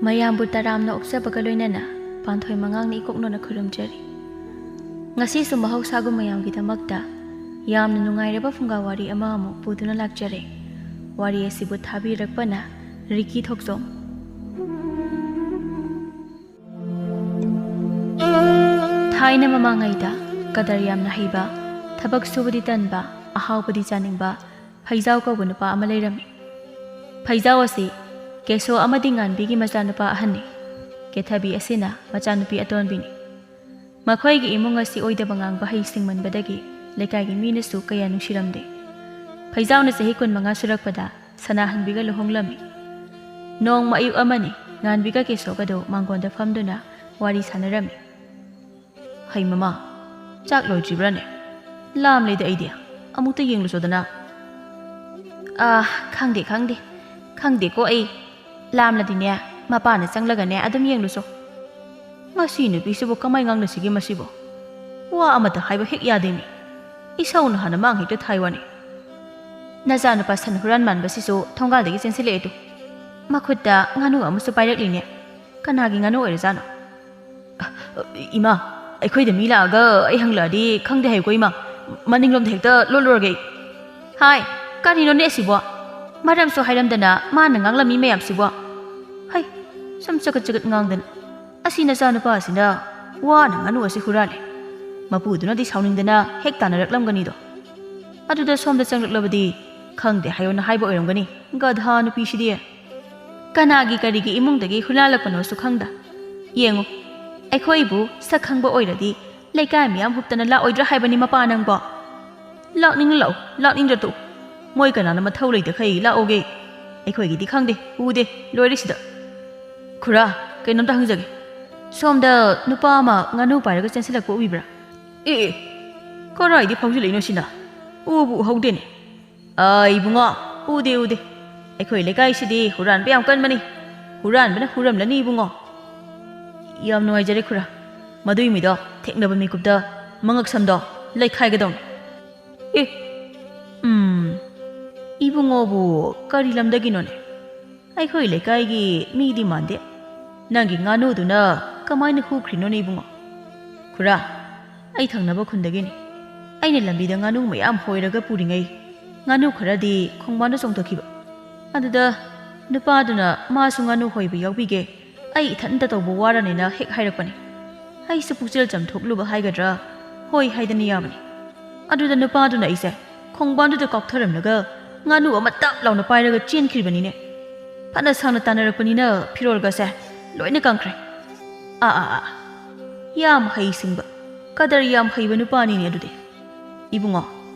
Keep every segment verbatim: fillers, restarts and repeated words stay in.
ꯃꯌꯥꯝꯕꯨ ꯇꯔꯥꯝꯅ ꯑꯣꯛꯆꯕꯒ ꯂꯣꯏꯅꯅ ꯄꯥꯟꯊꯣꯏ ꯃꯉꯥꯡꯅ ꯏꯀꯣꯛꯅꯣꯅ ꯈꯨꯔꯨꯝꯖꯔꯤ꯫ ꯉꯁꯤꯁꯨ ꯃꯍꯧꯁꯥꯒꯨꯝ ꯃꯌꯥꯝꯒꯤꯗꯃꯛꯇ ꯌꯥꯝꯅ ꯅꯨꯡꯉꯥꯏꯔꯕ ꯐꯨꯡꯒꯥ ꯋꯥꯔꯤ ꯑꯃ ꯑꯃꯨꯛ ꯄꯨꯗꯨꯅ ꯂꯥꯛꯆꯔꯦ꯫ ꯋꯥꯔꯤ ꯑꯁꯤꯕꯨ ꯊꯥꯕꯤꯔꯛꯄꯅ ꯔꯤꯀꯤ ꯊꯣꯛꯆꯣꯝ꯫ ꯊꯥꯏꯅ ꯃꯃꯥꯡꯉꯩꯗ ꯀꯗꯔ ꯌꯥꯝꯅ ꯍꯩꯕ, ꯊꯕꯛ ꯁꯨꯕꯗꯤ ꯇꯟꯕ, ꯑꯍꯥꯎꯕꯗꯤ ꯆꯥꯅꯤꯡꯕ ꯐꯩꯖꯥꯎ ꯀꯧꯕ ꯅꯨꯄꯥ ꯑꯃ ꯂꯩꯔꯝꯃꯤ꯫ ꯐꯩꯖꯥꯎ ꯑꯁꯤ ꯀꯦꯁꯣ ꯑꯃꯗꯤ ꯉꯥꯟꯕꯤꯒꯤ ꯃꯆꯥꯅꯨꯄꯥ ꯑꯍꯟꯅꯤ꯫ ꯀꯦꯊꯕꯤ ꯑꯁꯤꯅ ꯃꯆꯥꯅꯨꯄꯤ ꯑꯇꯣꯟꯕꯤꯅꯤ꯫ ꯃꯈꯣꯏꯒꯤ ꯏꯃꯨꯡ ꯑꯁꯤ ꯑꯣꯏꯗꯕ ꯉꯥꯡꯕ ꯍꯩ ꯁꯤꯡꯃꯟꯕꯗꯒꯤ ꯂꯩꯀꯥꯏꯒꯤ ꯃꯤꯅꯁꯨ ꯀꯌꯥ ꯅꯨꯡꯁꯤꯔꯝꯗꯦ꯫ ꯐꯩꯖꯥꯎꯅ ꯆꯍꯤ ꯀꯨꯟꯃꯉꯥ ꯁꯨꯔꯛꯄꯗ ꯁꯅꯥꯍꯟꯕꯤꯒ ꯂꯨꯍꯣꯡꯂꯝꯃꯤ꯫ ꯅꯣꯡꯃ ꯑꯌꯨꯛ ꯑꯃꯅꯤ, ꯉꯥꯟꯕꯤꯒ ꯀꯦꯁꯣꯒꯗꯨ ꯃꯥꯡꯒꯣꯟꯗ ꯐꯝꯗꯨꯅ ꯋꯥꯔꯤ ꯁꯥꯟꯅꯔꯝꯃꯤ꯫ "ꯍꯩ ꯃꯃꯥ, ꯆꯥꯛ ꯂꯣꯏꯗ꯭ꯔꯤꯕ꯭ꯔꯥꯅꯦ? ꯂꯥꯝꯂꯦꯗ ꯑꯩꯗꯤ꯫ ꯑꯃꯨꯛꯇ ꯌꯦꯡꯂꯨꯆꯣꯗꯅ?" "ꯑꯥ, ꯈꯪꯗꯦ, ꯈꯪꯗꯦ꯫ ꯈꯪꯗꯦꯀꯣ ꯑꯩ꯫ ꯂꯥꯝꯂꯗꯤꯅꯦ, ꯃꯄꯥꯅ ꯆꯪꯂꯒꯅꯦ ꯑꯗꯨꯝ ꯌꯦꯡꯂꯨꯆꯣ꯫ ꯃꯁꯤ ꯅꯨꯄꯤꯁꯤꯕꯨ ꯀꯃꯥꯏ ꯉꯥꯡꯅꯁꯤꯒꯦ ꯃꯁꯤꯕꯨ? ꯋꯥ ꯑꯃꯇ ꯍꯥꯏꯕ ꯍꯦꯛ ꯌꯥꯗꯦꯅꯦ꯫ ꯏꯁꯧꯅ ꯍꯥꯟꯅ ꯃꯥꯡ ꯍꯦꯛꯇ ꯊꯥꯏ ꯋꯥꯅꯤ꯫ ꯅꯆꯥꯅꯨꯄꯥ ꯁꯟ ꯍꯨꯔꯥꯟ ꯃꯥꯟꯕꯁꯤꯁꯨ ꯊꯣꯡꯒꯥꯜꯗꯒꯤ ꯆꯦꯟꯁꯤꯜꯂꯛꯑꯦ ꯇꯨ꯫ ꯃꯈꯨꯠꯇ ꯉꯥꯅꯨ ꯑꯃꯁꯨ ꯄꯥꯏꯔꯛꯂꯤꯅꯦ꯫ ꯀꯅꯥꯒꯤ ꯉꯥꯅꯨ ꯑꯣꯏꯔꯖꯥꯠꯅꯣ?" "ꯏꯃꯥ, ꯑꯩꯈꯣꯏꯗ ꯃꯤ ꯂꯥꯛꯑꯒ ꯑꯩ ꯍꯪꯂꯛꯑꯗꯤ ꯈꯪꯗꯦ ꯍꯥꯏꯌꯨꯀꯣ ꯏꯃꯥ꯫ ꯃꯅꯤꯡꯂꯣꯝꯗ ꯍꯦꯛꯇ ꯂꯣꯠꯂꯨꯔꯒꯦ ꯑꯩ꯫" "ꯍꯥꯏ, ꯀꯔꯤꯅꯣꯅꯦ ꯑꯁꯤꯕꯣ? ꯃꯔꯝꯁꯨ ꯍꯥꯏꯔꯝꯗꯅ ꯃꯥꯅ ꯉꯥꯡꯂꯝꯃꯤ ꯃꯌꯥꯝꯁꯤꯕꯣ? ꯍꯩ, ꯁꯨꯝ ꯆꯒꯠ ꯆꯒꯠ ꯉꯥꯡꯗꯅ꯫ ꯑꯁꯤ ꯅꯆꯥꯅꯨꯄꯥ ꯑꯁꯤꯅ ꯋꯥꯅ ꯉꯥꯅꯨ ꯑꯁꯤ ꯍꯨꯔꯥꯜꯂꯦ꯫ ꯃꯄꯨꯗꯨꯅꯗꯤ ꯁꯥꯎꯅꯤꯡꯗꯅ ꯍꯦꯛ ꯇꯥꯟꯅꯔꯛꯂꯝꯒꯅꯤꯗꯣ꯫ ꯑꯗꯨꯗ ꯁꯣꯝꯗ ꯆꯪꯂꯛꯂꯕꯗꯤ ꯈꯪꯗꯦ ꯍꯥꯏꯌꯣꯅ ꯍꯥꯏꯕ ꯑꯣꯏꯔꯝꯒꯅꯤ, ꯒꯙꯥ ꯅꯨꯄꯤꯁꯤꯗꯤ꯫ ꯀꯅꯥꯒꯤ ꯀꯔꯤꯒꯤ ꯏꯃꯨꯡꯗꯒꯤ ꯍꯨꯔꯥꯜꯂꯛꯄꯅꯣꯁꯨ ꯈꯪꯗ꯫ ꯌꯦꯡꯉꯨ, ꯑꯩꯈꯣꯏꯕꯨ ꯁꯛ ꯈꯪꯕ ꯑꯣꯏꯔꯗꯤ ꯂꯩꯀꯥꯏ ꯃꯤꯌꯥꯝ ꯍꯨꯞꯇꯅ ꯂꯥꯛꯑꯣꯏꯗ꯭ꯔꯥ ꯍꯥꯏꯕꯅꯤ ꯃꯄꯥ ꯅꯪꯕꯣ?" "ꯂꯥꯛꯅꯤꯡ ꯂꯥꯛꯑꯣ, ꯂꯥꯛꯅꯤꯡꯗ꯭ꯔ ꯇꯣꯛꯎ꯫ ꯃꯣꯏ ꯀꯅꯥꯅ ꯃꯊꯧ ꯂꯩꯇꯈꯩ ꯂꯥꯛꯑꯣꯒꯦ? ꯑꯩꯈꯣꯏꯒꯤꯗꯤ ꯈꯪꯗꯦ, ꯎꯗꯦ, ꯂꯣꯏꯔꯦ ꯁꯤꯗ꯫ ꯈꯨꯔꯥ, ꯀꯩꯅꯣꯝꯇ ꯍꯪꯖꯒꯦ꯫ ꯁꯣꯝꯗ ꯅꯨꯄꯥ ꯑꯃ ꯉꯥꯅꯨ ꯄꯥꯏꯔꯒ ꯆꯦꯟꯁꯤꯜꯂꯛꯄ ꯎꯕꯤꯕ꯭ꯔꯥ?" "ꯑꯦ, ꯑꯦ, ꯀꯔꯥꯏꯗꯤ ꯐꯥꯎꯖꯤꯜꯂꯛꯏꯅꯣ ꯁꯤꯅ? ꯎꯕꯨ ꯎꯍꯧꯗꯦꯅꯦ꯫ ꯑꯥ, ꯏꯕꯨꯡꯉꯣ, ꯎꯗꯦ, ꯎꯗꯦ꯫ ꯑꯩꯈꯣꯏ ꯂꯩꯀꯥꯏꯁꯤꯗꯤ ꯍꯨꯔꯥꯟꯕ ꯌꯥꯝ ꯀꯟꯕꯅꯤ꯫ ꯍꯨꯔꯥꯟꯕꯅ ꯍꯨꯔꯝꯂꯅꯤ ꯏꯕꯨꯡꯉꯣ꯫ ꯌꯥꯝ ꯅꯨꯡꯉꯥꯏꯖꯔꯦ ꯈꯨꯔꯥ꯫ ꯃꯗꯨꯏ ꯃꯤꯗꯣ ꯊꯦꯡꯅꯕ ꯃꯤꯀꯨꯞꯇ ꯃꯉꯛ ꯁꯝꯗꯣ ꯂꯩꯈꯥꯏꯒꯗꯧꯅꯤ꯫ ꯑꯦ, ꯎꯝ, ꯏꯕꯨꯡꯉꯣꯕꯨ ꯀꯔꯤ ꯂꯝꯗꯒꯤꯅꯣꯅꯦ? ꯑꯩꯈꯣꯏ ꯂꯩꯀꯥꯏꯒꯤ ꯃꯤꯗꯤ ꯃꯥꯟꯗꯦ꯫ "ꯅꯪꯒꯤ ꯉꯥꯅꯨꯗꯨꯅ ꯀꯃꯥꯏꯅ ꯍꯨꯈ꯭ꯔꯤꯅꯣꯅꯦ ꯏꯕꯨꯡꯉꯣ?" "ꯈꯨꯔꯥ, ꯑꯩ ꯊꯪꯅꯕ ꯈꯨꯟꯗꯒꯤꯅꯤ꯫ ꯑꯩꯅ ꯂꯝꯕꯤꯗ ꯉꯥꯅꯨ ꯃꯌꯥꯝ ꯍꯣꯏꯔꯒ ꯄꯨꯔꯤꯉꯩ ꯉꯥꯅꯨ ꯈꯔꯗꯤ ꯈꯣꯡꯕꯥꯟꯗ ꯆꯣꯡꯊꯈꯤꯕ꯫ ꯑꯗꯨꯗ ꯅꯨꯄꯥꯗꯨꯅ ꯃꯥꯁꯨ ꯉꯥꯅꯨ ꯍꯣꯏꯕ ꯌꯥꯎꯕꯤꯒꯦ, ꯑꯩ ꯏꯊꯟꯇ ꯇꯧꯕ ꯋꯥꯔꯅꯤꯅ ꯍꯦꯛ ꯍꯥꯏꯔꯛꯄꯅꯤ꯫ ꯑꯩꯁꯨ ꯄꯨꯛꯆꯦꯜ ꯆꯝꯊꯣꯛꯂꯨꯕ ꯍꯥꯏꯒꯗ꯭ꯔꯥ, ꯍꯣꯏ ꯍꯥꯏꯗꯅ ꯌꯥꯕꯅꯤ꯫ ꯑꯗꯨꯗ ꯅꯨꯄꯥꯗꯨꯅ ꯑꯩꯁꯦ ꯈꯣꯡꯕꯥꯟꯗꯨꯗ ꯀꯥꯎꯊꯔꯝꯂꯒ ꯉꯥꯅꯨ ꯑꯃ ꯇꯞ ꯂꯥꯎꯅ ꯄꯥꯏꯔꯒ ꯆꯦꯟꯈ꯭ꯔꯤꯕꯅꯤꯅꯦ꯫ ꯐꯅ ꯁꯥꯡꯅ ꯇꯥꯟꯅꯔꯛꯄꯅꯤꯅ ꯐꯤꯔꯣꯜꯒꯁꯦ ꯂꯣꯏꯅ ꯀꯪꯈ꯭ꯔꯦ꯫ ꯑꯥ, ꯑꯥ, ꯑꯥ, ꯌꯥꯝ ꯍꯩꯁꯤꯡꯕ, ꯀꯗꯔ ꯌꯥꯝ ꯍꯩꯕ ꯅꯨꯄꯥꯅꯤꯅꯦ ꯑꯗꯨꯗꯤ꯫ ꯏꯕꯨꯡꯉꯣ,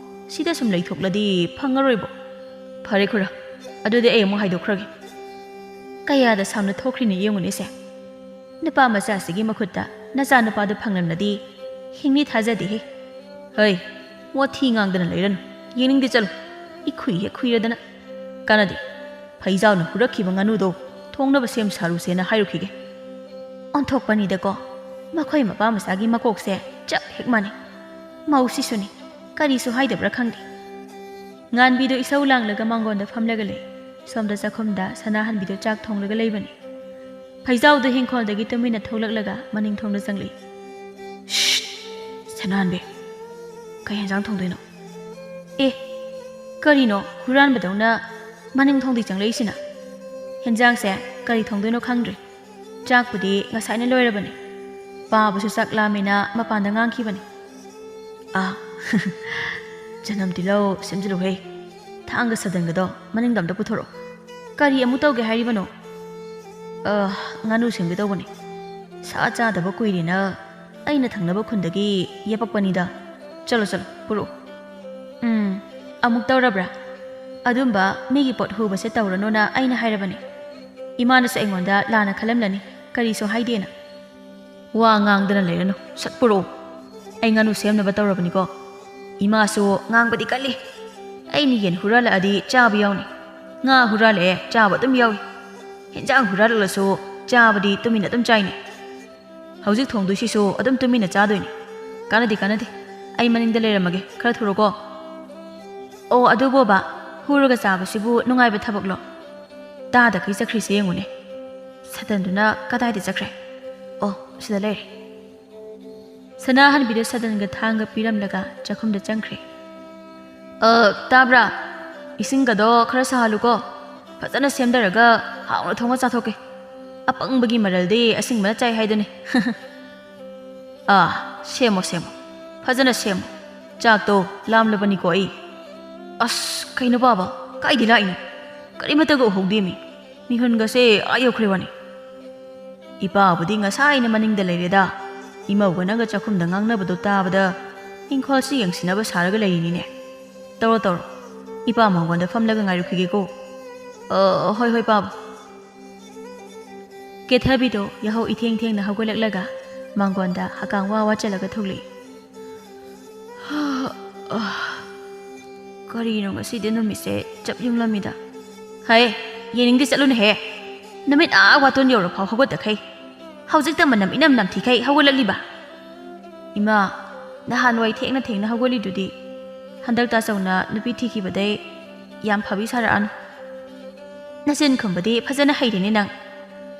ꯁꯤꯗ ꯁꯨꯝ ꯂꯩꯊꯣꯛꯂꯗꯤ ꯐꯪꯉꯔꯣꯏꯕꯣ꯫ ꯐꯔꯦ ꯈꯨꯔꯥ, ꯑꯗꯨꯗꯤ ꯑꯩ ꯑꯃꯨꯛ ꯍꯥꯏꯗꯣꯛꯈ꯭ꯔꯒꯦ꯫ ꯀꯌꯥꯗ ꯁꯥꯡꯅ ꯊꯣꯛꯈ꯭ꯔꯤꯅꯣ ꯌꯦꯡꯉꯨꯅꯦꯁꯦ꯫ ꯅꯨꯄꯥ ꯃꯆꯥꯁꯤꯒꯤ ꯃꯈꯨꯠꯇ ꯅꯆꯥꯅꯨꯄꯥꯗꯨ ꯐꯪꯂꯝꯂꯗꯤ ꯍꯤꯡꯅꯤ ꯊꯥꯖꯗꯦꯍꯦ꯫ ꯍꯩ, ꯋꯥꯊꯤ ꯉꯥꯡꯗꯅ ꯂꯩꯔꯅꯨ꯫ ꯌꯦꯡꯅꯤꯡꯗꯦ, ꯆꯠꯂꯨ꯫ ꯏꯈꯨꯏ ꯍꯦꯛ ꯈꯨꯏꯔꯗꯅ꯫ ꯀꯥꯟꯅꯗꯦ꯫ ꯐꯩꯖꯥꯎꯅ ꯍꯨꯔꯛꯈꯤꯕ ꯉꯥꯅꯨꯗꯣ ꯊꯣꯡꯅꯕ ꯁꯦꯝ ꯁꯥꯔꯨꯁꯦꯅ ꯍꯥꯏꯔꯨꯈꯤꯒꯦ꯫ ꯑꯣꯟꯊꯣꯛꯄꯅꯤꯗꯀꯣ, ꯃꯈꯣꯏ ꯃꯄꯥ ꯃꯆꯥꯒꯤ ꯃꯀꯣꯛꯁꯦ ꯆꯞ ꯍꯦꯛ ꯃꯥꯟꯅꯩ꯫ ꯃꯧꯁꯤꯁꯨꯅꯤ, ꯀꯔꯤꯁꯨ ꯍꯥꯏꯗꯕ꯭ꯔꯥ ꯈꯪꯗꯦ꯫ ꯉꯥꯟꯕꯤꯗꯣ ꯏꯁꯧ ꯂꯥꯡꯂꯒ ꯃꯥꯡꯒꯣꯟꯗ ꯐꯝꯂꯒ ꯂꯩ꯫ ꯁꯣꯝꯗ ꯆꯥꯛꯈꯨꯝꯗ ꯁꯅꯥꯍꯟꯕꯤꯗꯣ ꯆꯥꯛ ꯊꯣꯡꯂꯒ ꯂꯩꯕꯅꯤ꯫ ꯐꯩꯖꯥꯎꯗꯣ ꯍꯤꯡꯈꯣꯜꯗꯒꯤ ꯇꯨꯃꯤꯟꯅ ꯊꯣꯛꯂꯛꯂꯒ ꯃꯅꯤꯡ ꯊꯣꯡꯗ ꯆꯪꯂꯛꯏ꯫ "ꯁ꯭ꯁ! ꯁꯅꯥꯍꯟꯕꯤ, ꯀꯩ ꯍꯦꯟꯖꯥꯡ ꯊꯣꯡꯗꯣꯏꯅꯣ?" "ꯑꯦ, ꯀꯔꯤꯅꯣ ꯍꯨꯔꯥꯟꯕꯗꯧꯅ ꯃꯅꯤꯡ ꯊꯣꯡꯗꯒꯤ ꯆꯪꯂꯛꯏꯁꯤꯅ? ꯍꯦꯟꯖꯥꯡꯁꯦ ꯀꯔꯤ ꯊꯣꯡꯗꯣꯏꯅꯣ ꯈꯪꯗ꯭ꯔꯦ꯫ ꯆꯥꯛꯄꯨꯗꯤ ꯉꯁꯥꯏꯅ ꯂꯣꯏꯔꯕꯅꯤ꯫ ꯄꯥꯕꯁꯨ ꯆꯥꯛ ꯂꯥꯝꯃꯦꯅ ꯃꯄꯥꯟꯗ ꯉꯥꯡꯈꯤꯕꯅꯤ꯫" "ꯑꯥ, ꯆꯅꯝ ꯇꯤꯜꯍꯧ ꯁꯦꯝꯖꯤꯜꯂꯨꯍꯦ꯫ ꯊꯥꯡꯒ ꯁꯗꯟꯒꯗꯣ ꯃꯅꯤꯡꯗ ꯑꯝꯇ ꯄꯨꯊꯣꯔꯛꯑꯣ꯫" "ꯀꯔꯤ ꯑꯃꯨꯛ ꯇꯧꯒꯦ ꯍꯥꯏꯔꯤꯕꯅꯣ?" "ꯑ, ꯉꯥꯅꯨ ꯁꯦꯝꯒꯦ ꯇꯧꯕꯅꯤ꯫ ꯁꯥ ꯆꯥꯗꯕ ꯀꯨꯏꯔꯦꯅ ꯑꯩꯅ ꯊꯪꯅꯕ ꯈꯨꯟꯗꯒꯤ ꯌꯦꯄꯛꯄꯅꯤꯗ꯫ ꯆꯠꯂꯣ, ꯆꯠꯂꯣ, ꯄꯨꯔꯛꯑꯣ꯫" "ꯎꯝ, ꯑꯃꯨꯛ ꯇꯧꯔꯕ꯭ꯔꯥ? ꯑꯗꯨꯝꯕ ꯃꯤꯒꯤ ꯄꯣꯠ ꯍꯨꯕꯁꯦ ꯇꯧꯔꯅꯨꯅ ꯑꯩꯅ ꯍꯥꯏꯔꯕꯅꯤ꯫ ꯏꯃꯥꯅꯁꯨ ꯑꯩꯉꯣꯟꯗ ꯂꯥꯟꯅ ꯈꯜꯂꯝꯂꯅꯤ, ꯀꯔꯤꯁꯨ ꯍꯥꯏꯗꯦꯅ꯫" "ꯋꯥ ꯉꯥꯡꯗꯅ ꯂꯩꯔꯅꯨ, ꯁꯠ ꯄꯨꯔꯛꯑꯣ꯫ ꯑꯩ ꯉꯥꯅꯨ ꯁꯦꯝꯅꯕ ꯇꯧꯔꯕꯅꯤꯀꯣ꯫ ꯏꯃꯥꯁꯨ ꯉꯥꯡꯕꯗꯤ ꯀꯜꯂꯤ꯫ ꯑꯩꯅ ꯌꯦꯟ ꯍꯨꯔꯥꯜꯂꯛꯑꯗꯤ ꯆꯥꯕ ꯌꯥꯎꯅꯤ꯫ ꯉꯥ ꯍꯨꯔꯥꯜꯂꯛꯑꯦ, ꯆꯥꯕ ꯑꯗꯨꯝ ꯌꯥꯎꯏ꯫ ꯍꯦꯟꯖꯥꯡ ꯍꯨꯔꯥꯜꯂꯛꯂꯁꯨ ꯆꯥꯕꯗꯤ ꯇꯨꯃꯤꯟꯅ ꯑꯗꯨꯝ ꯆꯥꯏꯅꯦ꯫ ꯍꯧꯖꯤꯛ ꯊꯣꯡꯗꯣꯏꯁꯤꯁꯨ ꯑꯗꯨꯝ ꯇꯨꯃꯤꯟꯅ ꯆꯥꯗꯣꯏꯅꯤ꯫ ꯀꯥꯟꯅꯗꯦ, ꯀꯥꯟꯅꯗꯦ꯫ ꯑꯩ ꯃꯅꯤꯡꯗ ꯂꯩꯔꯝꯃꯒꯦ, ꯈꯔ ꯊꯨꯔꯣꯀꯣ꯫" "ꯑꯣ, ꯑꯗꯨꯕꯣꯕ, ꯍꯨꯔꯒ ꯆꯥꯕꯁꯤꯕꯨ ꯅꯨꯡꯉꯥꯏꯕ ꯊꯕꯛꯂꯣ? ꯇꯥꯗꯈꯩ ꯆꯠꯈ꯭ꯔꯤꯁꯦ ꯌꯦꯡꯉꯨꯅꯦ꯫ ꯁꯗꯟꯗꯨꯅ ꯀꯗꯥꯏꯗ ꯆꯠꯈ꯭ꯔꯦ? ꯑꯣ, ꯁꯤꯗ ꯂꯩꯔꯦ꯫ ꯁꯅꯥꯍꯟꯕꯤꯗ ꯁꯗꯟꯒ ꯊꯥꯡꯒ ꯄꯤꯔꯝꯂꯒ ꯆꯥꯛꯈꯨꯝꯗ ꯆꯪꯈ꯭ꯔꯦ꯫ "ꯑ, ꯇꯥꯕ꯭ꯔꯥ? ꯏꯁꯤꯡꯒꯗꯣ ꯈꯔ ꯁꯥꯍꯜꯂꯨꯀꯣ꯫ ꯐꯖꯅ ꯁꯦꯝꯗꯔꯒ ꯍꯥꯎꯅ ꯊꯣꯡꯉ ꯆꯥꯊꯣꯛꯀꯦ꯫ ꯑꯄꯪꯕꯒꯤ ꯃꯔꯜꯗꯤ ꯑꯁꯤꯡꯕꯅ ꯆꯥꯏ ꯍꯥꯏꯗꯨꯅꯤ꯫" "ꯑꯥ, ꯁꯦꯝꯃꯣ, ꯁꯦꯝꯃꯣ꯫ ꯐꯖꯅ ꯁꯦꯝꯃꯣ꯫ ꯆꯥꯛꯇꯣ ꯂꯥꯝꯂꯕꯅꯤꯀꯣ ꯑꯩ꯫" "ꯑꯁ, ꯀꯩꯅꯣ ꯄꯥꯕ? ꯀꯥꯏꯗꯤ ꯂꯥꯛꯏꯅꯣ? ꯀꯔꯤꯃꯠꯇꯒ ꯎꯍꯧꯗꯦꯃꯤ꯫ ꯃꯤꯍꯨꯟꯒꯁꯦ ꯑꯥ ꯌꯧꯈ꯭ꯔꯦ ꯋꯥꯅꯤ꯫" "ꯏꯄꯥꯕꯨꯗꯤ ꯉꯁꯥꯏꯅ ꯃꯅꯤꯡꯗ ꯂꯩꯔꯦꯗ꯫ ꯏꯃꯧꯒ ꯅꯪꯒ ꯆꯥꯛꯈꯨꯝꯗ ꯉꯥꯡꯅꯕꯗꯣ ꯇꯥꯕꯗ ꯏꯪꯈꯣꯜꯁꯤ ꯌꯦꯡꯁꯤꯟꯅꯕ ꯁꯥꯔꯒ ꯂꯩꯔꯤꯅꯤꯅꯦ꯫ ꯇꯧꯔꯣ, ꯇꯧꯔꯣ꯫ ꯏꯄꯥ ꯃꯉꯣꯟꯗ ꯐꯝꯂꯒ ꯉꯥꯏꯔꯨꯈꯤꯒꯦꯀꯣ꯫" "ꯑ, ꯍꯣꯏ, ꯍꯣꯏ, ꯄꯥꯕ꯫" ꯀꯦꯊꯕꯤꯗꯣ ꯌꯥꯍꯧ ꯏꯊꯦꯡ ꯊꯦꯡꯅ ꯍꯧꯒꯠꯂꯛꯂꯒ ꯃꯥꯡꯒꯣꯟꯗ ꯍꯀꯥꯝ ꯋꯥ ꯋꯥ ꯆꯜꯂꯒ ꯊꯣꯛꯂꯛꯏ꯫ "ꯀꯔꯤꯅꯣ ꯉꯁꯤꯗꯤ ꯅꯨꯃꯤꯠꯁꯦ ꯆꯞ ꯌꯨꯡꯂꯝꯃꯤꯗ?" "ꯍꯩ, ꯌꯦꯡꯅꯤꯡꯗꯦ, ꯆꯠꯂꯨꯅꯦꯍꯦ꯫ ꯅꯨꯃꯤꯠ ꯑꯥ ꯋꯥꯇꯣꯟ ꯌꯧꯔꯐꯥꯎ ꯍꯧꯒꯠꯇꯈꯩ꯫ ꯍꯧꯖꯤꯛꯇ ꯃꯅꯝ ꯏꯅꯝ ꯅꯝꯊꯤꯈꯩ ꯍꯧꯒꯠꯂꯛꯂꯤꯕ?" "ꯏꯃꯥ, ꯅꯍꯥꯟꯋꯥꯏ ꯊꯦꯡꯅ ꯊꯦꯡꯅ ꯍꯧꯒꯠꯂꯤꯗꯨꯗꯤ ꯍꯟꯗꯛ ꯇꯥꯆꯧꯅ ꯅꯨꯄꯤ ꯊꯤꯈꯤꯕꯗꯩ꯫ ꯌꯥꯝ ꯐꯕꯤ ꯁꯥꯔꯛꯑꯅꯨ꯫ ꯅꯆꯤꯟ ꯈꯨꯝꯕꯗꯤ ꯐꯖꯅ ꯍꯩꯔꯦꯅꯦ ꯅꯪ꯫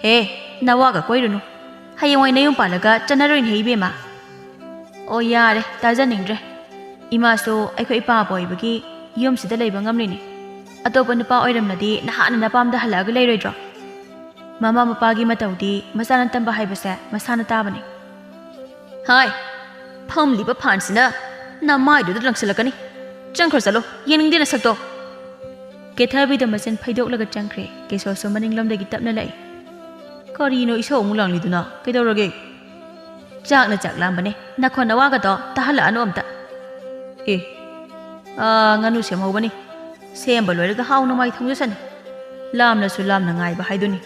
ꯍꯦ, ꯅꯋꯥꯒ ꯀꯣꯏꯔꯨꯅꯨ꯫ ꯍꯌꯦꯡꯋꯥꯏ ꯅꯌꯨꯝ ꯄꯥꯜꯂꯒ ꯆꯠꯅꯔꯣꯏꯅꯦꯍꯦ ꯏꯕꯦꯝꯃ꯫" "ꯑꯣ, ꯌꯥꯔꯦ, ꯇꯥꯖꯅꯤꯡꯗ꯭ꯔꯦ꯫ ꯏꯃꯥꯁꯨ ꯑꯩꯈꯣꯏ ꯏꯄꯥꯕꯨ ꯑꯣꯏꯕꯒꯤ ꯌꯨꯝꯁꯤꯗ ꯂꯩꯕ ꯉꯝꯂꯤꯅꯤ꯫ ꯑꯇꯣꯞꯄ ꯅꯨꯄꯥ ꯑꯣꯏꯔꯝꯂꯗꯤ ꯅꯍꯥꯟꯅ ꯅꯄꯥꯝꯗ ꯍꯜꯂꯛꯑꯒ ꯂꯩꯔꯣꯏꯗ꯭ꯔꯣ? ꯃꯃꯥ ꯃꯄꯥꯒꯤ ꯃꯇꯧꯗꯤ ꯃꯆꯥꯅ ꯇꯝꯕ ꯍꯥꯏꯕꯁꯦ ꯃꯁꯥꯅ ꯇꯥꯕꯅꯤ꯫" "ꯍꯥꯏ, ꯐꯝꯂꯤꯕ ꯐꯥꯟꯁꯤꯅ ꯅꯃꯥꯏꯗꯨꯗ ꯂꯪꯁꯤꯜꯂꯛꯀꯅꯤ꯫ ꯆꯪꯈ꯭ꯔꯣ ꯆꯠꯂꯣ, ꯌꯦꯡꯅꯤꯡꯗꯦ ꯅꯁꯛꯇꯣ꯫" ꯀꯦꯊꯕꯤꯗ ꯃꯆꯤꯟ ꯐꯩꯗꯣꯛꯂꯒ ꯆꯪꯈ꯭ꯔꯦ꯫ ꯀꯦꯁꯣꯁꯨ ꯃꯅꯤꯡꯂꯣꯝꯗꯒꯤ ꯇꯞꯅ ꯂꯥꯛꯏ꯫ "ꯀꯔꯤꯅꯣ ꯏꯁꯧ ꯑꯃꯨꯛ ꯂꯥꯡꯂꯤꯗꯨꯅ? ꯀꯩꯗꯧꯔꯒꯦ?" "ꯆꯥꯛꯅ ꯆꯥꯛ ꯂꯥꯝꯕꯅꯦ, ꯅꯈꯣꯟ ꯅꯋꯥꯒꯗꯣ ꯇꯥꯍꯜꯂꯛꯑꯅꯨ ꯑꯝꯇ꯫" "ꯑꯦ, ꯑꯥ, ꯉꯥꯅꯨ ꯁꯦꯝꯍꯧꯕꯅꯤ꯫ ꯁꯦꯝꯕ ꯂꯣꯏꯔꯒ ꯍꯥꯎꯅ ꯃꯥꯏ ꯊꯣꯡꯖꯁꯅꯤ꯫ ꯂꯥꯝꯅꯁꯨ ꯂꯥꯝꯅ ꯉꯥꯏꯕ ꯍꯥꯏꯗꯨꯅꯤ꯫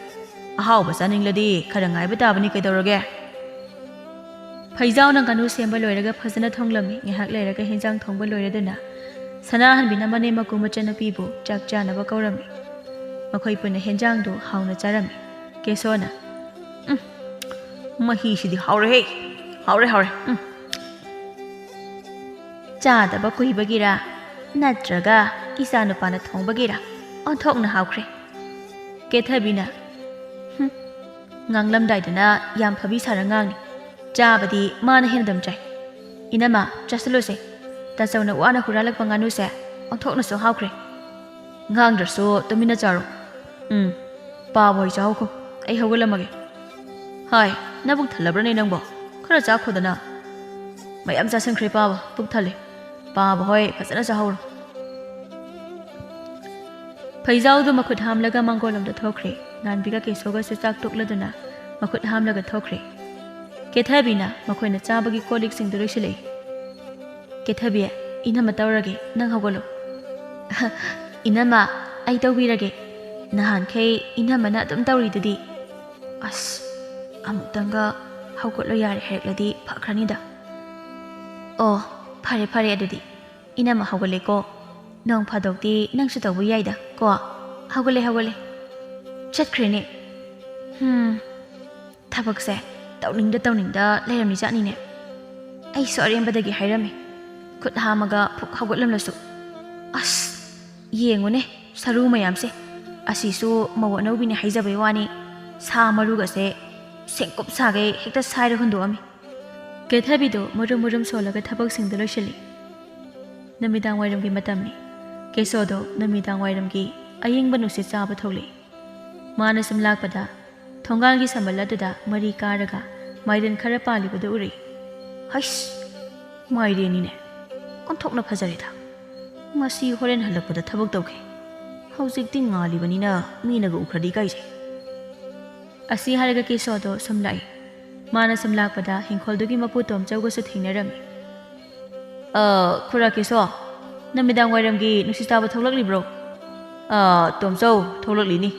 ꯑꯍꯥꯎꯕ ꯆꯥꯅꯤꯡꯂꯗꯤ ꯈꯔ ꯉꯥꯏꯕ ꯇꯥꯕꯅꯤ, ꯀꯩꯗꯧꯔꯒꯦ?" ꯐꯩꯖꯥꯎꯅ ꯉꯥꯅꯨ ꯁꯦꯝꯕ ꯂꯣꯏꯔꯒ ꯐꯖꯅ ꯊꯣꯡꯂꯝꯃꯤ꯫ ꯉꯥꯏꯍꯥꯛ ꯂꯩꯔꯒ ꯍꯦꯟꯖꯥꯡ ꯊꯣꯡꯕ ꯂꯣꯏꯔꯗꯨꯅ ꯁꯅꯥꯍꯟꯕꯤꯅ ꯃꯅꯦꯝ ꯃꯀꯨ ꯃꯆꯟꯅꯨꯄꯤꯕꯨ ꯆꯥꯛ ꯆꯥꯅꯕ ꯀꯧꯔꯝꯃꯤ꯫ ꯃꯈꯣꯏ ꯄꯨꯟꯅ ꯍꯦꯟꯖꯥꯡꯗꯨ ꯍꯥꯎꯅ ꯆꯥꯔꯝꯃꯤ꯫ ꯀꯦꯁꯣꯅ, "ꯎꯝ, ꯃꯍꯤꯁꯤꯗꯤ ꯍꯥꯎꯔꯦꯍꯦ꯫ ꯍꯥꯎꯔꯦ, ꯍꯥꯎꯔꯦ꯫ ꯎꯝ꯫" "ꯆꯥꯗꯕ ꯀꯨꯏꯕꯒꯤꯔꯥ, ꯅꯠꯇ꯭ꯔꯒ ꯏꯆꯥꯅꯨꯄꯥꯅ ꯊꯣꯡꯕꯒꯤꯔꯥ, ꯑꯣꯟꯊꯣꯛꯅ ꯍꯥꯎꯈ꯭ꯔꯦ꯫" ꯀꯦꯊꯕꯤꯅ, "ꯍꯨꯝ, ꯉꯥꯡꯂꯝꯗꯥꯏꯗꯅ ꯌꯥꯝ ꯐꯕꯤ ꯁꯥꯔ ꯉꯥꯡꯅꯤ꯫ ꯆꯥꯕꯗꯤ ꯃꯥꯅ ꯍꯦꯟꯅ ꯑꯗꯨꯝ ꯆꯥꯏ꯫ "ꯏꯅꯝꯃ, ꯆꯥꯁꯤꯜꯂꯨꯁꯦ꯫ ꯇꯥꯆꯧꯅ ꯋꯥꯅ ꯍꯨꯔꯥꯜꯂꯛꯄ ꯉꯥꯅꯨꯁꯦ ꯑꯣꯟꯊꯣꯛꯅꯁꯨ ꯍꯥꯎꯈ꯭ꯔꯦ꯫" "ꯉꯥꯡꯗ꯭ꯔꯁꯨ ꯇꯨꯃꯤꯟꯅ ꯆꯥꯔꯣ꯫ ꯎꯝ, ꯄꯥꯕ ꯍꯣꯏ ꯆꯥꯍꯧꯈꯣ꯫ ꯑꯩ ꯍꯧꯒꯠꯂꯝꯃꯒꯦ꯫" "ꯍꯥꯏ, ꯅꯕꯨꯛ ꯊꯜꯂꯕ꯭ꯔꯅꯦ ꯅꯪꯕꯣ? ꯈꯔ ꯆꯥꯈꯣꯗꯅ꯫" "ꯃꯌꯥꯝ ꯆꯥꯁꯤꯟꯈ꯭ꯔꯦ ꯄꯥꯕ, ꯄꯨꯛ ꯊꯜꯂꯦ꯫ ꯄꯥꯕ ꯍꯣꯏ ꯐꯖꯅ ꯆꯥꯍꯧꯔꯣ꯫" ꯐꯩꯖꯥꯎꯗꯨ ꯃꯈꯨꯠ ꯍꯥꯝꯂꯒ ꯃꯥꯡꯒꯣꯜꯂꯣꯝꯗ ꯊꯣꯛꯈ꯭ꯔꯦ꯫ ꯉꯥꯟꯕꯤꯒ ꯀꯦꯁꯣꯒꯁꯨ ꯆꯥꯛ ꯇꯣꯛꯂꯗꯨꯅ ꯃꯈꯨꯠ ꯍꯥꯝꯂꯒ ꯊꯣꯛꯈ꯭ꯔꯦ꯫ ꯀꯦꯊꯕꯤꯅ ꯃꯈꯣꯏꯅ ꯆꯥꯕꯒꯤ ꯀꯣꯜ ꯂꯤꯛꯁꯤꯡꯗꯨ ꯂꯣꯏꯁꯤꯜꯂꯛꯏ꯫ "ꯀꯦꯊꯕꯤ, ꯏꯅꯝꯃ ꯇꯧꯔꯒꯦ, ꯅꯪ ꯍꯧꯒꯠꯂꯣ꯫" "ꯏꯅꯝꯃ, ꯑꯩ ꯇꯧꯕꯤꯔꯒꯦ꯫ ꯅꯍꯥꯟꯈꯩ ꯏꯅꯝꯃꯅ ꯑꯗꯨꯝ ꯇꯧꯔꯤꯗꯨꯗꯤ꯫" "ꯑꯁ, ꯑꯃꯨꯛꯇꯪꯒ ꯍꯧꯒꯠꯂꯣ ꯌꯥꯔꯦ ꯍꯥꯏꯔꯛꯂꯗꯤ ꯐꯈ꯭ꯔꯅꯤꯗ꯫" "ꯑꯣ, ꯐꯔꯦ ꯐꯔꯦ ꯑꯗꯨꯗꯤ꯫ ꯏꯅꯝꯃ ꯍꯧꯒꯠꯂꯦꯀꯣ꯫ ꯅꯣꯡ ꯐꯥꯗꯣꯛꯇꯤ ꯅꯪꯁꯨ ꯇꯧꯕ ꯌꯥꯏꯗ ꯀꯣ꯫ ꯍꯧꯒꯠꯂꯦ, ꯍꯧꯒꯠꯂꯦ꯫ ꯆꯠꯈ꯭ꯔꯦꯅꯦ꯫ ꯍꯝ, ꯊꯕꯛꯁꯦ ꯇꯧꯅꯤꯡꯗ ꯇꯧꯅꯤꯡꯗ ꯂꯩꯔꯝꯃꯤꯖꯥꯠꯅꯤꯅꯦ꯫ ꯑꯩꯁꯨ ꯑꯔꯦꯝꯕꯗꯒꯤ ꯍꯥꯏꯔꯝꯃꯤ꯫ ꯈꯨꯠ ꯍꯥꯝꯃꯒ ꯐꯨꯛ ꯍꯧꯒꯠꯂꯝꯂꯁꯨ꯫ ꯑꯁ, ꯌꯦꯡꯉꯨꯅꯦ, ꯁꯔꯨ ꯃꯌꯥꯝꯁꯦ꯫ ꯑꯁꯤꯁꯨ ꯃꯧ ꯑꯅꯧꯕꯤꯅꯦ ꯍꯥꯏꯖꯕꯩ ꯋꯥꯅꯤ꯫ ꯁꯥ ꯃꯔꯨꯒꯁꯦ ꯁꯦꯡꯀꯨꯞ ꯁꯥꯒꯩ ꯍꯦꯛꯇ ꯁꯥꯏꯔ ꯍꯨꯟꯗꯣꯛꯑꯝꯃꯤ꯫" ꯀꯦꯊꯕꯤꯗꯣ ꯃꯨꯔꯨꯝ ꯃꯨꯔꯨꯝ ꯁꯣꯜꯂꯒ ꯊꯕꯛꯁꯤꯡꯗꯨ ꯂꯣꯏꯁꯤꯜꯂꯤ꯫ ꯅꯨꯃꯤꯗꯥꯡ ꯋꯥꯏꯔꯝꯒꯤ ꯃꯇꯝꯅꯤ꯫ ꯀꯦꯁꯣꯗꯣ ꯅꯨꯃꯤꯗꯥꯡ ꯋꯥꯏꯔꯝꯒꯤ ꯑꯌꯤꯡꯕ ꯅꯨꯡꯁꯤꯠ ꯆꯥꯕ ꯊꯣꯛꯂꯛꯏ꯫ ꯃꯥꯅ ꯁꯨꯝ ꯂꯥꯛꯄꯗ ꯊꯣꯡꯒꯥꯜꯒꯤ ꯁꯝꯕꯜ ꯑꯗꯨꯗ ꯃꯔꯤ ꯀꯥꯔꯒ ꯃꯥꯏꯔꯦꯟ ꯈꯔ ꯄꯥꯜꯂꯤꯕꯗꯨ ꯎꯔꯛꯏ꯫ "ꯍꯩꯁ! ꯃꯥꯏꯔꯦꯟꯅꯤꯅꯦ꯫ ꯑꯣꯟꯊꯣꯛꯅ ꯐꯖꯔꯦꯗ꯫ ꯃꯁꯤ ꯍꯣꯔꯦꯟ ꯍꯜꯂꯛꯄꯗ ꯊꯕꯛ ꯇꯧꯒꯦ꯫ ꯍꯧꯖꯤꯛꯇꯤ ꯉꯥꯜꯂꯤꯕꯅꯤꯅ ꯃꯤꯅꯒ ꯎꯈ꯭ꯔꯗꯤ ꯏꯀꯥꯏꯖꯩ꯫" ꯑꯁꯤ ꯍꯥꯏꯔꯒ ꯀꯦꯁꯣꯗꯣ ꯁꯨꯝ ꯂꯥꯛꯏ꯫ ꯃꯥꯅ ꯁꯨꯝ ꯂꯥꯛꯄꯗ ꯍꯤꯡꯈꯣꯜꯗꯨꯒꯤ ꯃꯄꯨ ꯇꯣꯝꯆꯧꯒꯁꯨ ꯊꯦꯡꯅꯔꯝꯃꯤ꯫ "ꯑ, ꯈꯨꯔꯥ ꯀꯦꯁꯣ, ꯅꯨꯃꯤꯗꯥꯡ ꯋꯥꯏꯔꯝꯒꯤ ꯅꯨꯡꯁꯤꯠ ꯆꯥꯕ ꯊꯣꯛꯂꯛꯂꯤꯕ꯭ꯔꯣ?" "ꯑ, ꯇꯣꯝꯆꯧ, ꯊꯣꯛꯂꯛꯂꯤꯅꯤ꯫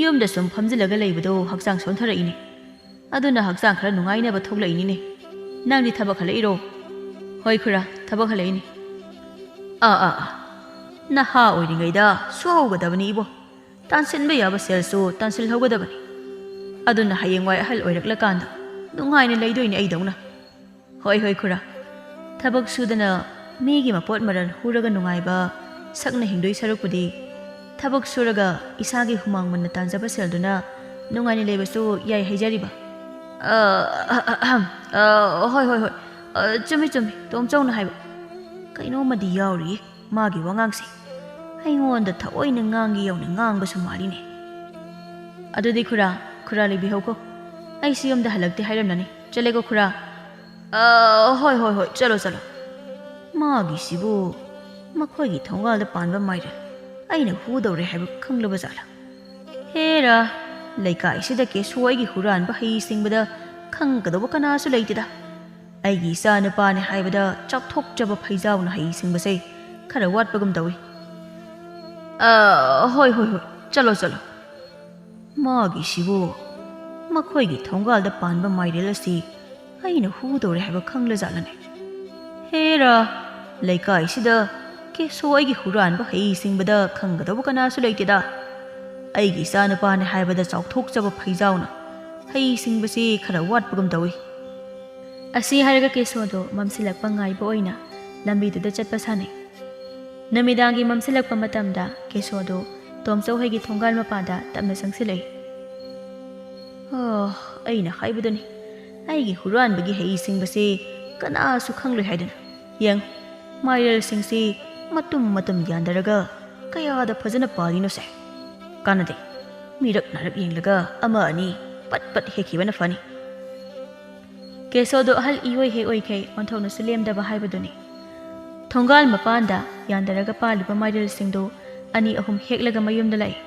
ꯌꯨꯝꯗ ꯁꯨꯝ ꯐꯝꯖꯤꯜꯂꯒ ꯂꯩꯕꯗꯣ ꯍꯛꯆꯥꯡ ꯁꯣꯟꯊꯔꯛꯏꯅꯦ꯫ ꯑꯗꯨꯅ ꯍꯛꯆꯥꯡ ꯈꯔ ꯅꯨꯡꯉꯥꯏꯅꯕ ꯊꯣꯛꯂꯛꯏꯅꯤꯅꯦ꯫ ꯅꯪꯗꯤ ꯊꯕꯛ ꯍꯜꯂꯛꯏꯔꯣ?" "ꯍꯣꯏ ꯈꯨꯔꯥ, ꯊꯕꯛ ꯍꯜꯂꯛꯏꯅꯤ꯫" "ꯑꯥ, ꯑꯥ, ꯑꯥ꯫ ꯅꯍꯥ ꯑꯣꯏꯔꯤꯉꯩꯗ ꯁꯨꯍꯧꯒꯗꯕꯅꯤ ꯏꯕꯣ꯫ ꯇꯥꯟꯁꯤꯟꯕ ꯌꯥꯕ ꯁꯦꯜꯁꯨ ꯇꯥꯟꯁꯤꯜꯍꯧꯒꯗꯕꯅꯤ꯫ ꯑꯗꯨꯅ ꯍꯌꯦꯡꯋꯥꯏ ꯑꯍꯜ ꯑꯣꯏꯔꯛꯂꯀꯥꯟꯗ ꯅꯨꯡꯉꯥꯏꯅ ꯂꯩꯗꯣꯏꯅꯦ ꯑꯩꯗꯧꯅ꯫" "ꯍꯣꯏ, ꯍꯣꯏ ꯈꯨꯔꯥ꯫ ꯊꯕꯛ ꯁꯨꯗꯅ ꯃꯤꯒꯤ ꯃꯄꯣꯠ ꯃꯔꯜ ꯍꯨꯔꯒ ꯅꯨꯡꯉꯥꯏꯕ ꯁꯛꯅ ꯍꯤꯡꯗꯣꯏ ꯁꯔꯨꯛꯄꯨꯗꯤ ꯊꯕꯛ ꯁꯨꯔꯒ ꯏꯁꯥꯒꯤ ꯍꯨꯃꯥꯡ ꯃꯟꯅ ꯇꯥꯟꯖꯕ ꯁꯦꯜꯗꯨꯅ ꯅꯨꯡꯉꯥꯏꯅ ꯂꯩꯕꯁꯨ ꯌꯥꯏ ꯍꯥꯏꯖꯔꯤꯕ꯫ ꯑ, ꯑꯍꯝ, ꯑ, ꯍꯣꯏ, ꯍꯣꯏ, ꯍꯣꯏ꯫ ꯑ, ꯆꯨꯝꯃꯤ, ꯆꯨꯝꯃꯤ꯫ ꯇꯣꯝꯆꯧꯅ ꯍꯥꯏꯕ ꯀꯩꯅꯣꯝꯃꯗꯤ ꯌꯥꯎꯔꯤꯌꯦ ꯃꯥꯒꯤ ꯋꯥꯉꯥꯡꯁꯦ꯫ ꯑꯩꯉꯣꯟꯗ ꯊꯑꯣꯏꯅ ꯉꯥꯡꯒꯦ ꯌꯧꯅ ꯉꯥꯡꯕꯁꯨ ꯃꯥꯜꯂꯤꯅꯦ꯫ ꯑꯗꯨꯗꯤ ꯈꯨꯔꯥ, ꯈꯨꯔꯥ ꯂꯩꯕꯤꯍꯧꯀꯣ꯫ ꯑꯩꯁꯨ ꯌꯨꯝꯗ ꯍꯜꯂꯛꯇꯦ ꯍꯥꯏꯔꯝꯂꯅꯤ꯫ ꯆꯠꯂꯦꯀꯣ ꯈꯨꯔꯥ꯫ ꯑ, ꯍꯣꯏ, ꯍꯣꯏ, ꯍꯣꯏ, ꯆꯠꯂꯣ, ꯆꯠꯂꯣ꯫ ꯃꯥꯒꯤꯁꯤꯕꯨ ꯃꯈꯣꯏꯒꯤ ꯊꯣꯡꯒꯥꯜꯗ ꯄꯥꯟꯕ ꯃꯥꯏꯔꯦꯜ ꯑꯩꯅ ꯍꯨꯗꯧꯔꯦ ꯍꯥꯏꯕ ꯈꯪꯂꯕ ꯖꯥꯠꯂꯥ? ꯍꯦꯔꯥ, ꯂꯩꯀꯥꯏꯁꯤꯗ ꯀꯦꯁꯣ ꯑꯩꯒꯤ ꯍꯨꯔꯥꯟꯕ ꯍꯩ ꯁꯤꯡꯕꯗ ꯈꯪꯒꯗꯧꯕ ꯀꯅꯥꯁꯨ ꯂꯩꯇꯦꯗ꯫ ꯑꯩꯒꯤ ꯏꯆꯥ ꯅꯨꯄꯥꯅꯦ ꯍꯥꯏꯕꯗ ꯆꯥꯎꯊꯣꯛꯆꯕ ꯐꯩꯖꯥꯎꯅ ꯍꯩ ꯁꯤꯡꯕꯁꯦ ꯈꯔ ꯋꯥꯠꯄꯒꯨꯝ ꯇꯧꯏ꯫ ꯑ, ꯍꯣꯏ, ꯍꯣꯏ, ꯍꯣꯏ, ꯆꯠꯂꯣ, ꯆꯠꯂꯣ꯫ ꯃꯥꯒꯤꯁꯤꯕꯨ ꯃꯈꯣꯏꯒꯤ ꯊꯣꯡꯒꯥꯜꯗ ꯄꯥꯟꯕ ꯃꯥꯏꯔꯦꯜ ꯑꯁꯤ ꯑꯩꯅ ꯍꯨꯗꯧꯔꯦ ꯍꯥꯏꯕ ꯈꯪꯂꯖꯥꯠꯂꯅꯦ? ꯍꯦꯔꯥ, ꯂꯩꯀꯥꯏꯁꯤꯗ ꯀꯦꯁꯣ ꯑꯩꯒꯤ ꯍꯨꯔꯥꯟꯕ ꯍꯩ ꯁꯤꯡꯕꯗ ꯈꯪꯒꯗꯧꯕ ꯀꯅꯥꯁꯨ ꯂꯩꯇꯦꯗ꯫ ꯑꯩꯒꯤ ꯏꯆꯥꯅꯨꯄꯥꯅꯦ ꯍꯥꯏꯕꯗ ꯆꯥꯎꯊꯣꯛꯆꯕ ꯐꯩꯖꯥꯎꯅ ꯍꯩ ꯁꯤꯡꯕꯁꯤ ꯈꯔ ꯋꯥꯠꯄꯒꯨꯝ ꯇꯧꯏ꯫ ꯑꯁꯤ ꯍꯥꯏꯔꯒ ꯀꯦꯁꯣꯗꯣ ꯃꯝꯁꯤꯜꯂꯛꯄ ꯉꯥꯏꯕ ꯑꯣꯏꯅ ꯂꯝꯕꯤꯗꯨꯗ ꯆꯠꯄ ꯁꯥꯟꯅꯩ꯫ ꯅꯨꯃꯤꯗꯥꯡꯒꯤ ꯃꯝꯁꯤꯜꯂꯛꯄ ꯃꯇꯝꯗ ꯀꯦꯁꯣꯗꯣ ꯇꯣꯝꯆꯧ ꯍꯣꯏꯒꯤ ꯊꯣꯡꯒꯥꯜ ꯃꯄꯥꯗ ꯇꯞꯅ ꯆꯪꯁꯤꯜꯂꯛꯏ꯫ ꯑꯣ, ꯑꯩꯅ ꯍꯥꯏꯕꯗꯨꯅꯤ, ꯑꯩꯒꯤ ꯍꯨꯔꯥꯟꯕꯒꯤ ꯍꯩ ꯁꯤꯡꯕꯁꯤ ꯀꯅꯥꯁꯨ ꯈꯪꯂꯣꯏ ꯍꯥꯏꯗꯅ꯫ ꯌꯦꯡ, ꯃꯥꯏꯔꯦꯜꯁꯤꯡꯁꯤ ꯃꯇꯨꯝ ꯃꯇꯨꯝ ꯌꯥꯟꯗꯔꯒ ꯀꯌꯥꯗ ꯐꯖꯅ ꯄꯥꯜꯂꯤꯅꯣꯁꯦ꯫ ꯀꯥꯟꯅꯗꯦ, ꯃꯤꯔꯛ ꯅꯥꯔꯛ ꯌꯦꯡꯂꯒ ꯑꯃ ꯑꯅꯤ ꯄꯠ ꯄꯠ ꯍꯦꯛꯈꯤꯕꯅ ꯐꯅꯤ꯫ ꯀꯦꯁꯣꯗꯣ ꯑꯍꯜ ꯏꯑꯣꯏ ꯍꯦꯛ ꯑꯣꯏꯈꯩ ꯑꯣꯟꯊꯣꯛꯅꯁꯨ ꯂꯦꯝꯗꯕ ꯍꯥꯏꯕꯗꯨꯅꯤ꯫ ꯊꯣꯡꯒꯥꯜ ꯃꯄꯥꯟꯗ ꯌꯥꯟꯗꯔꯒ ꯄꯥꯜꯂꯤꯕ ꯃꯥꯏꯔꯦꯜꯁꯤꯡꯗꯨ ꯑꯅꯤ ꯑꯍꯨꯝ ꯍꯦꯛꯂꯒ ꯃꯌꯨꯝꯗ ꯂꯥꯛꯏ꯫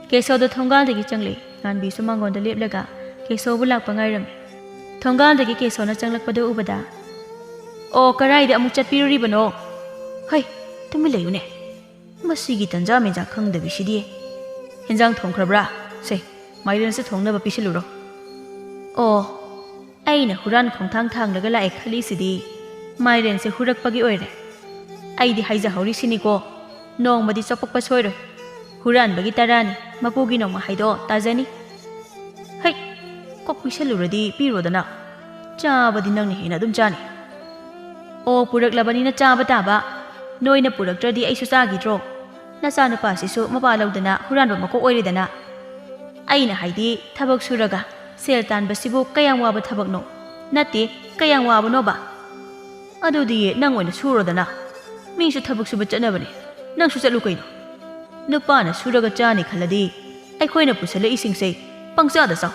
ꯀꯦꯁꯣꯗꯣ ꯊꯣꯡꯒꯥꯜꯗꯒꯤ ꯆꯪꯂꯛꯏ꯫ ꯉꯥꯟꯕꯤꯁꯨ ꯃꯉꯣꯟꯗ ꯂꯦꯞꯂꯒ ꯀꯦꯁꯣꯕꯨ ꯂꯥꯛꯄ ꯉꯥꯏꯔꯝꯃꯤ꯫ ꯊꯣꯡꯒꯥꯜꯗꯒꯤ ꯀꯦꯁꯣꯅ ꯆꯪꯂꯛꯄꯗꯨ ꯎꯕꯗ, "ꯑꯣ, ꯀꯔꯥꯏꯗ ꯑꯃꯨꯛ ꯆꯠꯄꯤꯔꯨꯔꯤꯕꯅꯣ? ꯍꯩ, ꯇꯨꯃꯤꯟ ꯂꯩꯌꯨꯅꯦ꯫ ꯃꯁꯤꯒꯤ ꯇꯟꯖꯥ ꯃꯦꯟꯖꯥ ꯈꯪꯗꯕꯤꯁꯤꯗꯤ꯫ ꯍꯦꯟꯖꯥꯡ ꯊꯣꯡꯈ꯭ꯔꯕ꯭ꯔꯥ? ꯁꯦ, ꯃꯥꯏꯔꯦꯟꯁꯦ ꯊꯣꯡꯅꯕ ꯄꯤꯁꯤꯜꯂꯨꯔꯣ꯫" ꯑꯣ, ꯑꯩꯅ ꯍꯨꯔꯥꯟ ꯈꯣꯡꯊꯥꯡ ꯊꯥꯡꯂꯒ ꯂꯥꯛꯑꯦ ꯈꯜꯂꯤꯁꯤꯗꯤ ꯃꯥꯏꯔꯦꯟꯁꯦ ꯍꯨꯔꯛꯄꯒꯤ ꯑꯣꯏꯔꯦ꯫ ꯑꯩꯗꯤ ꯍꯥꯏꯖꯍꯧꯔꯤꯁꯤꯅꯤꯀꯣ, ꯅꯣꯡꯃꯗꯤ ꯆꯄꯛꯄ ꯁꯣꯏꯔꯣꯏ꯫ ꯍꯨꯔꯥꯟꯕꯒꯤ ꯇꯔꯥꯅꯤ, ꯃꯄꯨꯒꯤ ꯅꯣꯡꯃ ꯍꯥꯏꯗꯣ ꯇꯥꯖꯅꯤ꯫ ꯍꯩ, ꯀꯣꯛ ꯄꯤꯁꯜꯂꯨꯔꯗꯤ ꯄꯤꯔꯣꯗꯅ꯫ ꯆꯥꯕꯗꯤ ꯅꯪꯅ ꯍꯦꯟꯅ ꯑꯗꯨꯝ ꯆꯥꯅꯤ꯫ ꯑꯣ, ꯄꯨꯔꯛꯂꯕꯅꯤꯅ ꯆꯥꯕ ꯇꯥꯕ꯫ ꯅꯣꯏꯅ ꯄꯨꯔꯛꯇ꯭ꯔꯗꯤ ꯑꯩꯁꯨ ꯆꯥꯈꯤꯗ꯭ꯔꯣ? ꯅꯆꯥꯅꯨꯄꯥꯁꯤꯁꯨ ꯃꯄꯥ ꯂꯧꯗꯅ ꯍꯨꯔꯥꯟꯕ ꯃꯀꯣꯛ ꯑꯣꯏꯔꯦꯗꯅ꯫ ꯑꯩꯅ ꯍꯥꯏꯗꯤ, ꯊꯕꯛ ꯁꯨꯔꯒ ꯁꯦꯜ ꯇꯥꯟꯕꯁꯤꯕꯨ ꯀꯌꯥꯝ ꯋꯥꯕ ꯊꯕꯛꯅꯣ? ꯅꯠꯇꯦ, ꯀꯌꯥꯝ ꯋꯥꯕꯅꯣꯕ? ꯑꯗꯨꯗꯤ ꯅꯪ ꯑꯣꯏꯅ ꯁꯨꯔꯣꯗꯅ꯫ ꯃꯤꯁꯨ ꯊꯕꯛ ꯁꯨꯕ ꯆꯠꯅꯕꯅꯦ, ꯅꯪꯁꯨ ꯆꯠꯂꯨ ꯀꯩꯅꯣ꯫ ꯅꯨꯄꯥꯅ ꯁꯨꯔꯒ ꯆꯥꯅꯤ ꯈꯜꯂꯗꯤ ꯑꯩꯈꯣꯏꯅ ꯄꯨꯁꯜꯂꯛꯏꯁꯤꯡꯁꯦ ꯄꯪꯆꯥꯗ ꯆꯥꯎ꯫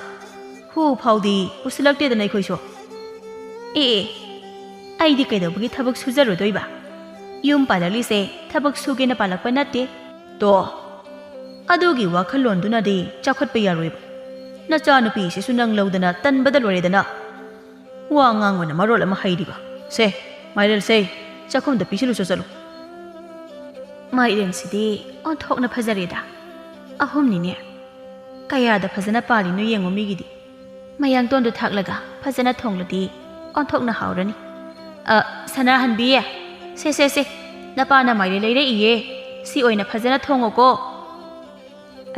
ꯍꯨ ꯐꯥꯎꯗꯤ ꯄꯨꯁꯜꯂꯛꯇꯦꯗꯅ ꯑꯩꯈꯣꯏꯁꯨ꯫ ꯑꯦ ꯑꯦ, ꯑꯩꯗꯤ ꯀꯩꯗꯧꯕꯒꯤ ꯊꯕꯛ ꯁꯨꯖꯔꯨꯗꯣꯏꯕ? ꯌꯨꯝ ꯄꯥꯜꯂꯛꯂꯤꯁꯦ ꯊꯕꯛ ꯁꯨꯒꯦꯅ ꯄꯥꯜꯂꯛꯄ ꯅꯠꯇꯦ꯫ ꯇꯣ, ꯑꯗꯨꯒꯤ ꯋꯥꯈꯜꯂꯣꯟꯗꯨꯅꯗꯤ ꯆꯥꯎꯈꯠꯄ ꯌꯥꯔꯣꯏꯕ꯫ ꯅꯆꯥꯅꯨꯄꯤꯁꯤꯁꯨ ꯅꯪ ꯂꯧꯗꯅ ꯇꯟꯕꯗ ꯂꯣꯏꯔꯦꯗꯅ꯫ ꯋꯥ ꯉꯥꯡꯕꯅ ꯃꯔꯣꯜ ꯑꯃ ꯍꯩꯔꯤꯕ꯫ ꯁꯦ, ꯃꯥꯏꯔꯦꯜꯁꯦ, ꯆꯥꯛꯈꯨꯝꯗ ꯄꯤꯁꯤꯜꯂꯨꯆꯣ ꯆꯠꯂꯨ꯫ ꯃꯥꯏꯔꯦꯟꯁꯤꯗꯤ ꯑꯣꯟꯊꯣꯛꯅ ꯐꯖꯔꯦꯗ꯫ ꯑꯍꯨꯝꯅꯤꯅꯦ꯫ ꯀꯌꯥꯗ ꯐꯖꯅ ꯄꯥꯜꯂꯤꯅꯣ ꯌꯦꯡꯉꯨ ꯃꯤꯒꯤꯗꯤ꯫ ꯃꯌꯥꯡꯇꯣꯟꯗꯨ ꯊꯥꯛꯂꯒ ꯐꯖꯅ ꯊꯣꯡꯂꯗꯤ ꯑꯣꯟꯊꯣꯛꯅ ꯍꯥꯎꯔꯅꯤ꯫ ꯑ, ꯁꯅꯥꯍꯟꯕꯤ, ꯁꯦ, ꯁꯦ, ꯁꯦ, ꯅꯄꯥꯅ ꯃꯥꯏꯔꯦꯟ ꯂꯩꯔꯛꯏꯌꯦ꯫ ꯁꯤ ꯑꯣꯏꯅ ꯐꯖꯅ ꯊꯣꯡꯉꯣꯀꯣ꯫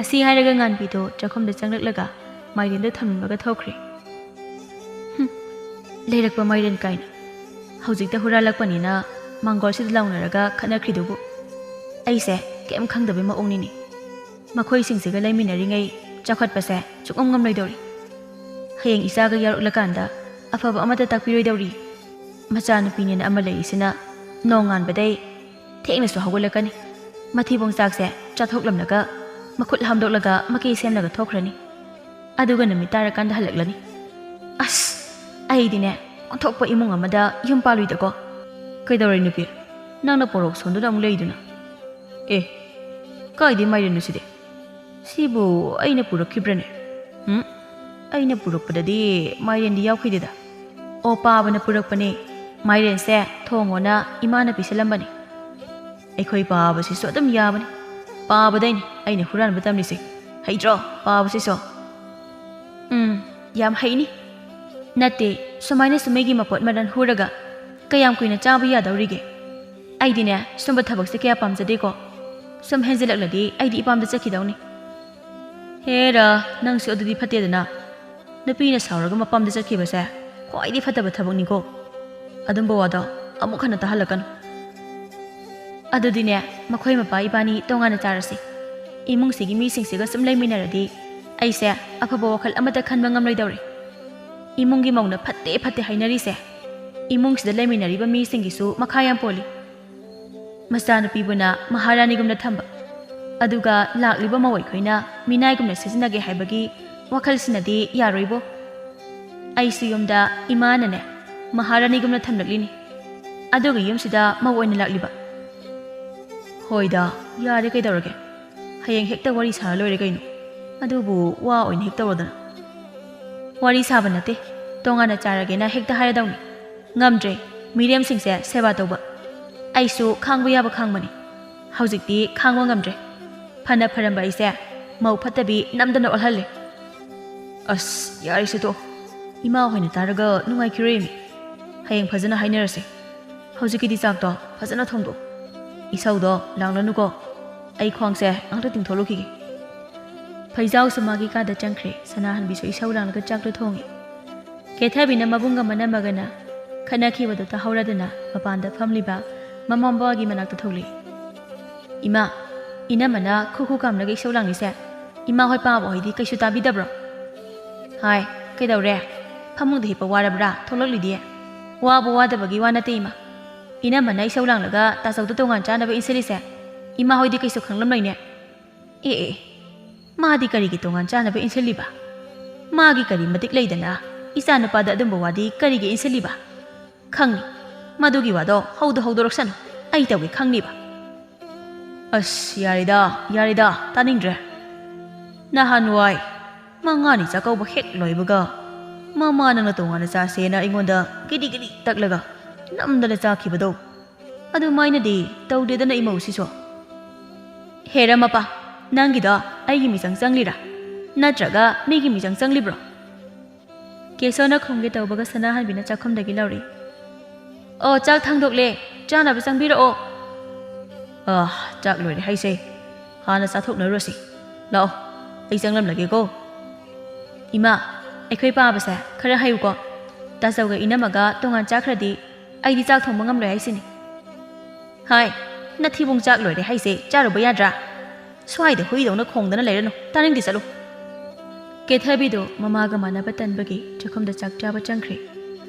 ꯑꯁꯤ ꯍꯥꯏꯔꯒ ꯉꯥꯟꯕꯤꯗꯣ ꯆꯥꯛꯈꯨꯝꯗ ꯆꯪꯂꯛꯂꯒ ꯃꯥꯏꯔꯦꯟꯗꯣ ꯊꯝꯂꯝꯂꯒ ꯊꯣꯛꯈ꯭ꯔꯦ꯫ ꯍꯨꯝ, ꯂꯩꯔꯛꯄ ꯃꯥꯏꯔꯦꯟ ꯀꯥꯏꯅ꯫ ꯍꯧꯖꯤꯛꯇ ꯍꯨꯔꯥꯜꯂꯛꯄꯅꯤꯅ ꯃꯥꯡꯒꯣꯜꯁꯤꯗ ꯂꯥꯎꯅꯔꯒ ꯈꯠꯅꯈ꯭ꯔꯤꯗꯨꯕꯨ꯫ ꯑꯩꯁꯦ ꯀꯩꯝ ꯈꯪꯗꯕꯩ ꯃꯑꯣꯡꯅꯤꯅꯦ꯫ ꯃꯈꯣꯏꯁꯤꯡꯁꯤꯒ ꯂꯩꯃꯤꯟꯅꯔꯤꯉꯩ ꯆꯥꯎꯈꯠꯄꯁꯦ ꯁꯨꯡꯉꯝ ꯉꯝꯂꯣꯏꯗꯧꯔꯤ꯫ ꯍꯌꯦꯡ ꯏꯆꯥꯒ ꯌꯥꯎꯔꯛꯂꯀꯥꯟꯗ ꯑꯐꯕ ꯑꯃꯠꯇ ꯇꯥꯛꯄꯤꯔꯣꯏꯗꯧꯔꯤ꯫ ꯃꯆꯥꯅꯨꯄꯤꯅꯦꯅ ꯑꯃ ꯂꯩꯔꯤꯁꯤꯅ ꯅꯣꯡꯉꯥꯟꯕꯗꯩ ꯊꯦꯡꯅꯁꯨ ꯍꯧꯒꯠꯂꯛꯀꯅꯤ꯫ ꯃꯊꯤꯕꯣꯡ ꯆꯥꯛꯁꯦ ꯆꯥꯊꯣꯛꯂꯝꯂꯒ ꯃꯈꯨꯠ ꯍꯥꯝꯗꯣꯛꯂꯒ ꯃꯀꯦ ꯁꯦꯝꯂꯒ ꯊꯣꯛꯈ꯭ꯔꯅꯤ꯫ ꯑꯗꯨꯒ ꯅꯨꯃꯤꯠ ꯇꯥꯔꯀꯥꯟꯗ ꯍꯜꯂꯛꯂꯅꯤ꯫ ꯑꯁ, ꯑꯩꯗꯤꯅꯦ, ꯑꯣꯟꯊꯣꯛꯄ ꯏꯃꯨꯡ ꯑꯃꯗ ꯌꯨꯝ ꯄꯥꯜꯂꯨꯏꯗꯀꯣ꯫ ꯀꯩꯗꯧꯔꯦ ꯅꯨꯄꯤ? ꯅꯪꯅ ꯄꯣꯔꯣꯛ ꯁꯣꯟꯗꯨꯅ ꯑꯃꯨꯛ ꯂꯩꯗꯨꯅ? ꯑꯦ, ꯀꯥꯏꯗꯩ ꯃꯥꯏꯔꯦꯟꯅꯣ ꯁꯤꯗꯤ? ꯁꯤꯕꯨ ꯑꯩꯅ ꯄꯨꯔꯛꯈꯤꯕ꯭ꯔꯅꯦ? ꯎꯝ, ꯑꯩꯅ ꯄꯨꯔꯛꯄꯗꯗꯤ ꯃꯥꯏꯔꯦꯟꯗꯤ ꯌꯥꯎꯈꯤꯗꯦꯗ꯫ ꯑꯣ, ꯄꯥꯕꯅ ꯄꯨꯔꯛꯄꯅꯦ꯫ ꯃꯥꯏꯔꯦꯟꯁꯦ ꯊꯣꯡꯉꯣꯅ ꯏꯃꯥꯅ ꯄꯤꯁꯜꯂꯝꯕꯅꯦ꯫ ꯑꯩꯈꯣꯏ ꯄꯥꯕꯁꯤꯁꯨ ꯑꯗꯨꯝ ꯌꯥꯕꯅꯤ꯫ ꯄꯥꯕꯗꯩꯅꯤ ꯑꯩꯅ ꯍꯨꯔꯥꯟꯕ ꯇꯝꯂꯤꯁꯦ꯫ ꯍꯩꯇ꯭ꯔꯣ ꯄꯥꯕꯁꯤꯁꯨ? ꯎꯝ, ꯌꯥꯝ ꯍꯩꯅꯤ꯫ ꯅꯠꯇꯦ, ꯁꯨꯃꯥꯏꯅ ꯁꯨꯝ ꯃꯤꯒꯤ ꯃꯄꯣꯠ ꯃꯔꯟ ꯍꯨꯔꯒ ꯀꯌꯥꯝ ꯀꯨꯏꯅ ꯆꯥꯕ ꯌꯥꯗꯧꯔꯤꯒꯦ? ꯑꯩꯗꯤꯅꯦ, ꯁꯨꯝꯕ ꯊꯕꯛꯁꯦ ꯀꯌꯥ ꯄꯥꯝꯖꯗꯦꯀꯣ꯫ ꯁꯨꯝ ꯍꯦꯟꯖꯤꯜꯂꯛꯂꯗꯤ ꯑꯩꯗꯤ ꯏꯄꯥꯝꯗ ꯆꯠꯈꯤꯗꯧꯅꯤ꯫ ꯍꯦꯔꯥ, ꯅꯪꯁꯨ ꯑꯗꯨꯗꯤ ꯐꯠꯇꯦꯗꯅ꯫ ꯅꯨꯄꯤꯅ ꯁꯥꯎꯔꯒ ꯃꯄꯥꯝꯗ ꯆꯠꯈꯤꯕꯁꯦ ꯈ꯭ꯋꯥꯏꯗꯒꯤ ꯐꯠꯇꯕ ꯊꯕꯛꯅꯤꯀꯣ꯫ ꯑꯗꯨꯝꯕ ꯋꯥꯗꯣ ꯑꯃꯨꯛ ꯍꯟꯅ ꯇꯥꯍꯜꯂꯛꯀꯅꯨ꯫ ꯑꯗꯨꯗꯤꯅꯦ, ꯃꯈꯣꯏ ꯃꯄꯥ ꯏꯕꯥꯅꯤ ꯇꯣꯉꯥꯟꯅ ꯆꯥꯔꯁꯤ꯫ ꯏꯃꯨꯡꯁꯤꯒꯤ ꯃꯤꯁꯤꯡꯁꯤꯒ ꯁꯨꯝ ꯂꯩꯃꯤꯟꯅꯔꯗꯤ ꯑꯩꯁꯦ ꯑꯐꯕ ꯋꯥꯈꯜ ꯑꯃꯠꯇ ꯈꯟꯕ ꯉꯝꯂꯣꯏꯗꯧꯔꯦ꯫ ꯏꯃꯨꯡꯒꯤ ꯃꯧꯅ ꯐꯠꯇꯦ ꯐꯠꯇꯦ ꯍꯥꯏꯅꯔꯤꯁꯦ ꯏꯃꯨꯡꯁꯤꯗ ꯂꯩꯃꯤꯟꯅꯔꯤꯕ ꯃꯤꯁꯤꯡꯒꯤꯁꯨ ꯃꯈꯥ ꯌꯥꯝ ꯄꯣꯜꯂꯤ꯫ ꯃꯆꯥꯅꯨꯄꯤꯕꯨꯅ ꯃꯍꯥꯔꯥꯅꯤꯒꯨꯝꯅ ꯊꯝꯕ, ꯑꯗꯨꯒ ꯂꯥꯛꯂꯤꯕ ꯃꯧ ꯑꯩꯈꯣꯏꯅ ꯃꯤꯅꯥꯏꯒꯨꯝꯅ ꯁꯤꯖꯤꯟꯅꯒꯦ ꯍꯥꯏꯕꯒꯤ ꯋꯥꯈꯜꯁꯤꯅꯗꯤ ꯌꯥꯔꯣꯏꯕꯣ꯫ ꯑꯩꯁꯨ ꯌꯨꯝꯗ ꯏꯃꯥꯅꯅꯦ ꯃꯍꯥꯔꯥꯅꯤꯒꯨꯝꯅ ꯊꯝꯂꯛꯂꯤꯅꯤ, ꯑꯗꯨꯒ ꯌꯨꯝꯁꯤꯗ ꯃꯧ ꯑꯣꯏꯅ ꯂꯥꯛꯂꯤꯕ꯫ ꯍꯣꯏꯗ, ꯌꯥꯔꯦ ꯀꯩꯗꯧꯔꯒꯦ, ꯍꯌꯦꯡ ꯍꯦꯛꯇ ꯋꯥꯔꯤ ꯁꯥꯔ ꯂꯣꯏꯔꯦ ꯀꯩꯅꯣ꯫ ꯑꯗꯨꯕꯨ ꯋꯥ ꯑꯣꯏꯅ ꯍꯦꯛ ꯇꯧꯔꯗꯅ꯫ ꯋꯥꯔꯤ ꯁꯥꯕ ꯅꯠꯇꯦ, ꯇꯣꯉꯥꯟꯅ ꯆꯥꯔꯒꯦꯅ ꯍꯦꯛꯇ ꯍꯥꯏꯔꯗꯧꯅꯤ꯫ ꯉꯝꯗ꯭ꯔꯦ ꯃꯤꯔꯦꯝꯁꯤꯡꯁꯦ ꯁꯦꯕꯥ ꯇꯧꯕ꯫ ꯑꯩꯁꯨ ꯈꯥꯡꯕ ꯌꯥꯕ ꯈꯥꯡꯕꯅꯤ, ꯍꯧꯖꯤꯛꯇꯤ ꯈꯥꯡꯕ ꯉꯝꯗ꯭ꯔꯦ꯫ ꯐꯅ ꯐꯔꯝꯕ ꯑꯩꯁꯦ ꯃꯧ ꯐꯠꯇꯕꯤ ꯅꯝꯗꯅ ꯑꯣꯜꯍꯜꯂꯦ꯫ ꯑꯁ, ꯌꯥꯔꯦꯁꯦ ꯇꯣꯛꯑꯣ, ꯏꯃꯥ ꯍꯣꯏꯅ ꯇꯥꯔꯒ ꯅꯨꯡꯉꯥꯏꯈꯤꯔꯣꯏꯃꯤ꯫ ꯍꯌꯦꯡ ꯐꯖꯅ ꯍꯥꯏꯅꯔꯁꯦ꯫ ꯍꯧꯖꯤꯛꯀꯤꯗꯤ ꯆꯥꯛꯇꯣ ꯐꯖꯅ ꯊꯣꯡꯗꯣꯛ, ꯏꯁꯧꯗꯣ ꯂꯥꯡꯂꯅꯨꯀꯣ꯫ ꯑꯩ ꯈ꯭ꯋꯥꯡꯁꯦ ꯉꯥꯛꯇ ꯇꯤꯡꯊꯣꯛꯂꯨꯈꯤꯒꯦ꯫ ꯐꯩꯖꯥꯎꯁꯨ ꯃꯥꯒꯤ ꯀꯥꯗ ꯆꯪꯈ꯭ꯔꯦ꯫ ꯁꯅꯥꯍꯟꯕꯤꯁꯨ ꯏꯁꯧ ꯂꯥꯡꯂꯒ ꯆꯥꯛꯇꯣ ꯊꯣꯡꯉꯤ꯫ ꯀꯦꯊꯕꯤꯅ ꯃꯕꯨꯡꯒ ꯃꯅꯝꯃꯒꯅ ꯈꯠꯅꯈꯤꯕꯗꯣ ꯇꯥꯍꯧꯔꯗꯅ ꯃꯄꯥꯟꯗ ꯐꯝꯂꯤꯕ ꯃꯃꯥ ꯃꯄꯥꯒꯤ ꯃꯅꯥꯛꯇ ꯊꯣꯛꯂꯛꯏ꯫ "ꯏꯃꯥ, ꯏꯅꯝꯃꯅ ꯈꯨ ꯈꯨ ꯀꯥꯝꯂꯒ ꯏꯁꯧ ꯂꯥꯡꯂꯤꯁꯦ ꯏꯃꯥ ꯍꯣꯏ ꯄꯥꯕ ꯍꯣꯏꯗꯤ ꯀꯩꯁꯨ ꯇꯥꯕꯤꯗꯕ꯭ꯔꯣ?" "ꯍꯥꯏ, ꯀꯩꯗꯧꯔꯦ? ꯐꯃꯨꯡꯗ ꯍꯤꯞꯄ ꯋꯥꯔꯕ꯭ꯔꯥ? ꯊꯣꯛꯂꯛꯂꯤꯗꯤ꯫ ꯋꯥꯕꯨ ꯋꯥꯗꯕꯒꯤ ꯋꯥ ꯅꯠꯇꯦ ꯏꯃꯥ꯫ ꯏꯅꯝꯃꯅ ꯏꯁꯧ ꯂꯥꯡꯂꯒ ꯇꯥꯆꯧꯗ ꯇꯣꯉꯥꯟ ꯆꯥꯅꯕ ꯏꯟꯁꯤꯜꯂꯤꯁꯦ ꯏꯃꯥ ꯍꯣꯏꯗꯤ ꯀꯩꯁꯨ ꯈꯪꯂꯝꯂꯣꯏꯅꯦ꯫ ꯑꯦ ꯑꯦ, ꯃꯥꯗꯤ ꯀꯔꯤꯒꯤ ꯇꯣꯉꯥꯟ ꯆꯥꯅꯕ ꯏꯟꯁꯤꯜꯂꯤꯕ? ꯃꯥꯒꯤ ꯀꯔꯤ ꯃꯇꯤꯛ ꯂꯩꯗꯅ ꯏꯆꯥ ꯅꯨꯄꯥꯗ ꯑꯗꯨꯝꯕ ꯋꯥꯗꯤ ꯀꯔꯤꯒꯤ ꯏꯟꯁꯤꯜꯂꯤꯕ? ꯈꯪꯅꯤ, ꯃꯗꯨꯒꯤ ꯋꯥꯗꯣ ꯍꯧꯗ ꯍꯧꯗꯣꯔꯛꯁꯅꯨ, ꯑꯩ ꯇꯧꯒꯦ ꯈꯪꯅꯤꯕ꯫ ꯑꯁ, ꯌꯥꯔꯦꯗ, ꯌꯥꯔꯦꯗ, ꯇꯥꯅꯤꯡꯗ꯭ꯔꯦ꯫ ꯅꯍꯥꯟꯋꯥꯏ ꯃꯉꯥꯅꯤ ꯆꯥꯛꯀꯧꯕ ꯍꯦꯛ ꯂꯣꯏꯕꯒ ꯃꯃꯥ ꯅꯪꯅ ꯇꯣꯉꯥꯟꯅ ꯆꯥꯁꯦꯅ ꯑꯩꯉꯣꯟꯗ ꯒꯤꯔꯤ ꯒꯤꯔꯤ ꯇꯛꯂꯒ ꯅꯝꯗꯅ ꯆꯥꯈꯤꯕꯗꯣ, ꯑꯗꯨꯃꯥꯏꯅꯗꯤ ꯇꯧꯗꯦꯗꯅ ꯏꯃꯧꯁꯤꯁꯨ꯫ ꯍꯦꯔꯥ ꯃꯄꯥ, ꯅꯪꯒꯤꯗꯣ ꯑꯩꯒꯤ ꯃꯤꯆꯪ ꯆꯪꯂꯤꯔꯥ? ꯅꯠꯇ꯭ꯔꯒ ꯃꯤꯒꯤ ꯃꯤꯆꯪ ꯆꯪꯂꯤꯕ꯭ꯔꯣ?" ꯀꯦꯁꯣꯅ ꯈꯨꯝꯒꯦ ꯇꯧꯕꯒ ꯁꯅꯥꯍꯟꯕꯤꯅ ꯆꯥꯛꯈꯨꯝꯗꯒꯤ ꯂꯧꯔꯤ꯫ "ꯑꯣ, ꯆꯥꯛ ꯊꯥꯡꯗꯣꯛꯂꯦ, ꯆꯥꯅꯕ ꯆꯪꯕꯤꯔꯛꯑꯣ꯫" "ꯑ, ꯆꯥꯛ ꯂꯣꯏꯔꯦ ꯍꯥꯏꯁꯦ, ꯍꯥꯟꯅ ꯆꯥꯊꯣꯛꯅꯔꯨꯔꯁꯤ꯫ ꯂꯥꯛꯑꯣ, ꯑꯩ ꯆꯪꯂꯝꯂꯒꯦꯀꯣ꯫" "ꯏꯃꯥ, ꯑꯩꯈꯣꯏ ꯄꯥꯕꯁꯦ ꯈꯔ ꯍꯥꯏꯌꯨꯀꯣ꯫ ꯇꯥꯆꯧꯒ ꯏꯅꯝꯃꯒ ꯇꯣꯉꯥꯟ ꯆꯥꯈ꯭ꯔꯗꯤ ꯑꯩꯗꯤ ꯆꯥꯛ ꯊꯣꯡꯕ ꯉꯝꯂꯣꯏ ꯍꯥꯏꯁꯤꯅꯤ꯫" "ꯍꯥꯏ, ꯅꯊꯤꯕꯣꯡ ꯆꯥꯛ ꯂꯣꯏꯔꯦ ꯍꯥꯏꯁꯦ ꯆꯥꯔꯨꯕ ꯌꯥꯗ꯭ꯔꯥ? ꯁ꯭ꯋꯥꯏꯗ ꯍꯨꯏꯗꯧꯅ ꯈꯣꯡꯗꯅ ꯂꯩꯔꯅꯨ, ꯇꯥꯅꯤꯡꯗꯦ, ꯆꯠꯂꯨ꯫" ꯀꯦꯊꯕꯤꯗꯨ ꯃꯃꯥꯒ ꯃꯥꯟꯅꯕ ꯇꯟꯕꯒꯤ ꯆꯥꯛꯈꯨꯝꯗ ꯆꯥꯛ ꯆꯥꯕ ꯆꯪꯈ꯭ꯔꯦ꯫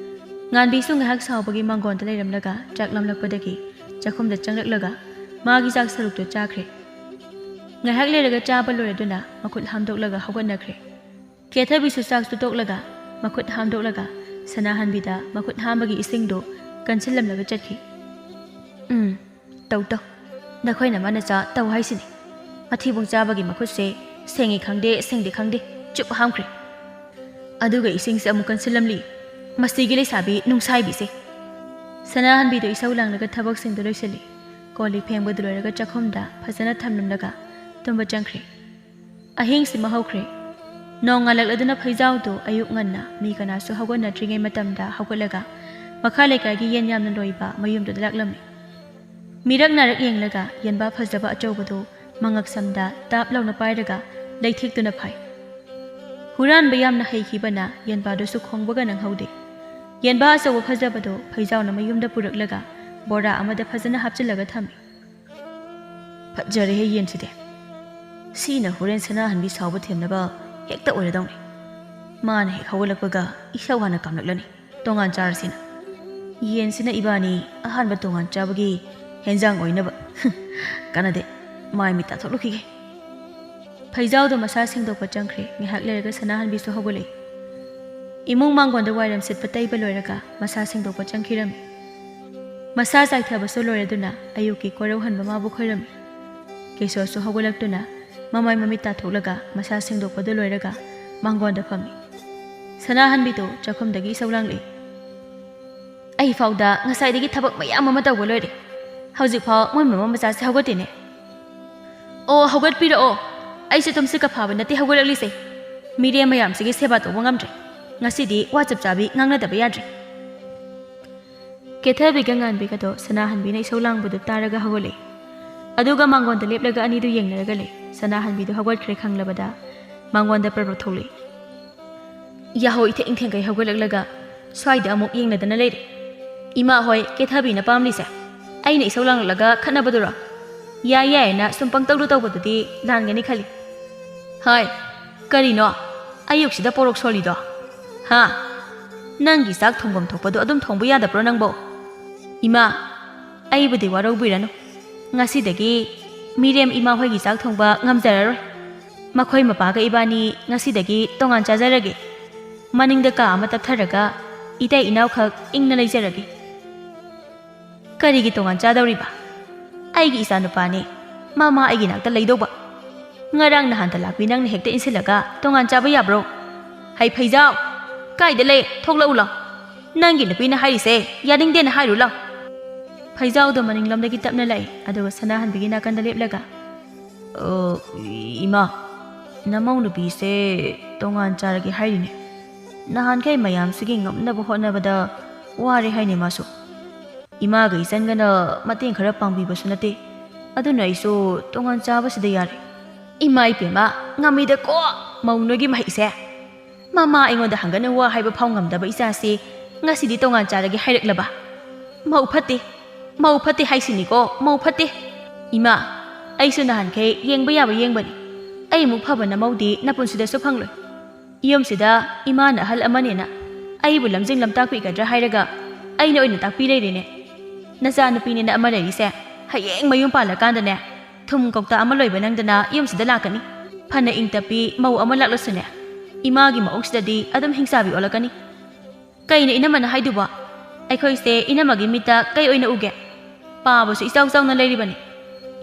ꯉꯥꯟꯕꯤꯁꯨ ꯉꯥꯏꯍꯥꯛ ꯁꯥꯎꯕꯒꯤ ꯃꯥꯡꯒꯣꯟꯗ ꯂꯩꯔꯝꯂꯒ ꯆꯥꯛ ꯂꯥꯝꯂꯛꯄꯗꯒꯤ ꯆꯥꯛꯈꯨꯝꯗ ꯆꯪꯂꯛꯂꯒ ꯃꯥꯒꯤ ꯆꯥꯛ ꯁꯔꯨꯛꯇꯨ ꯆꯥꯈ꯭ꯔꯦ꯫ ꯉꯥꯏꯍꯥꯛ ꯂꯩꯔꯒ ꯆꯥꯕ ꯂꯣꯏꯔꯗꯨꯅ ꯃꯈꯨꯠ ꯍꯥꯝꯗꯣꯛꯂꯒ ꯍꯧꯒꯠꯅꯈ꯭ꯔꯦ꯫ ꯀꯦꯊꯕꯤꯁꯨ ꯆꯥꯛꯇꯨ ꯇꯣꯛꯂꯒ ꯃꯈꯨꯠ ꯍꯥꯝꯗꯣꯛꯂꯒ ꯁꯅꯥꯍꯟꯕꯤꯗ ꯃꯈꯨꯠ ꯍꯥꯝꯕꯒꯤ ꯏꯁꯤꯡꯗꯨ ꯀꯟꯁꯤꯜꯂꯝꯂꯒ ꯆꯠꯈꯤ꯫ "ꯎꯝ, ꯇꯧ ꯇꯧ, ꯅꯈꯣꯏꯅ ꯃꯥꯅ ꯆꯥ ꯇꯧ ꯍꯥꯏꯁꯤꯅꯤ꯫ ꯃꯊꯤꯕꯣꯡ ꯆꯥꯕꯒꯤ ꯃꯈꯨꯠꯁꯦ ꯁꯦꯡꯉꯤ ꯈꯪꯗꯦ ꯁꯦꯡꯗꯦ ꯈꯪꯗꯦ, ꯆꯨꯞ ꯍꯥꯝꯈ꯭ꯔꯦ꯫ ꯑꯗꯨꯒ ꯏꯁꯤꯡꯁꯦ ꯑꯃꯨꯛ ꯀꯟꯁꯤꯜꯂꯝꯂꯤ꯫ ꯃꯁꯤꯒꯤ ꯂꯩꯁꯥꯕꯤ ꯅꯨꯡꯁꯥꯏꯕꯤꯁꯦ!" ꯁꯅꯥꯍꯟꯕꯤꯗꯨ ꯏꯁꯧ ꯂꯥꯡꯂꯒ ꯊꯕꯛꯁꯤꯡꯗꯨ ꯂꯣꯏꯁꯤꯜꯂꯤ꯫ ꯀꯣꯜ ꯂꯤꯛ ꯐꯦꯡꯕꯗꯨ ꯂꯣꯏꯔꯒ ꯆꯥꯛꯈꯨꯝꯗ ꯐꯖꯅ ꯊꯝꯂꯝꯂꯒ ꯇꯨꯝꯕ ꯆꯪꯈ꯭ꯔꯦ꯫ ꯑꯍꯤꯡꯁꯤꯃ ꯍꯧꯈ꯭ꯔꯦ꯫ ꯅꯣꯡ ꯉꯥꯜꯂꯛꯂꯗꯨꯅ ꯐꯩꯖꯥꯎꯗꯨ ꯑꯌꯨꯛ ꯉꯟꯅ ꯃꯤ ꯀꯅꯥꯁꯨ ꯍꯧꯒꯠꯅꯗ꯭ꯔꯤꯉꯩ ꯃꯇꯝꯗ ꯍꯧꯒꯠꯂꯒ ꯃꯈꯥ ꯂꯩꯀꯥꯏꯒꯤ ꯌꯦꯟ ꯌꯥꯝꯅ ꯂꯣꯏꯕ ꯃꯌꯨꯝꯗꯨꯗ ꯂꯥꯛꯂꯝꯃꯤ꯫ ꯃꯤꯔꯛ ꯅꯥꯔꯛ ꯌꯦꯡꯂꯒ ꯌꯦꯟꯕꯥ ꯐꯖꯕ ꯑꯆꯧꯕꯗꯨ ꯃꯉꯛꯁꯝꯗ ꯇꯥꯞ ꯂꯥꯎꯅ ꯄꯥꯏꯔꯒ ꯂꯩꯊꯦꯛꯇꯨꯅ ꯐꯥꯏ꯫ ꯍꯨꯔꯥꯟꯕ ꯌꯥꯝꯅ ꯍꯩꯈꯤꯕꯅ ꯌꯦꯟꯕꯥꯗꯨꯁꯨ ꯈꯣꯡꯕꯒ ꯅꯪꯍꯧꯗꯦ꯫ ꯌꯦꯟꯕꯥ ꯑꯆꯧꯕ ꯐꯖꯕꯗꯨ ꯐꯩꯖꯥꯎꯅ ꯃꯌꯨꯝꯗ ꯄꯨꯔꯛꯂꯒ ꯕꯣꯔꯥ ꯑꯃꯗ ꯐꯖꯅ ꯍꯥꯞꯆꯤꯜꯂꯒ ꯊꯝꯃꯤ꯫ "ꯐꯖꯔꯦꯍꯦ ꯌꯦꯟꯁꯤꯗꯤ꯫ ꯁꯤꯅ ꯍꯣꯔꯦꯟ ꯁꯅꯥꯍꯟꯕꯤ ꯁꯥꯎꯕ ꯊꯦꯝꯅꯕ ꯍꯦꯛꯇ ꯑꯣꯏꯔꯗꯧꯅꯤ꯫ ꯃꯥꯅ ꯍꯦꯛ ꯍꯧꯒꯠꯂꯛꯄꯒ ꯏꯁꯧ ꯍꯥꯟꯅ ꯀꯥꯝꯂꯛꯂꯅꯤ꯫ ꯇꯣꯉꯥꯟ ꯆꯥꯔꯁꯤꯅ꯫ ꯌꯦꯟꯁꯤꯅ ꯏꯕꯥꯅꯤ ꯑꯍꯥꯟꯕ ꯇꯣꯉꯥꯟ ꯆꯥꯕꯒꯤ ꯍꯦꯟꯖꯥꯡ ꯑꯣꯏꯅꯕ꯫ ꯀꯥꯟꯅꯗꯦ, ꯃꯥꯏ ꯃꯤꯠ ꯇꯥꯊꯣꯛꯂꯨꯈꯤꯒꯦ꯫" ꯐꯩꯖꯥꯎꯗꯣ ꯃꯁꯥ ꯁꯦꯡꯗꯣꯛꯄ ꯆꯪꯈ꯭ꯔꯦ꯫ ꯉꯥꯏꯍꯥꯛ ꯂꯩꯔꯒ ꯁꯅꯥꯍꯟꯕꯤꯁꯨ ꯍꯧꯒꯠꯂꯛꯏ꯫ ꯏꯃꯨꯡ ꯃꯥꯡꯒꯣꯟꯗ ꯋꯥꯏꯔꯝ ꯁꯤꯠꯄ ꯇꯩꯕ ꯂꯣꯏꯔꯒ ꯃꯁꯥ ꯁꯦꯡꯗꯣꯛꯄ ꯆꯪꯈꯤꯔꯝꯃꯤ꯫ ꯃꯁꯥ ꯆꯥꯏꯊꯕꯁꯨ ꯂꯣꯏꯔꯗꯨꯅ ꯑꯌꯨꯛꯀꯤ ꯀꯣꯔꯧꯍꯟꯕ ꯃꯥꯕꯨ ꯈꯣꯏꯔꯝꯃꯤ꯫ ꯀꯦꯁꯣꯁꯨ ꯍꯧꯒꯠꯂꯛꯇꯨꯅ ꯃꯃꯥꯏ ꯃꯃꯤꯠ ꯇꯥꯊꯣꯛꯂꯒ ꯃꯁꯥ ꯁꯦꯡꯗꯣꯛꯄꯗꯨ ꯂꯣꯏꯔꯒ ꯃꯥꯡꯒꯣꯟꯗ ꯐꯝꯃꯤ꯫ ꯁꯅꯥꯍꯟꯕꯤꯗꯨ ꯆꯥꯛꯈꯨꯝꯗꯒꯤ ꯏꯁꯧ ꯂꯥꯡꯂꯛꯏ꯫ "ꯑꯩ ꯐꯥꯎꯗ ꯉꯁꯥꯏꯗꯒꯤ ꯊꯕꯛ ꯃꯌꯥꯝ ꯑꯃ ꯇꯧꯕ ꯂꯣꯏꯔꯦ꯫ ꯍꯧꯖꯤꯛꯐꯥꯎ ꯃꯣꯏ ꯃꯃꯥ ꯃꯆꯥꯁꯦ ꯍꯧꯒꯠꯇꯦꯅꯦ꯫ ꯑꯣ, ꯍꯧꯒꯠꯄꯤꯔꯛꯑꯣ꯫ ꯑꯩꯁꯦ ꯇꯨꯝꯁꯤꯠꯀ ꯐꯥꯕ ꯅꯠꯇꯦ ꯍꯧꯒꯠꯂꯛꯂꯤꯁꯦ꯫ ꯃꯤꯔꯦꯝ ꯃꯌꯥꯝꯁꯤꯒꯤ ꯁꯦꯕꯥ ꯇꯧꯕ ꯉꯝꯗ꯭ꯔꯦ꯫ ꯉꯁꯤꯗꯤ ꯋꯥ ꯆꯞ ꯆꯥꯕꯤ ꯉꯥꯡꯅꯗꯕ ꯌꯥꯗ꯭ꯔꯦ꯫" ꯀꯦꯊꯕꯤꯒ ꯉꯥꯟꯕꯤꯒꯗꯣ ꯁꯅꯥꯍꯟꯕꯤꯅ ꯏꯁꯧ ꯂꯥꯡꯕꯗꯨ ꯇꯥꯔꯒ ꯍꯧꯒꯠꯂꯛꯏ꯫ ꯑꯗꯨꯒ ꯃꯥꯡꯒꯣꯟꯗ ꯂꯦꯞꯂꯒ ꯑꯅꯤꯗꯨ ꯌꯦꯡꯅꯔꯒ ꯂꯩ꯫ ꯁꯅꯥꯍꯟꯕꯤꯗꯨ ꯍꯧꯒꯠꯈ꯭ꯔꯦ ꯈꯪꯂꯕꯗ ꯃꯥꯡꯒꯣꯟꯗ ꯄ꯭ꯔꯞ ꯄ꯭ꯔꯞ ꯊꯣꯛꯂꯛꯏ꯫ "ꯌꯥꯍꯧ ꯏꯊꯦꯡ ꯊꯦꯡꯈꯩ ꯍꯧꯒꯠꯂꯛꯂꯒ ꯁ꯭ꯋꯥꯏꯗ ꯑꯃꯨꯛ ꯌꯦꯡꯅꯗꯅ ꯂꯩꯔꯦ꯫ ꯏꯃꯥ ꯍꯣꯏ ꯀꯦꯊꯕꯤꯅ ꯄꯥꯝꯂꯤꯁꯦ ꯑꯩꯅ ꯏꯁꯧ ꯂꯥꯡꯂꯛꯂꯒ ꯈꯠꯅꯕꯗꯨꯔꯣ? ꯌꯥꯏ ꯌꯥꯏꯅ ꯁꯨꯝ ꯄꯪꯇꯧꯗꯨ ꯇꯧꯕꯗꯨꯗꯤ ꯂꯥꯟꯒꯅꯤ ꯈꯜꯂꯤ꯫" "ꯍꯥꯏ, ꯀꯔꯤꯅꯣ?" ꯑꯌꯨꯛꯁꯤꯗ ꯄꯣꯔꯣꯛ ꯁꯣꯜꯂꯤꯗꯣ? ꯍꯥ? ꯅꯪꯒꯤ ꯆꯥꯛ ꯊꯣꯡꯐꯝ ꯊꯣꯛꯄꯗꯣ ꯑꯗꯨꯝ ꯊꯣꯡꯕ ꯌꯥꯗꯕ꯭ꯔꯣ ꯅꯪꯕꯣ? ꯏꯃꯥ, ꯑꯩꯕꯨꯗꯤ ꯋꯥꯔꯧꯕꯤꯔꯅꯨ꯫ ꯉꯁꯤꯗꯒꯤ ꯃꯤꯔꯦꯝ ꯏꯃꯥ ꯍꯣꯏꯒꯤ ꯆꯥꯛ ꯊꯣꯡꯕ ꯉꯝꯖꯔꯔꯣꯏ꯫ ꯃꯈꯣꯏ ꯃꯄꯥꯒ ꯏꯕꯥꯅꯤ ꯉꯁꯤꯗꯒꯤ ꯇꯣꯉꯥꯟ ꯆꯥꯖꯔꯒꯦ꯫ ꯃꯅꯤꯡꯗ ꯀꯥ ꯑꯃ ꯇꯞꯊꯔꯒ ꯏꯇꯩ ꯏꯅꯥꯎꯈꯛ ꯏꯪꯅ ꯂꯩꯖꯔꯒꯦ꯫ ꯀꯔꯤꯒꯤ ꯇꯣꯉꯥꯟ ꯆꯥꯗꯧꯔꯤꯕ? ꯑꯩꯒꯤ ꯏꯆꯥꯅꯨꯄꯥꯅꯦ, ꯃꯃꯥ ꯑꯩꯒꯤ ꯅꯥꯛꯇ ꯂꯩꯗꯧꯕ꯫ ꯉꯔꯥꯡ ꯅꯍꯥꯟꯗ ꯂꯥꯛꯄꯤ ꯅꯪꯅ ꯍꯦꯛꯇ ꯏꯟꯁꯤꯜꯂꯒ ꯇꯣꯉꯥꯟ ꯆꯥꯕ ꯌꯥꯕ꯭ꯔꯣ? ꯍꯩ ꯐꯩꯖꯥꯎ, ꯀꯥꯏꯗ ꯂꯩ? ꯊꯣꯛꯂꯛꯎ ꯂꯥꯎ꯫ ꯅꯪꯒꯤ ꯅꯨꯄꯤꯅ ꯍꯥꯏꯔꯤꯁꯦ ꯌꯥꯅꯤꯡꯗꯦꯅ ꯍꯥꯏꯔꯨ ꯂꯥꯎ꯫ ꯐꯩꯖꯥꯎꯗꯣ ꯃꯅꯤꯡꯂꯣꯝꯗꯒꯤ ꯇꯞꯅ ꯂꯥꯛꯏ, ꯑꯗꯨꯒ ꯁꯅꯥꯍꯟꯕꯤꯒꯤ ꯅꯥꯀꯟꯗ ꯂꯦꯞꯂꯒ, "ꯑ, ꯏꯃꯥ, ꯅꯃꯧ ꯅꯨꯄꯤꯁꯦ ꯇꯣꯉꯥꯟ ꯆꯥꯔꯒꯦ ꯍꯥꯏꯔꯤꯅꯦ꯫ ꯅꯍꯥꯟꯈꯩ ꯃꯌꯥꯝꯁꯤꯒꯤ ꯉꯝꯅꯕ ꯍꯣꯠꯅꯕꯗ ꯋꯥꯔꯦ ꯍꯥꯏꯅꯦ ꯃꯥꯁꯨ꯫ ꯏꯃꯥꯒ ꯏꯆꯟꯒꯅ ꯃꯇꯦꯡ ꯈꯔ ꯄꯥꯡꯕꯤꯕꯁꯨ ꯅꯠꯇꯦ꯫ ꯑꯗꯨꯅ ꯑꯩꯁꯨ ꯇꯣꯉꯥꯟ ꯆꯥꯕꯁꯤꯗ ꯌꯥꯔꯦ꯫" "ꯏꯃꯥ ꯏꯄꯦꯝꯃ, ꯉꯝꯃꯤꯗꯀꯣ ꯃꯧ ꯅꯣꯏꯒꯤ ꯃꯍꯩꯁꯦ꯫ ꯃꯃꯥ ꯑꯩꯉꯣꯟꯗ ꯍꯪꯒꯅꯨ ꯋꯥ ꯍꯥꯏꯕ ꯐꯥꯎ ꯉꯝꯗꯕ ꯏꯆꯥꯁꯤ ꯉꯁꯤꯗꯤ ꯇꯣꯉꯥꯟ ꯆꯥꯔꯒꯦ ꯍꯥꯏꯔꯛꯂꯕ? ꯃꯧ ꯐꯠꯇꯦ, ꯃꯧ ꯐꯠꯇꯦ ꯍꯥꯏꯁꯤꯅꯤꯀꯣ, ꯃꯧ ꯐꯠꯇꯦ꯫ ꯏꯃꯥ, ꯑꯩꯁꯨ ꯅꯍꯥꯟꯈꯩ ꯌꯦꯡꯕ ꯌꯥꯕ ꯌꯦꯡꯕꯅꯤ꯫ ꯑꯩꯃꯨꯛ ꯐꯕ ꯅꯃꯧꯗꯤ ꯅꯄꯨꯟꯁꯤꯗꯁꯨ ꯐꯪꯂꯣꯏ꯫ ꯌꯨꯝꯁꯤꯗ ꯏꯃꯥꯅ ꯑꯍꯜ ꯑꯃꯅꯦꯅ ꯑꯩꯕꯨ ꯂꯝꯖꯤꯡ ꯂꯝꯇꯥꯛꯄꯤꯒꯗ꯭ꯔꯥ ꯍꯥꯏꯔꯒ ꯑꯩꯅ ꯑꯣꯏꯅ ꯇꯥꯛꯄꯤ ꯂꯩꯔꯦꯅꯦ꯫ ꯅꯆꯥꯅꯨꯄꯤꯅꯦꯅ ꯑꯃ ꯂꯩꯔꯤꯁꯦ ꯍꯌꯦꯡ ꯃꯌꯨꯝ ꯄꯥꯜꯂꯀꯥꯟꯗꯅꯦ, ꯊꯨꯝ ꯀꯧꯇꯥ ꯑꯃ ꯂꯣꯏꯕ ꯅꯪꯗꯅ ꯌꯨꯝꯁꯤꯗ ꯂꯥꯛꯀꯅꯤ꯫ ꯐꯅ ꯏꯪ ꯇꯞꯄꯤ ꯃꯧ ꯑꯃ ꯂꯥꯛꯂꯁꯨꯅꯦ, ꯏꯃꯥꯒꯤ ꯃꯑꯣꯡꯁꯤꯗꯗꯤ ꯑꯗꯨꯝ ꯍꯤꯡꯆꯥꯕꯤ ꯑꯣꯜꯂꯛꯀꯅꯤ꯫" "ꯀꯩꯅꯣ ꯏꯅꯝꯃꯅ ꯍꯥꯏꯗꯨꯕꯣ? ꯑꯩꯈꯣꯏꯁꯦ ꯏꯅꯝꯃꯒꯤ ꯃꯤꯠꯇ ꯀꯩ ꯑꯣꯏꯅ ꯎꯒꯦ? ꯄꯥꯕꯁꯨ ꯏꯆꯥꯎ ꯆꯥꯎꯅ ꯂꯩꯔꯤꯕꯅꯤ꯫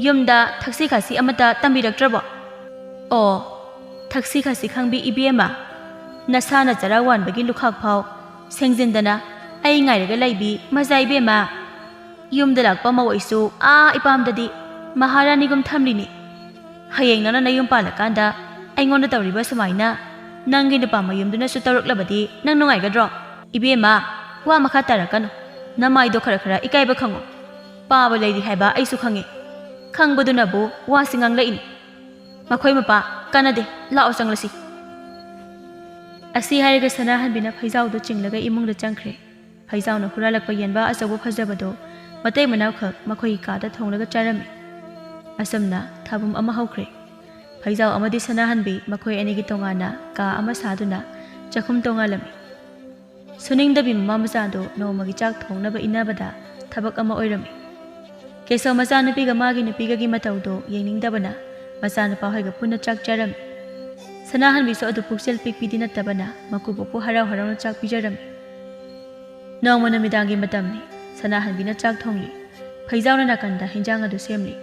ꯌꯨꯝꯗ ꯊꯛꯁꯤ ꯈꯥꯁꯤ ꯑꯃꯠꯇ ꯇꯝꯕꯤꯔꯛꯇ꯭ꯔꯕꯣ?" "ꯑꯣ, ꯊꯛꯁꯤ ꯈꯥꯁꯤ ꯈꯪꯕꯤ ꯏꯕꯦꯝꯃ, ꯅꯁꯥꯅ ꯆꯔꯥ ꯋꯥꯟꯕꯒꯤ ꯂꯨꯈꯥꯛ ꯐꯥꯎ ꯁꯦꯡꯖꯤꯟꯗꯅ ꯑꯩ ꯉꯥꯏꯔꯒ ꯂꯩꯕꯤ ꯃꯆꯥ ꯏꯕꯦꯝꯃ꯫ ꯌꯨꯝꯗ ꯂꯥꯛꯄ ꯃꯧ ꯑꯩꯁꯨ ꯑꯥ ꯏꯄꯥꯝꯗꯗꯤ ꯃꯍꯥꯔꯥꯅꯤꯒꯨꯝ ꯊꯝꯂꯤꯅꯤ꯫ ꯍꯌꯦꯡ ꯅꯪꯅ ꯅꯌꯨꯝ ꯄꯥꯜꯂꯀꯥꯟꯗ ꯑꯩꯉꯣꯟꯗ ꯇꯧꯔꯤꯕ ꯁꯨꯃꯥꯏꯅ ꯅꯪꯒꯤ ꯅꯨꯄꯥ ꯃꯌꯨꯝꯗꯨꯅꯁꯨ ꯇꯧꯔꯛꯂꯕꯗꯤ ꯅꯪ ꯅꯨꯡꯉꯥꯏꯒꯗ꯭ꯔꯣ? ꯏꯕꯦꯝꯃ, ꯋꯥ ꯃꯈꯥ ꯇꯥꯔꯛꯀꯅꯨ꯫ ꯅꯃꯥꯏꯗꯣ ꯈꯔ ꯈꯔ ꯏꯀꯥꯏꯕ ꯈꯪꯉꯣ꯫ ꯄꯥꯕ ꯂꯩꯔꯤ ꯍꯥꯏꯕ ꯑꯩꯁꯨ ꯈꯪꯉꯤ꯫ ꯈꯪꯕꯗꯨꯅꯕꯨ ꯋꯥꯁꯤ ꯉꯥꯡꯂꯛꯏꯅꯤ꯫ ꯃꯈꯣꯏ ꯃꯄꯥ, ꯀꯥꯟꯅꯗꯦ, ꯂꯥꯛꯑꯣ ꯆꯪꯂꯁꯤ꯫" ꯑꯁꯤ ꯍꯥꯏꯔꯒ ꯁꯅꯥꯍꯟꯕꯤꯅ ꯐꯩꯖꯥꯎꯗꯨ ꯆꯤꯡꯂꯒ ꯏꯃꯨꯡꯗ ꯆꯪꯈ꯭ꯔꯦ꯫ ꯐꯩꯖꯥꯎꯅ ꯍꯨꯔꯥꯜꯂꯛꯄ ꯌꯦꯟꯕꯥ ꯑꯆꯧꯕ ꯐꯖꯕꯗꯨ ꯃꯇꯩ ꯃꯅꯥꯎꯈꯛ ꯃꯈꯣꯏꯒꯤ ꯀꯥꯗ ꯊꯣꯡꯂꯒ ꯆꯥꯔꯝꯃꯤ꯫ ꯑꯁꯨꯝꯅ ꯊꯥꯕꯨꯝ ꯑꯃ ꯍꯧꯈ꯭ꯔꯦ꯫ ꯐꯩꯖꯥꯎ ꯑꯃꯗꯤ ꯁꯅꯥꯍꯟꯕꯤ ꯃꯈꯣꯏ ꯑꯅꯤꯒꯤ ꯇꯣꯉꯥꯟꯅ ꯀꯥ ꯑꯃ ꯁꯥꯗꯨꯅ ꯆꯥꯛꯈꯨꯝ ꯇꯣꯉꯥꯜꯂꯝꯃꯤ꯫ ꯁꯨꯅꯤꯡꯗꯕꯤ ꯃꯃꯥ ꯃꯆꯥꯗꯨ ꯅꯣꯡꯃꯒꯤ ꯆꯥꯛ ꯊꯣꯡꯅꯕ ꯏꯟꯅꯕꯗ ꯊꯕꯛ ꯑꯃ ꯑꯣꯏꯔꯝꯃꯤ꯫ ꯀꯦꯁꯧ ꯃꯆꯥꯅꯨꯄꯤꯒ ꯃꯥꯒꯤ ꯅꯨꯄꯤꯒꯒꯤ ꯃꯇꯧꯗꯨ ꯌꯦꯡꯅꯤꯡꯗꯕꯅ ꯃꯆꯥꯅꯨꯄꯥ ꯍꯣꯏꯒ ꯄꯨꯟꯅ ꯆꯥꯛ ꯆꯥꯔꯝꯃꯤ꯫ ꯁꯅꯥꯍꯟꯕꯤꯁꯨ ꯑꯗꯨ ꯄꯨꯛꯆꯦꯜ ꯄꯤꯛꯄꯤꯗꯤ ꯅꯠꯇꯕꯅ ꯃꯀꯨꯕꯣꯛꯄꯨ ꯍꯔꯥꯎ ꯍꯔꯥꯎꯅ ꯆꯥꯛ ꯄꯤꯖꯔꯝꯃꯤ꯫ ꯅꯣꯡꯃ ꯅꯨꯃꯤꯗꯥꯡꯒꯤ ꯃꯇꯝꯅꯤ꯫ ꯁꯅꯥꯍꯟꯕꯤꯅ ꯆꯥꯛ ꯊꯣꯡꯂꯤ꯫ ꯐꯩꯖꯥꯎꯅ ꯅꯥꯀꯟꯗ ꯍꯤꯟꯖꯥꯡ ꯑꯗꯨ ꯁꯦꯝꯂꯤ꯫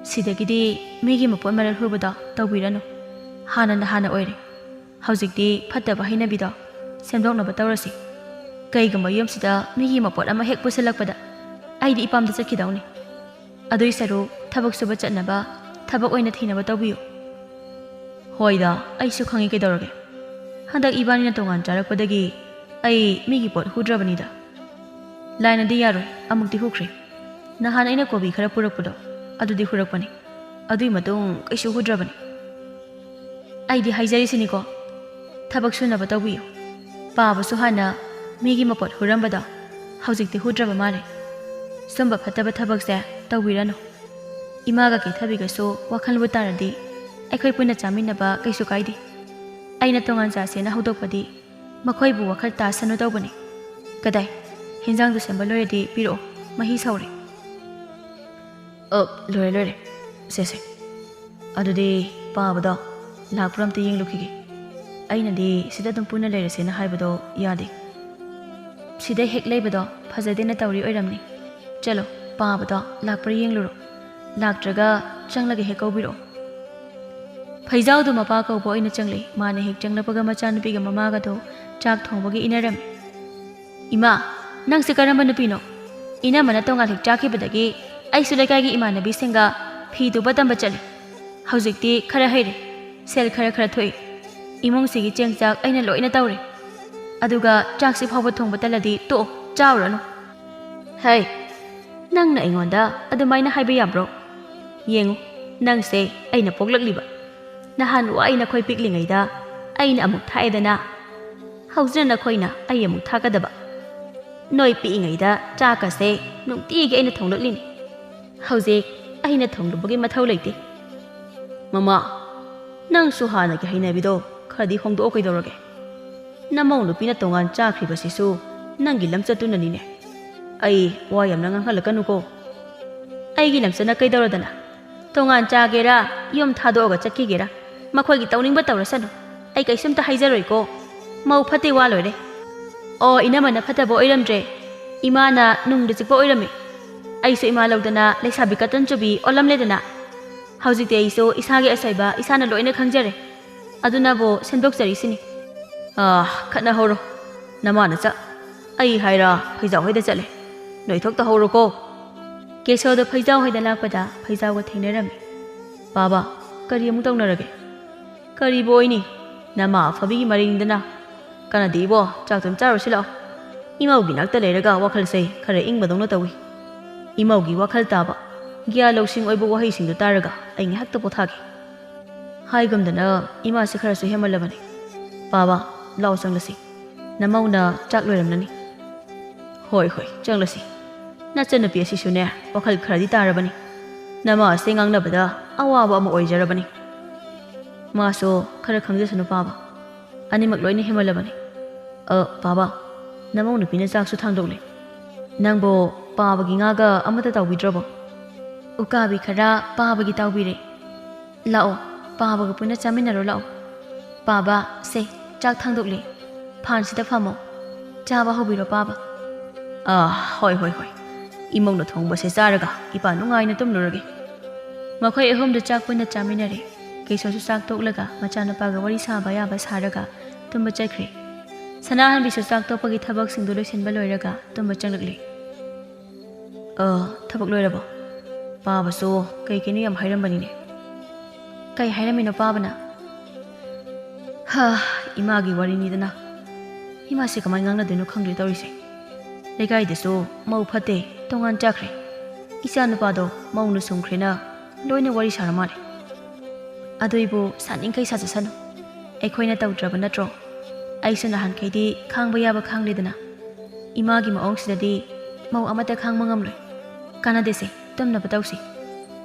"ꯁꯤꯗꯒꯤꯗꯤ ꯃꯤꯒꯤ ꯃꯄꯣꯠ ꯃꯔꯜ ꯍꯨꯕꯗꯣ ꯇꯧꯕꯤꯔꯅꯨ꯫ ꯍꯥꯟꯅꯅ ꯍꯥꯟꯅ ꯑꯣꯏꯔꯦ꯫ ꯍꯧꯖꯤꯛꯇꯤ ꯐꯠꯇꯕ ꯍꯩꯅꯕꯤꯗꯣ ꯁꯦꯝꯗꯣꯛꯅꯕ ꯇꯧꯔꯁꯤ꯫ ꯀꯩꯒꯨꯝꯕ ꯌꯨꯝꯁꯤꯗ ꯃꯤꯒꯤ ꯃꯄꯣꯠ ꯑꯃ ꯍꯦꯛ ꯄꯨꯁꯤꯜꯂꯛꯄꯗ ꯑꯩꯗꯤ ꯏꯄꯥꯝꯗ ꯆꯠꯈꯤꯗꯧꯅꯤ꯫ ꯑꯗꯨꯏ ꯁꯔꯨꯛ ꯊꯕꯛ ꯁꯨꯕ ꯆꯠꯅꯕ ꯊꯕꯛ ꯑꯣꯏꯅ ꯊꯤꯅꯕ ꯇꯧꯕꯤꯌꯨ꯫" "ꯍꯣꯏꯗ, ꯑꯩꯁꯨ ꯈꯪꯉꯤ ꯀꯩꯗꯧꯔꯒꯦ꯫ ꯍꯟꯗꯛ ꯏꯕꯥꯅꯤꯅ ꯇꯣꯉꯥꯟ ꯆꯥꯔꯛꯄꯗꯒꯤ ꯑꯩ ꯃꯤꯒꯤ ꯄꯣꯠ ꯍꯨꯗ꯭ꯔꯕꯅꯤꯗ꯫ ꯂꯥꯏꯅꯗꯤ ꯌꯥꯔꯣꯏ, ꯑꯃꯨꯛꯇꯤ ꯍꯨꯈ꯭ꯔꯦ꯫ ꯅꯍꯥꯟ ꯑꯩꯅ ꯀꯣꯕꯤ ꯈꯔ ꯄꯨꯔꯛꯄꯗꯣ, ꯑꯗꯨꯗꯤ ꯍꯨꯔꯛꯄꯅꯤ꯫ ꯑꯗꯨꯏ ꯃꯇꯨꯡ ꯀꯩꯁꯨ ꯍꯨꯗ꯭ꯔꯕꯅꯤ꯫ ꯑꯩꯗꯤ ꯍꯥꯏꯖꯔꯤꯁꯤꯅꯤꯀꯣ, ꯊꯕꯛ ꯁꯨꯅꯕ ꯇꯧꯕꯤꯌꯨ꯫ ꯄꯥꯕꯁꯨ ꯍꯥꯟꯅ ꯃꯤꯒꯤ ꯃꯄꯣꯠ ꯍꯨꯔꯝꯕꯗꯣ ꯍꯧꯖꯤꯛꯇꯤ ꯍꯨꯗ꯭ꯔꯕ ꯃꯥꯜꯂꯦ꯫ ꯁꯨꯝꯕ ꯐꯠꯇꯕ ꯊꯕꯛꯁꯦ ꯇꯧꯕꯤꯔꯅꯨ꯫ ꯏꯃꯥꯒ ꯀꯦꯊꯕꯤꯒꯁꯨ ꯋꯥꯈꯜꯕꯨ ꯇꯥꯔꯗꯤ ꯑꯩꯈꯣꯏ ꯄꯨꯟꯅ ꯆꯥꯃꯤꯟꯅꯕ ꯀꯩꯁꯨ ꯀꯥꯏꯗꯦ꯫ ꯑꯩꯅ ꯇꯣꯉꯥꯟ ꯆꯥꯁꯦꯅ ꯍꯧꯗꯣꯛꯄꯗꯤ ꯃꯈꯣꯏꯕꯨ ꯋꯥꯈꯜ ꯇꯥꯁꯅꯨ ꯇꯧꯕꯅꯤ꯫ ꯀꯗꯥꯏ, ꯍꯤꯟꯖꯥꯡꯗꯨ ꯁꯦꯝꯕ ꯂꯣꯏꯔꯗꯤ ꯄꯤꯔꯛꯑꯣ, ꯃꯍꯤ ꯁꯧꯔꯦ꯫" "ꯑ, ꯂꯣꯏꯔꯦ, ꯂꯣꯏꯔꯦ꯫ ꯁꯦ, ꯁꯦ꯫ ꯑꯗꯨꯗꯤ ꯄꯥꯕꯗꯣ ꯂꯥꯛꯄ꯭ꯔꯥ ꯑꯝꯇ ꯌꯦꯡꯂꯨꯈꯤꯒꯦ꯫ ꯑꯩꯅꯗꯤ ꯁꯤꯗ ꯑꯗꯨꯝ ꯄꯨꯟꯅ ꯂꯩꯔꯁꯦꯅ ꯍꯥꯏꯕꯗꯣ ꯌꯥꯗꯦ꯫ ꯁꯤꯗ ꯍꯦꯛ ꯂꯩꯕꯗꯣ ꯐꯖꯗꯦꯅ ꯇꯧꯔꯤ ꯑꯣꯏꯔꯝꯅꯤ꯫ ꯆꯠꯂꯣ, ꯄꯥꯕꯗꯣ ꯂꯥꯛꯄ꯭ꯔꯥ ꯌꯦꯡꯂꯨꯔꯣ꯫ ꯂꯥꯛꯇ꯭ꯔꯒ ꯆꯪꯂꯒ ꯍꯦꯛ ꯀꯧꯕꯤꯔꯛꯑꯣ꯫" ꯐꯩꯖꯥꯎꯗꯨ ꯃꯄꯥ ꯀꯧꯕ ꯑꯣꯏꯅ ꯆꯪꯂꯛꯏ꯫ ꯃꯥꯅ ꯍꯦꯛ ꯆꯪꯂꯛꯄꯒ ꯃꯆꯥꯅꯨꯄꯤꯒ ꯃꯃꯥꯒꯗꯣ ꯆꯥꯛ ꯊꯣꯡꯕꯒꯤ ꯏꯟꯅꯔꯝꯃꯤ꯫ "ꯏꯃꯥ, ꯅꯪꯁꯦ ꯀꯔꯝꯕ ꯅꯨꯄꯤꯅꯣ? ꯏꯅꯝꯃꯅ ꯇꯣꯉꯥꯟ ꯍꯦꯛ ꯆꯥꯈꯤꯕꯗꯒꯤ ꯑꯩꯁꯨ ꯂꯩꯀꯥꯏꯒꯤ ꯏꯃꯥꯟꯅꯕꯤꯁꯤꯡꯒ ꯐꯤ ꯇꯨꯕ ꯇꯝꯕ ꯆꯠꯂꯤ꯫ ꯍꯧꯖꯤꯛꯇꯤ ꯈꯔ ꯍꯩꯔꯦ, ꯁꯦꯜ ꯈꯔ ꯈꯔ ꯊꯣꯛꯏ꯫ ꯏꯃꯨꯡꯁꯤꯒꯤ ꯆꯦꯡ ꯆꯥꯛ ꯑꯩꯅ ꯂꯣꯏꯅ ꯇꯧꯔꯦ꯫ ꯑꯗꯨꯒ ꯆꯥꯛꯁꯤ ꯐꯥꯎꯕ ꯊꯣꯡꯕ ꯇꯜꯂꯗꯤ ꯇꯣꯛꯑꯣ, ꯆꯥꯔꯨꯔꯅꯨ꯫" "ꯍꯩ, ꯅꯪꯅ ꯑꯩꯉꯣꯟꯗ ꯑꯗꯨꯃꯥꯏꯅ ꯍꯥꯏꯕ ꯌꯥꯕ꯭ꯔꯣ? ꯌꯦꯡꯉꯨ, ꯅꯪꯁꯦ ꯑꯩꯅ ꯄꯣꯛꯂꯛꯂꯤꯕ꯫ ꯅꯍꯥꯟꯋꯥꯏ ꯅꯈꯣꯏ ꯄꯤꯛꯂꯤꯉꯩꯗ ꯑꯩꯅ ꯑꯃꯨꯛ ꯊꯥꯛꯑꯦꯗꯅ, ꯍꯧꯖꯤꯛꯅ ꯅꯈꯣꯏꯅ ꯑꯩ ꯑꯃꯨꯛ ꯊꯥꯛꯀꯗꯕ꯫ ꯅꯣꯏ ꯄꯤꯛꯏꯉꯩꯗ ꯆꯥꯛꯀꯁꯦ ꯅꯨꯡꯇꯤꯒꯤ ꯑꯩꯅ ꯊꯣꯡꯂꯛꯂꯤꯅꯤ꯫ ꯍꯧꯖꯤꯛ ꯑꯩꯅ ꯊꯣꯡꯂꯨꯕꯒꯤ ꯃꯊꯧ ꯂꯩꯇꯦ꯫" ꯃꯃꯥ, ꯅꯪꯁꯨ ꯍꯥꯟꯅꯒꯤ ꯍꯩꯅꯕꯤꯗꯣ ꯈꯔꯗꯤ ꯍꯣꯡꯗꯣꯛꯑꯣ ꯀꯩꯗꯧꯔꯒꯦ? ꯅꯃꯧ ꯅꯨꯄꯤꯅ ꯇꯣꯉꯥꯟ ꯆꯥꯈ꯭ꯔꯤꯕꯁꯤꯁꯨ ꯅꯪꯒꯤ ꯂꯝꯆꯠꯇꯨꯅꯅꯤꯅꯦ꯫ ꯑꯩ ꯋꯥ ꯌꯥꯝꯅ ꯉꯥꯡꯍꯜꯂꯛꯀꯅꯨꯀꯣ꯫ ꯑꯩꯒꯤ ꯂꯝꯆꯠꯅ ꯀꯩꯗꯧꯔꯗꯅ? ꯇꯣꯉꯥꯟ ꯆꯥꯒꯦꯔꯥ, ꯌꯨꯝ ꯊꯥꯗꯣꯛꯑꯒ ꯆꯠꯈꯤꯒꯦꯔꯥ, ꯃꯈꯣꯏꯒꯤ ꯇꯧꯅꯤꯡꯕ ꯇꯧꯔꯁꯅꯨ꯫ ꯑꯩ ꯀꯩꯁꯨꯝꯇ ꯍꯥꯏꯖꯔꯣꯏꯀꯣ꯫ ꯃꯧ ꯐꯠꯇꯦ ꯋꯥ ꯂꯣꯏꯔꯦ꯫ ꯑꯣ, ꯏꯅꯝꯃꯅ ꯐꯠꯇꯕ ꯑꯣꯏꯔꯝꯗ꯭ꯔꯦ꯫ ꯏꯃꯥꯅ ꯅꯨꯡꯗ ꯆꯤꯛꯄ ꯑꯣꯏꯔꯝꯃꯤ꯫ ꯑꯩꯁꯨ ꯏꯃꯥ ꯂꯧꯗꯅ ꯂꯩꯁꯥꯕꯤ ꯀꯇꯟ ꯆꯨꯕꯤ ꯑꯣꯜꯂꯝꯂꯦꯗꯅ꯫ ꯍꯧꯖꯤꯛꯇꯤ ꯑꯩꯁꯨ ꯏꯁꯥꯒꯤ ꯑꯁꯣꯏꯕ ꯏꯁꯥꯅ ꯂꯣꯏꯅ ꯈꯪꯖꯔꯦ꯫ ꯑꯗꯨꯅꯕꯨ ꯁꯦꯝꯗꯣꯛꯆꯔꯤꯁꯤꯅꯤ꯫ ꯑꯥ, ꯈꯠꯅꯍꯧꯔꯣ꯫ ꯅꯃꯥ ꯅꯆꯥ꯫ ꯑꯩ ꯍꯥꯏꯔ ꯐꯩꯖꯥꯎ ꯍꯣꯏꯗ ꯆꯠꯂꯦ꯫ ꯅꯣꯏ ꯊꯣꯛꯇꯍꯧꯔꯣꯀꯣ꯫ ꯀꯦꯁꯣꯗꯣ ꯐꯩꯖꯥꯎ ꯍꯣꯏꯗ ꯂꯥꯛꯄꯗ ꯐꯩꯖꯥꯎꯒ ꯊꯦꯡꯅꯔꯝꯃꯤ꯫ ꯄꯥꯕ, ꯀꯔꯤ ꯑꯃꯨꯛ ꯇꯧꯅꯔꯒꯦ? ꯀꯔꯤꯕꯨ ꯑꯣꯏꯅꯤ? ꯅꯃꯥ ꯑꯐꯕꯤꯒꯤ ꯃꯔꯩꯅꯤꯗꯅ꯫ ꯀꯥꯟꯅꯗꯦ ꯏꯕꯣ, ꯆꯥꯛꯇꯨꯝ ꯆꯥꯔꯨꯁꯤ ꯂꯥꯛꯑꯣ꯫ ꯏꯃꯧꯒꯤ ꯅꯥꯛꯇ ꯂꯩꯔꯒ ꯋꯥꯈꯜꯁꯦ ꯈꯔ ꯏꯪꯕꯗꯧꯅ ꯇꯧꯏ꯫ ꯏꯃꯧꯒꯤ ꯋꯥꯈꯜ ꯇꯥꯕ, ꯒ꯭ꯌꯥꯟ ꯂꯧꯁꯤꯡ ꯑꯣꯏꯕ ꯋꯥꯍꯩꯁꯤꯡꯗꯨ ꯇꯥꯔꯒ ꯑꯩ ꯉꯥꯏꯍꯥꯛꯇ ꯄꯣꯊꯥꯒꯦ꯫ ꯍꯥꯏꯒꯨꯝꯗꯅ ꯏꯃꯥꯁꯦ ꯈꯔꯁꯨ ꯍꯦꯟꯃꯜꯂꯕꯅꯤ꯫ ꯄꯥꯕ, ꯂꯥꯛꯑꯣ ꯆꯪꯂꯁꯤ꯫ ꯅꯃꯧꯅ ꯆꯥꯛ ꯂꯣꯏꯔꯝꯂꯅꯤ꯫ ꯍꯣꯏ, ꯍꯣꯏ, ꯆꯪꯂꯁꯤ꯫ ꯅꯆꯟꯅꯨꯄꯤ ꯑꯁꯤꯁꯨꯅꯦ, ꯋꯥꯈꯜ ꯈꯔꯗꯤ ꯇꯥꯔꯕꯅꯤ꯫ ꯅꯃꯥ ꯑꯁꯦ ꯉꯥꯡꯅꯕꯗ ꯑꯋꯥꯕ ꯑꯃ ꯑꯣꯏꯖꯔꯕꯅꯤ꯫ ꯃꯥꯁꯨ ꯈꯔ ꯈꯪꯖꯁꯅꯨ ꯄꯥꯕ꯫ ꯑꯅꯤꯃꯛ ꯂꯣꯏꯅ ꯍꯦꯟꯃꯜꯂꯕꯅꯤ꯫ ꯑ, ꯄꯥꯕ, ꯅꯃꯧ ꯅꯨꯄꯤꯅ ꯆꯥꯛꯁꯨ ꯊꯥꯡꯗꯣꯛꯂꯦ꯫ ꯅꯪꯕꯨ ꯄꯥꯕꯒꯤ ꯉꯥꯒ ꯑꯃꯠꯇ ꯇꯥꯎꯕꯤꯗ꯭ꯔꯕꯣ? ꯎꯀꯥꯕꯤ ꯈꯔ ꯄꯥꯕꯒꯤ ꯇꯥꯎꯕꯤꯔꯦ꯫ ꯂꯥꯛꯑꯣ, ꯄꯥꯕꯒ ꯄꯨꯟꯅ ꯆꯥꯃꯤꯟꯅꯔꯣ ꯂꯥꯛꯑꯣ꯫ ꯄꯥꯕ, ꯁꯦ, ꯆꯥꯛ ꯊꯥꯡꯗꯣꯛꯂꯦ꯫ ꯐꯥꯟꯁꯤꯗ ꯐꯝꯃꯣ꯫ ꯆꯥꯕ ꯍꯧꯕꯤꯔꯣ ꯄꯥꯕ꯫ ꯑꯥ, ꯍꯣꯏ, ꯍꯣꯏ, ꯍꯣꯏ꯫ ꯏꯃꯧꯅ ꯊꯣꯡꯕꯁꯦ ꯆꯥꯔꯒ ꯏꯄꯥ ꯅꯨꯡꯉꯥꯏꯅ ꯇꯨꯝꯂꯨꯔꯒꯦ꯫ ꯃꯈꯣꯏ ꯑꯍꯨꯝꯗꯨ ꯆꯥꯛ ꯄꯨꯟꯅ ꯆꯥꯃꯤꯟꯅꯔꯦ꯫ ꯀꯦꯁꯣꯁꯨ ꯆꯥꯛ ꯇꯣꯛꯂꯒ ꯃꯆꯥꯅꯨꯄꯥꯒ ꯋꯥꯔꯤ ꯁꯥꯕ ꯌꯥꯕ ꯁꯥꯔꯒ ꯇꯨꯝꯕ ꯆꯠꯈ꯭ꯔꯦ꯫ ꯁꯅꯥꯍꯟꯕꯤꯁꯨ ꯆꯥꯛ ꯇꯣꯛꯄꯒꯤ ꯊꯕꯛꯁꯤꯡꯗꯨ ꯂꯣꯏꯁꯤꯟꯕ ꯂꯣꯏꯔꯒ ꯇꯨꯝꯕ ꯆꯪꯂꯛꯂꯦ꯫ ꯑ, ꯊꯕꯛ ꯂꯣꯏꯔꯕꯣ? ꯄꯥꯕꯁꯨ ꯀꯩ ꯀꯩꯅꯣ ꯌꯥꯝ ꯍꯥꯏꯔꯝꯕꯅꯤꯅꯦ꯫ ꯀꯩ ꯍꯥꯏꯔꯝꯃꯤꯅꯣ ꯄꯥꯕꯅ? ꯍꯥ, ꯏꯃꯥꯒꯤ ꯋꯥꯔꯤꯅꯤꯗꯅ꯫ ꯏꯃꯥꯁꯦ ꯀꯃꯥꯏꯅ ꯉꯥꯡꯅꯗꯣꯏꯅꯣ ꯈꯪꯗ꯭ꯔꯦ ꯇꯧꯔꯤꯁꯦ꯫ ꯂꯩꯀꯥꯏꯗꯁꯨ ꯃꯧ ꯐꯠꯇꯦ, ꯇꯣꯉꯥꯟ ꯆꯠꯈ꯭ꯔꯦ꯫ ꯏꯆꯥ ꯅꯨꯄꯥꯗꯣ ꯃꯧꯅ ꯁꯨꯝꯈ꯭ꯔꯦꯅ ꯂꯣꯏꯅ ꯋꯥꯔꯤ ꯁꯥꯔ ꯃꯥꯜꯂꯦ꯫ ꯑꯗꯨ ꯏꯕꯨ ꯁꯥꯅꯤꯡꯈꯩ ꯁꯥꯖꯁꯅꯨ꯫ ꯑꯩꯈꯣꯏꯅ ꯇꯧꯗ꯭ꯔꯕ ꯅꯠꯇ꯭ꯔꯣ? ꯑꯩꯁꯨ ꯅꯍꯥꯟꯈꯩꯗꯤ ꯈꯥꯡꯕ ꯌꯥꯕ ꯈꯥꯡꯂꯦꯗꯅ꯫ ꯏꯃꯥꯒꯤ ꯃꯑꯣꯡꯁꯤꯗꯗꯤ ꯃꯧ ꯑꯃꯠꯇ ꯈꯥꯡꯕ ꯉꯝꯂꯣꯏ꯫ ꯀꯥꯟꯅꯗꯦꯁꯦ, ꯇꯨꯝꯅꯕ ꯇꯧꯁꯤ꯫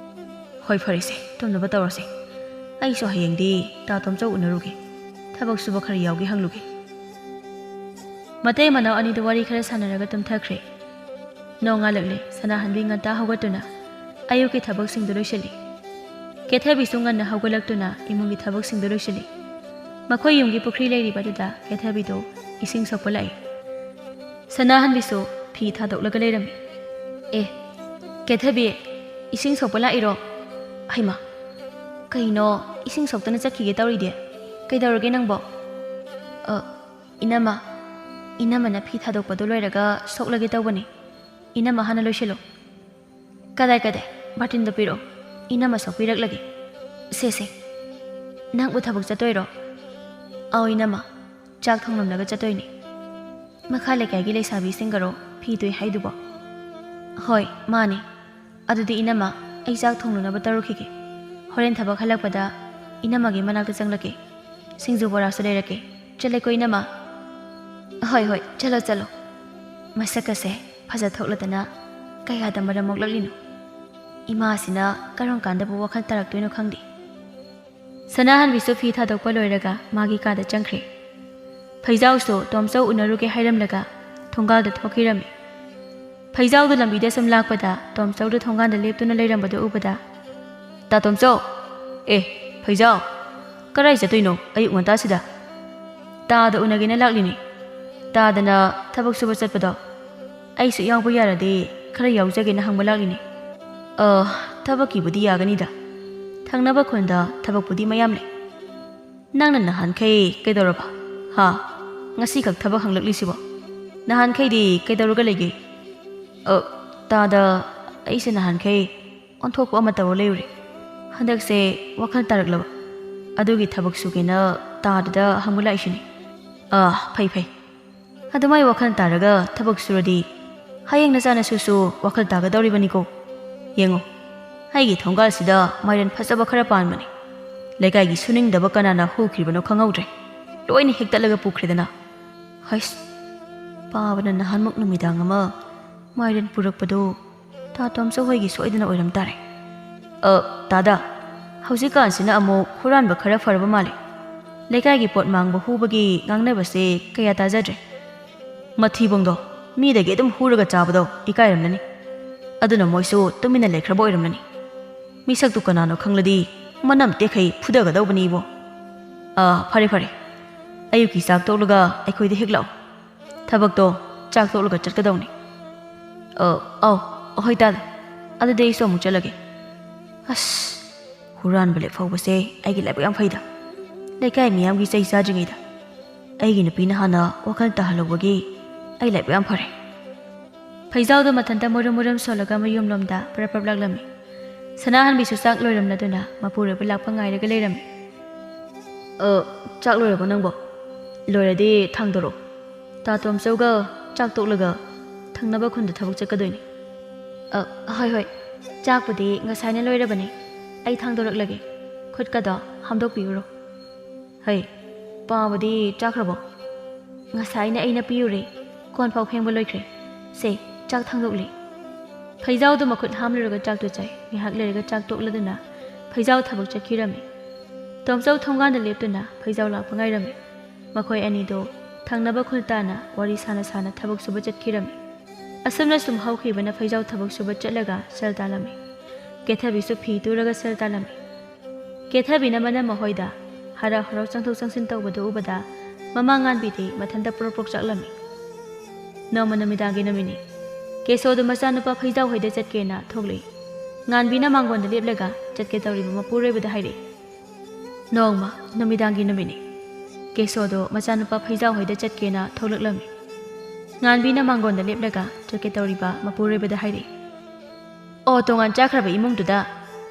ꯍꯣꯏ, ꯐꯔꯦꯁꯦ, ꯇꯨꯝꯅꯕ ꯇꯧꯔꯁꯦ꯫ ꯑꯩꯁꯨ ꯍꯌꯦꯡꯗꯤ ꯇꯥ ꯇꯣꯝꯆꯧ ꯎꯅꯔꯨꯒꯦ, ꯊꯕꯛ ꯁꯨꯕ ꯈꯔ ꯌꯥꯎꯒꯦ ꯍꯪꯂꯨꯒꯦ꯫ ꯃꯇꯩ ꯃꯅꯥꯎ ꯑꯅꯤꯗꯨ ꯋꯥꯔꯤ ꯈꯔ ꯁꯥꯟꯅꯔꯒ ꯇꯨꯝꯊꯈ꯭ꯔꯦ꯫ ꯅꯣꯡꯉꯥꯜꯂꯛꯂꯦ꯫ ꯁꯅꯥꯍꯟꯕꯤ ꯉꯟꯇꯥ ꯍꯧꯒꯠꯇꯨꯅ ꯑꯌꯨꯛꯀꯤ ꯊꯕꯛꯁꯤꯡꯗꯨ ꯂꯣꯏꯁꯤꯜꯂꯤ꯫ ꯀꯦꯊꯕꯤꯁꯨ ꯉꯟꯅ ꯍꯧꯒꯠꯂꯛꯇꯨꯅ ꯏꯃꯨꯡꯒꯤ ꯊꯕꯛꯁꯤꯡꯗꯨ ꯂꯣꯏꯁꯤꯜꯂꯤ꯫ ꯃꯈꯣꯏ ꯌꯨꯝꯒꯤ ꯄꯨꯈ꯭ꯔꯤ ꯂꯩꯔꯤꯕ ꯑꯗꯨꯗ ꯀꯦꯊꯕꯤꯗꯨ ꯏꯁꯤꯡ ꯁꯣꯛꯄ ꯂꯥꯛꯏ꯫ ꯁꯅꯥꯍꯟꯕꯤꯁꯨ ꯐꯤ ꯊꯥꯗꯣꯛꯂꯒ ꯂꯩꯔꯝꯃꯤ꯫ "ꯑꯦ, ꯀꯦꯊꯕꯤ, ꯏꯁꯤꯡ ꯁꯣꯛꯄ ꯂꯥꯛꯏꯔꯣ? ꯍꯩꯃꯥ, ꯀꯩꯅꯣ, ꯏꯁꯤꯡ ꯁꯣꯛꯇꯅ ꯆꯠꯈꯤꯒꯦ ꯇꯧꯔꯤꯗꯤ? ꯀꯩꯗꯧꯔꯒꯦ ꯅꯪꯕꯣ?" "ꯑ, ꯏꯅꯝꯃ, ꯏꯅꯝꯃꯅ ꯐꯤ ꯊꯥꯗꯣꯛꯄꯗꯣ ꯂꯣꯏꯔꯒ ꯁꯣꯛꯂꯒꯦ ꯇꯧꯕꯅꯤ꯫ ꯏꯅꯝꯃ ꯍꯥꯟꯅ ꯂꯣꯏꯁꯤꯜꯂꯣ꯫ ꯀꯗꯥꯏ, ꯀꯗꯥꯏ? ꯕꯥꯔꯇꯤꯟꯗꯣ ꯄꯤꯔꯛꯑꯣ, ꯏꯅꯝꯃ ꯁꯣꯛꯄꯤꯔꯛꯂꯒꯦ꯫ ꯁꯦ, ꯁꯦ, ꯅꯪꯕꯨ ꯊꯕꯛ ꯆꯠꯇꯣꯏꯔꯣ?" "ꯑꯧ ꯏꯅꯝꯃ, ꯆꯥꯛ ꯊꯣꯡꯂꯝꯂꯒ ꯆꯠꯇꯣꯏꯅꯦ꯫ ꯃꯈꯥ ꯂꯩꯀꯥꯏꯒꯤ ꯂꯩꯁꯥꯕꯤꯁꯤꯡꯒꯔꯣ ꯐꯤ ꯇꯨꯏ ꯍꯥꯏꯗꯨꯕꯣ?" "ꯍꯣꯏ, ꯃꯥꯅꯦ꯫ ꯑꯗꯨꯗꯤ ꯏꯅꯝꯃ, ꯑꯩ ꯆꯥꯛ ꯊꯣꯡꯂꯨꯅꯕ ꯇꯧꯔꯨꯈꯤꯒꯦ꯫ ꯍꯣꯔꯦꯟ ꯊꯕꯛ ꯍꯜꯂꯛꯄꯗ ꯏꯅꯝꯃꯒꯤ ꯃꯅꯥꯛꯇ ꯆꯪꯂꯛꯀꯦ꯫ ꯁꯤꯡꯖꯨ ꯕꯣꯔꯥꯁꯨ ꯂꯩꯔꯛꯀꯦ꯫ ꯆꯠꯂꯦꯀꯣ ꯏꯅꯝꯃ?" "ꯍꯣꯏ, ꯍꯣꯏ, ꯆꯠꯂꯣ, ꯆꯠꯂꯣ꯫ ꯃꯁꯛꯀꯁꯦ ꯐꯖ ꯊꯣꯛꯂꯗꯅ ꯀꯌꯥꯗ ꯃꯔꯝ ꯃꯣꯛꯂꯛꯂꯤꯅꯣ꯫ ꯏꯃꯥꯁꯤꯅ ꯀꯔꯝ ꯀꯥꯟꯗꯕꯨ ꯋꯥꯈꯜ ꯇꯥꯔꯛꯇꯣꯏꯅꯣ ꯈꯪꯗꯦ꯫" ꯁꯅꯥꯍꯟꯕꯤꯁꯨ ꯐꯤ ꯊꯥꯗꯣꯛꯄ ꯂꯣꯏꯔꯒ ꯃꯥꯒꯤ ꯀꯥꯗ ꯆꯪꯈ꯭ꯔꯦ꯫ ꯐꯩꯖꯥꯎꯁꯨ ꯇꯣꯝꯆꯧ ꯎꯅꯔꯨꯒꯦ ꯍꯥꯏꯔꯝꯂꯒ ꯊꯣꯡꯒꯥꯜꯗ ꯊꯣꯛꯈꯤꯔꯝꯃꯤ꯫ ꯐꯩꯖꯥꯎꯗꯨ ꯂꯝꯕꯤꯗ ꯁꯨꯝ ꯂꯥꯛꯄꯗ ꯇꯣꯝꯆꯧꯗꯨ ꯊꯣꯡꯒꯥꯟꯗ ꯂꯦꯞꯇꯨꯅ ꯂꯩꯔꯝꯕꯗꯨ ꯎꯕꯗ, "ꯇꯥ ꯇꯣꯝꯆꯧ! ꯑꯦ, ꯐꯩꯖꯥꯎ! ꯀꯗꯥꯏ ꯆꯠꯇꯣꯏꯅꯣ ꯑꯌꯨꯛ ꯉꯟꯇꯥꯁꯤꯗ?" "ꯇꯥꯗ ꯎꯅꯒꯦꯅ ꯂꯥꯛꯂꯤꯅꯦ꯫ ꯇꯥꯗꯅ ꯊꯕꯛ ꯁꯨꯕ ꯆꯠꯄꯗꯣ ꯑꯩꯁꯨ ꯌꯥꯎꯕ ꯌꯥꯔꯗꯤ ꯈꯔ ꯌꯥꯎꯖꯒꯦꯅ ꯍꯪꯕ ꯂꯥꯛꯂꯤꯅꯦ꯫" "ꯑ, ꯊꯕꯛꯀꯤꯕꯨꯗꯤ ꯌꯥꯒꯅꯤꯗ꯫ ꯊꯪꯅꯕ ꯈꯨꯟꯗ ꯊꯕꯛꯄꯨꯗꯤ ꯃꯌꯥꯝ ꯂꯩ꯫ ꯅꯪꯅ ꯅꯍꯥꯟꯈꯩ ꯀꯩꯗꯧꯔꯕ? ꯍꯥ? ꯉꯁꯤꯈꯛ ꯊꯕꯛ ꯍꯪꯂꯛꯂꯤꯁꯤꯕꯣ? ꯅꯍꯥꯟꯈꯩꯗꯤ ꯀꯩꯗꯧꯔꯒ ꯂꯩꯒꯦ?" "ꯑ, ꯇꯥꯗ, ꯑꯩꯁꯦ ꯅꯍꯥꯟꯈꯩ ꯑꯣꯟꯊꯣꯛꯄ ꯑꯃ ꯇꯧꯔ ꯂꯩꯔꯨꯔꯦ꯫ ꯍꯟꯗꯛꯁꯦ ꯋꯥꯈꯜ ꯇꯥꯔꯛꯂꯕ꯫ ꯑꯗꯨꯒꯤ ꯊꯕꯛ ꯁꯨꯒꯦꯅ ꯇꯥꯗꯗ ꯍꯪꯕ ꯂꯥꯛꯏꯁꯤꯅꯤ꯫" "ꯑꯥ, ꯐꯩ, ꯐꯩ꯫ ꯑꯗꯨꯃꯥꯏ ꯋꯥꯈꯜ ꯇꯥꯔꯒ ꯊꯕꯛ ꯁꯨꯔꯗꯤ ꯍꯌꯦꯡ ꯅꯆꯥꯅꯁꯨꯁꯨ ꯋꯥꯈꯜ ꯇꯥꯒꯗꯧꯔꯤꯕꯅꯤꯀꯣ꯫ ꯌꯦꯡꯉꯣ, ꯑꯩꯒꯤ ꯊꯣꯡꯒꯥꯜꯁꯤꯗ ꯃꯥꯏꯔꯦꯟ ꯐꯖꯕ ꯈꯔ ꯄꯥꯟꯕꯅꯤ꯫ ꯂꯩꯀꯥꯏꯒꯤ ꯁꯨꯅꯤꯡꯗꯕ ꯀꯅꯥꯅ ꯍꯨꯈ꯭ꯔꯤꯕꯅꯣ ꯈꯪꯍꯧꯗ꯭ꯔꯦ꯫ ꯂꯣꯏꯅ ꯍꯦꯛꯇꯠꯂꯒ ꯄꯨꯈ꯭ꯔꯦꯗꯅ꯫ ꯍꯩꯁ, ꯄꯥꯕꯅ ꯅꯍꯥꯟꯃꯨꯛ ꯅꯨꯃꯤꯗꯥꯡ ꯑꯃ ꯃꯥꯏꯔꯦꯟ ꯄꯨꯔꯛꯄꯗꯨ ꯇꯥ ꯇꯣꯝꯆꯧ ꯍꯣꯏꯒꯤ ꯁꯣꯏꯗꯅ ꯑꯣꯏꯔꯝ ꯇꯥꯔꯦ꯫ ꯑ, ꯇꯥꯗ, ꯍꯧꯖꯤꯛꯀꯥꯟꯁꯤꯅ ꯑꯃꯨꯛ ꯍꯨꯔꯥꯟꯕ ꯈꯔ ꯐꯔꯕ ꯃꯥꯜꯂꯦ꯫ ꯂꯩꯀꯥꯏꯒꯤ ꯄꯣꯠ ꯃꯥꯡꯕ ꯍꯨꯕꯒꯤ ꯉꯥꯡꯅꯕꯁꯦ ꯀꯌꯥ ꯇꯥꯖꯗ꯭ꯔꯦ꯫ ꯃꯊꯤꯕꯣꯡꯗꯣ, ꯃꯤꯗꯒꯤ ꯑꯗꯨꯝ ꯍꯨꯔꯒ ꯆꯥꯕꯗꯣ ꯏꯀꯥꯏꯔꯝꯂꯅꯤ꯫ ꯑꯗꯨꯅ ꯃꯣꯏꯁꯨ ꯇꯨꯃꯤꯟꯅ ꯂꯩꯈ꯭ꯔꯕ ꯑꯣꯏꯔꯝꯂꯅꯤ꯫ ꯃꯤꯁꯛꯇꯨ ꯀꯅꯥꯅꯣ ꯈꯪꯂꯗꯤ ꯃꯅꯝ ꯇꯦꯛꯈꯩ ꯐꯨꯗꯒꯗꯧꯕꯅꯤ ꯏꯕꯣ꯫ ꯑꯥ, ꯐꯔꯦ ꯐꯔꯦ, ꯑꯌꯨꯛꯀꯤ ꯆꯥꯛ ꯇꯣꯛꯂꯒ ꯑꯩꯈꯣꯏꯗ ꯍꯦꯛ ꯂꯥꯛꯑꯣ꯫ ꯊꯕꯛꯇꯣ ꯆꯥꯛ ꯇꯣꯛꯂꯒ ꯆꯠꯀꯗꯧꯅꯤ꯫ ꯑ, ꯑꯧ, ꯍꯣꯏ ꯇꯥꯗ꯫ ꯑꯗꯨꯗꯤ ꯑꯩꯁꯨ ꯑꯃꯨꯛ ꯆꯠꯂꯒꯦ꯫ ꯑꯁ, ꯍꯨꯔꯥꯟꯕ ꯂꯦꯞꯍꯧꯕꯁꯦ ꯑꯩꯒꯤ ꯂꯥꯏꯕꯛ ꯌꯥꯝ ꯐꯩꯗ꯫ ꯂꯩꯀꯥꯏ ꯃꯤꯌꯥꯝꯒꯤ ꯆꯩ ꯆꯥꯗ꯭ꯔꯤꯉꯩꯗ ꯑꯩꯒꯤ ꯅꯨꯄꯤꯅ ꯍꯥꯟꯅ ꯋꯥꯈꯜ ꯇꯥꯍꯜꯍꯧꯕꯒꯤ ꯑꯩ ꯂꯥꯏꯕꯛ ꯌꯥꯝ ꯐꯔꯦ꯫ ꯐꯩꯖꯥꯎꯗꯣ ꯃꯊꯟꯇ ꯃꯨꯔꯨꯝ ꯃꯨꯔꯨꯝ ꯁꯣꯜꯂꯒ ꯃꯌꯨꯝꯂꯣꯝꯗ ꯄ꯭ꯔꯞ ꯄ꯭ꯔꯞ ꯂꯥꯛꯂꯝꯃꯤ꯫ ꯁꯅꯥꯍꯟꯕꯤꯁꯨ ꯆꯥꯛ ꯂꯣꯏꯔꯝꯂꯗꯨꯅ ꯃꯄꯨꯔꯣꯏꯕ ꯂꯥꯛꯄ ꯉꯥꯏꯔꯒ ꯂꯩꯔꯝꯃꯤ꯫ "ꯑ, ꯆꯥꯛ ꯂꯣꯏꯔꯕꯣ ꯅꯪꯕꯣ? ꯂꯣꯏꯔꯗꯤ ꯊꯥꯡꯗꯣꯔꯛꯑꯣ꯫ ꯇꯥ ꯇꯣꯝꯆꯧꯒ ꯆꯥꯛ ꯇꯣꯛꯂꯒ ꯊꯪꯅꯕ ꯈꯨꯟꯗ ꯊꯕꯛ ꯆꯠꯀꯗꯣꯏꯅꯤ꯫" "ꯑ, ꯍꯣꯏ, ꯍꯣꯏ꯫ ꯆꯥꯛꯄꯨꯗꯤ ꯉꯁꯥꯏꯅ ꯂꯣꯏꯔꯕꯅꯤ꯫ ꯑꯩ ꯊꯥꯡꯗꯣꯔꯛꯂꯒꯦ꯫ ꯈꯨꯠꯀꯗꯣ ꯍꯥꯝꯗꯣꯛꯄꯤꯌꯨꯔꯣ꯫" "ꯍꯩ, ꯄꯥꯕꯗꯤ ꯆꯥꯈ꯭ꯔꯕꯣ?" "ꯉꯁꯥꯏꯅ ꯑꯩꯅ ꯄꯤꯌꯨꯔꯦ꯫ ꯀꯣꯟ ꯐꯥꯎ ꯐꯦꯡꯕ ꯂꯣꯏꯈ꯭ꯔꯦ꯫ ꯁꯦ, ꯆꯥꯛ ꯊꯥꯡꯗꯣꯛꯂꯤ꯫" ꯐꯩꯖꯥꯎꯗꯨ ꯃꯈꯨꯠ ꯍꯥꯝꯂꯨꯔꯒ ꯆꯥꯛꯇꯨ ꯆꯥꯏ꯫ ꯉꯥꯏꯍꯥꯛ ꯂꯩꯔꯒ ꯆꯥꯛ ꯇꯣꯛꯂꯗꯨꯅ ꯐꯩꯖꯥꯎ ꯊꯕꯛ ꯆꯠꯈꯤꯔꯝꯃꯤ꯫ ꯇꯣꯝꯆꯧ ꯊꯣꯡꯒꯥꯟꯗ ꯂꯦꯞꯇꯨꯅ ꯐꯩꯖꯥꯎ ꯂꯥꯛꯄ ꯉꯥꯏꯔꯝꯃꯤ꯫ ꯃꯈꯣꯏ ꯑꯅꯤꯗꯨ ꯊꯪꯅꯕ ꯈꯨꯜ ꯇꯥꯅ ꯋꯥꯔꯤ ꯁꯥꯅ ꯁꯥꯅ ꯊꯕꯛ ꯁꯨꯕ ꯆꯠꯈꯤꯔꯝꯃꯤ꯫ ꯑꯁꯨꯝꯅ ꯁꯨꯝ ꯍꯧꯈꯤꯕꯅ ꯐꯩꯖꯥꯎ ꯊꯕꯛ ꯁꯨꯕ ꯆꯠꯂꯒ ꯁꯦꯜ ꯇꯥꯜꯂꯝꯃꯤ꯫ ꯀꯦꯊꯕꯤꯁꯨ ꯐꯤ ꯇꯨꯔꯒ ꯁꯦꯜ ꯇꯥꯜꯂꯝꯃꯤ꯫ ꯀꯦꯊꯕꯤꯅ ꯃꯅꯝꯃ ꯍꯣꯏꯗ ꯍꯔꯥꯎ ꯍꯔꯥꯎ ꯆꯪꯊꯣꯛ ꯆꯪꯁꯤꯟ ꯇꯧꯕꯗꯨ ꯎꯕꯗ ꯃꯃꯥ ꯉꯥꯟꯕꯤꯗꯤ ꯃꯊꯟꯇ ꯄ꯭ꯔꯣꯛ ꯄ꯭ꯔꯣꯛ ꯆꯥꯛꯂꯝꯃꯤ꯫ ꯅꯣꯡꯃ ꯅꯨꯃꯤꯗꯥꯡꯒꯤ ꯅꯨꯃꯤꯠꯅꯤ꯫ ꯀꯦꯁꯣꯗꯨ ꯃꯆꯥꯅꯨꯄꯥ ꯐꯩꯖꯥꯎ ꯍꯣꯏꯗ ꯆꯠꯀꯦꯅ ꯊꯣꯛꯂꯛꯏ꯫ ꯉꯥꯟꯕꯤꯅ ꯃꯥꯡꯒꯣꯟꯗ ꯂꯦꯞꯂꯒ ꯆꯠꯀꯦ ꯇꯧꯔꯤꯕ ꯃꯄꯨꯔꯣꯏꯕꯗ ꯍꯥꯏꯔꯛꯏ꯫ ꯅꯣꯡꯃ ꯅꯨꯃꯤꯗꯥꯡꯒꯤ ꯅꯨꯃꯤꯠꯅꯤ꯫ ꯀꯦꯁꯣꯗꯣ ꯃꯆꯥꯅꯨꯄꯥ ꯐꯩꯖꯥꯎ ꯍꯣꯏꯗ ꯆꯠꯀꯦꯅ ꯊꯣꯛꯂꯛꯂꯝꯃꯤ꯫ ꯉꯥꯟꯕꯤꯅ ꯃꯥꯡꯒꯣꯟꯗ ꯂꯦꯞꯂꯒ ꯆꯠꯀꯦ ꯇꯧꯔꯤꯕ ꯃꯄꯨꯔꯣꯏꯕꯗ ꯍꯥꯏꯔꯛꯏ꯫ ꯑꯣ, ꯇꯣꯉꯥꯟ ꯆꯥꯈ꯭ꯔꯕ ꯏꯃꯨꯡꯗꯨꯗ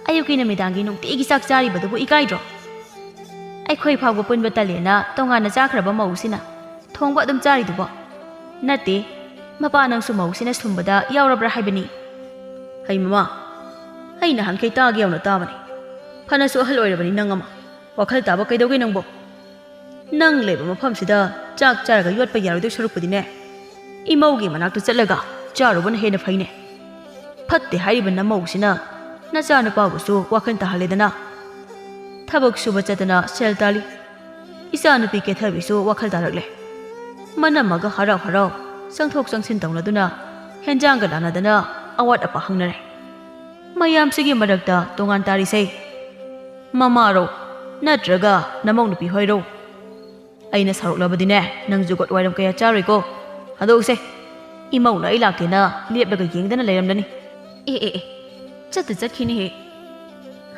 ꯑꯌꯨꯛꯀꯤ ꯅꯨꯃꯤꯗꯥꯡꯒꯤ ꯅꯨꯡꯇꯤꯒꯤ ꯆꯥꯛ ꯆꯥꯔꯤꯕꯗꯨꯕꯨ ꯏꯀꯥꯏꯗ꯭ꯔꯣ? ꯑꯩꯈꯣꯏ ꯐꯥꯎꯕ ꯄꯨꯟꯕ ꯇꯜꯂꯦꯅ ꯇꯣꯉꯥꯟꯅ ꯆꯥꯈ꯭ꯔꯕ ꯃꯧꯁꯤꯅ ꯊꯣꯡꯕ ꯑꯗꯨꯝ ꯆꯥꯔꯤꯗꯨꯕꯣ? ꯅꯠꯇꯦ, ꯃꯄꯥ ꯅꯪꯁꯨ ꯃꯧꯁꯤꯅ ꯁꯨꯝꯕꯗ ꯌꯥꯎꯔꯕ꯭ꯔꯥ ꯍꯥꯏꯕꯅꯤ꯫ ꯍꯩ ꯃꯃꯥ, ꯑꯩ ꯅꯍꯥꯟꯈꯩ ꯇꯥꯒꯦ ꯌꯥꯎꯅ ꯇꯥꯕꯅꯤ꯫ ꯐꯅꯁꯨ ꯑꯍꯜ ꯑꯣꯏꯔꯕꯅꯤ ꯅꯪ ꯑꯃ꯫ ꯋꯥꯈꯜ ꯇꯥꯕ ꯀꯩꯗꯧꯒꯦ ꯅꯪꯕꯣ? ꯅꯪ ꯂꯩꯕ ꯃꯐꯝꯁꯤꯗ ꯆꯥꯛ ꯆꯥꯔꯒ ꯌꯣꯠꯄ ꯌꯥꯔꯣꯏꯗꯣꯏ ꯁꯔꯨꯛꯄꯨꯗꯤꯅꯦ, ꯏꯃꯧꯒꯤ ꯃꯅꯥꯛꯇ ꯆꯠꯂꯒ ꯆꯥꯔꯨꯕꯅ ꯍꯦꯟꯅ ꯐꯩꯅꯦ꯫ ꯐꯠꯇꯦ ꯍꯥꯏꯔꯤꯕ ꯅꯃꯧꯁꯤꯅ ꯅꯆꯥꯅꯨꯄꯥꯕꯨꯁꯨ ꯋꯥꯈꯜ ꯇꯥꯍꯜꯂꯦꯗꯅ꯫ ꯊꯕꯛ ꯁꯨꯕ ꯆꯠꯇꯅ ꯁꯦꯜ ꯇꯥꯜꯂꯤ꯫ ꯏꯆꯥꯅꯨꯄꯤ ꯀꯦꯊꯕꯤꯁꯨ ꯋꯥꯈꯜ ꯇꯥꯔꯛꯂꯦ꯫ ꯃꯅꯝꯃꯒ ꯍꯔꯥꯎ ꯍꯔꯥꯎ ꯆꯪꯊꯣꯛ ꯆꯪꯁꯤꯟ ꯇꯧꯅꯗꯨꯅ ꯍꯦꯟꯖꯥꯡꯒ ꯂꯥꯟꯅꯗꯅ ꯑꯋꯥꯠ ꯑꯄꯥ ꯍꯪꯅꯔꯦ꯫ ꯃꯌꯥꯝꯁꯤꯒꯤ ꯃꯔꯛꯇ ꯇꯣꯉꯥꯟ ꯇꯥꯔꯤꯁꯦ ꯃꯃꯥꯔꯣ ꯅꯠꯇ꯭ꯔꯒ ꯅꯃꯧ ꯅꯨꯄꯤ ꯍꯣꯏꯔꯣ? ꯑꯩꯅ ꯁꯥꯎꯔꯛꯂꯕꯗꯤꯅꯦ, ꯅꯪꯁꯨ ꯒꯣꯠ ꯋꯥꯏꯔꯝ ꯀꯌꯥ ꯆꯥꯔꯣꯏꯀꯣ꯫ ꯊꯥꯗꯣꯛꯎꯁꯦ꯫ ꯏꯃꯧꯅ ꯑꯩ ꯂꯥꯛꯇꯦꯅ ꯂꯦꯞꯂꯒ ꯌꯦꯡꯗꯅ ꯂꯩꯔꯝꯂꯅꯤ꯫ ꯑꯦ, ꯑꯦ, ꯑꯦ, ꯆꯠꯇ ꯆꯠꯈꯤꯅꯦꯍꯦ꯫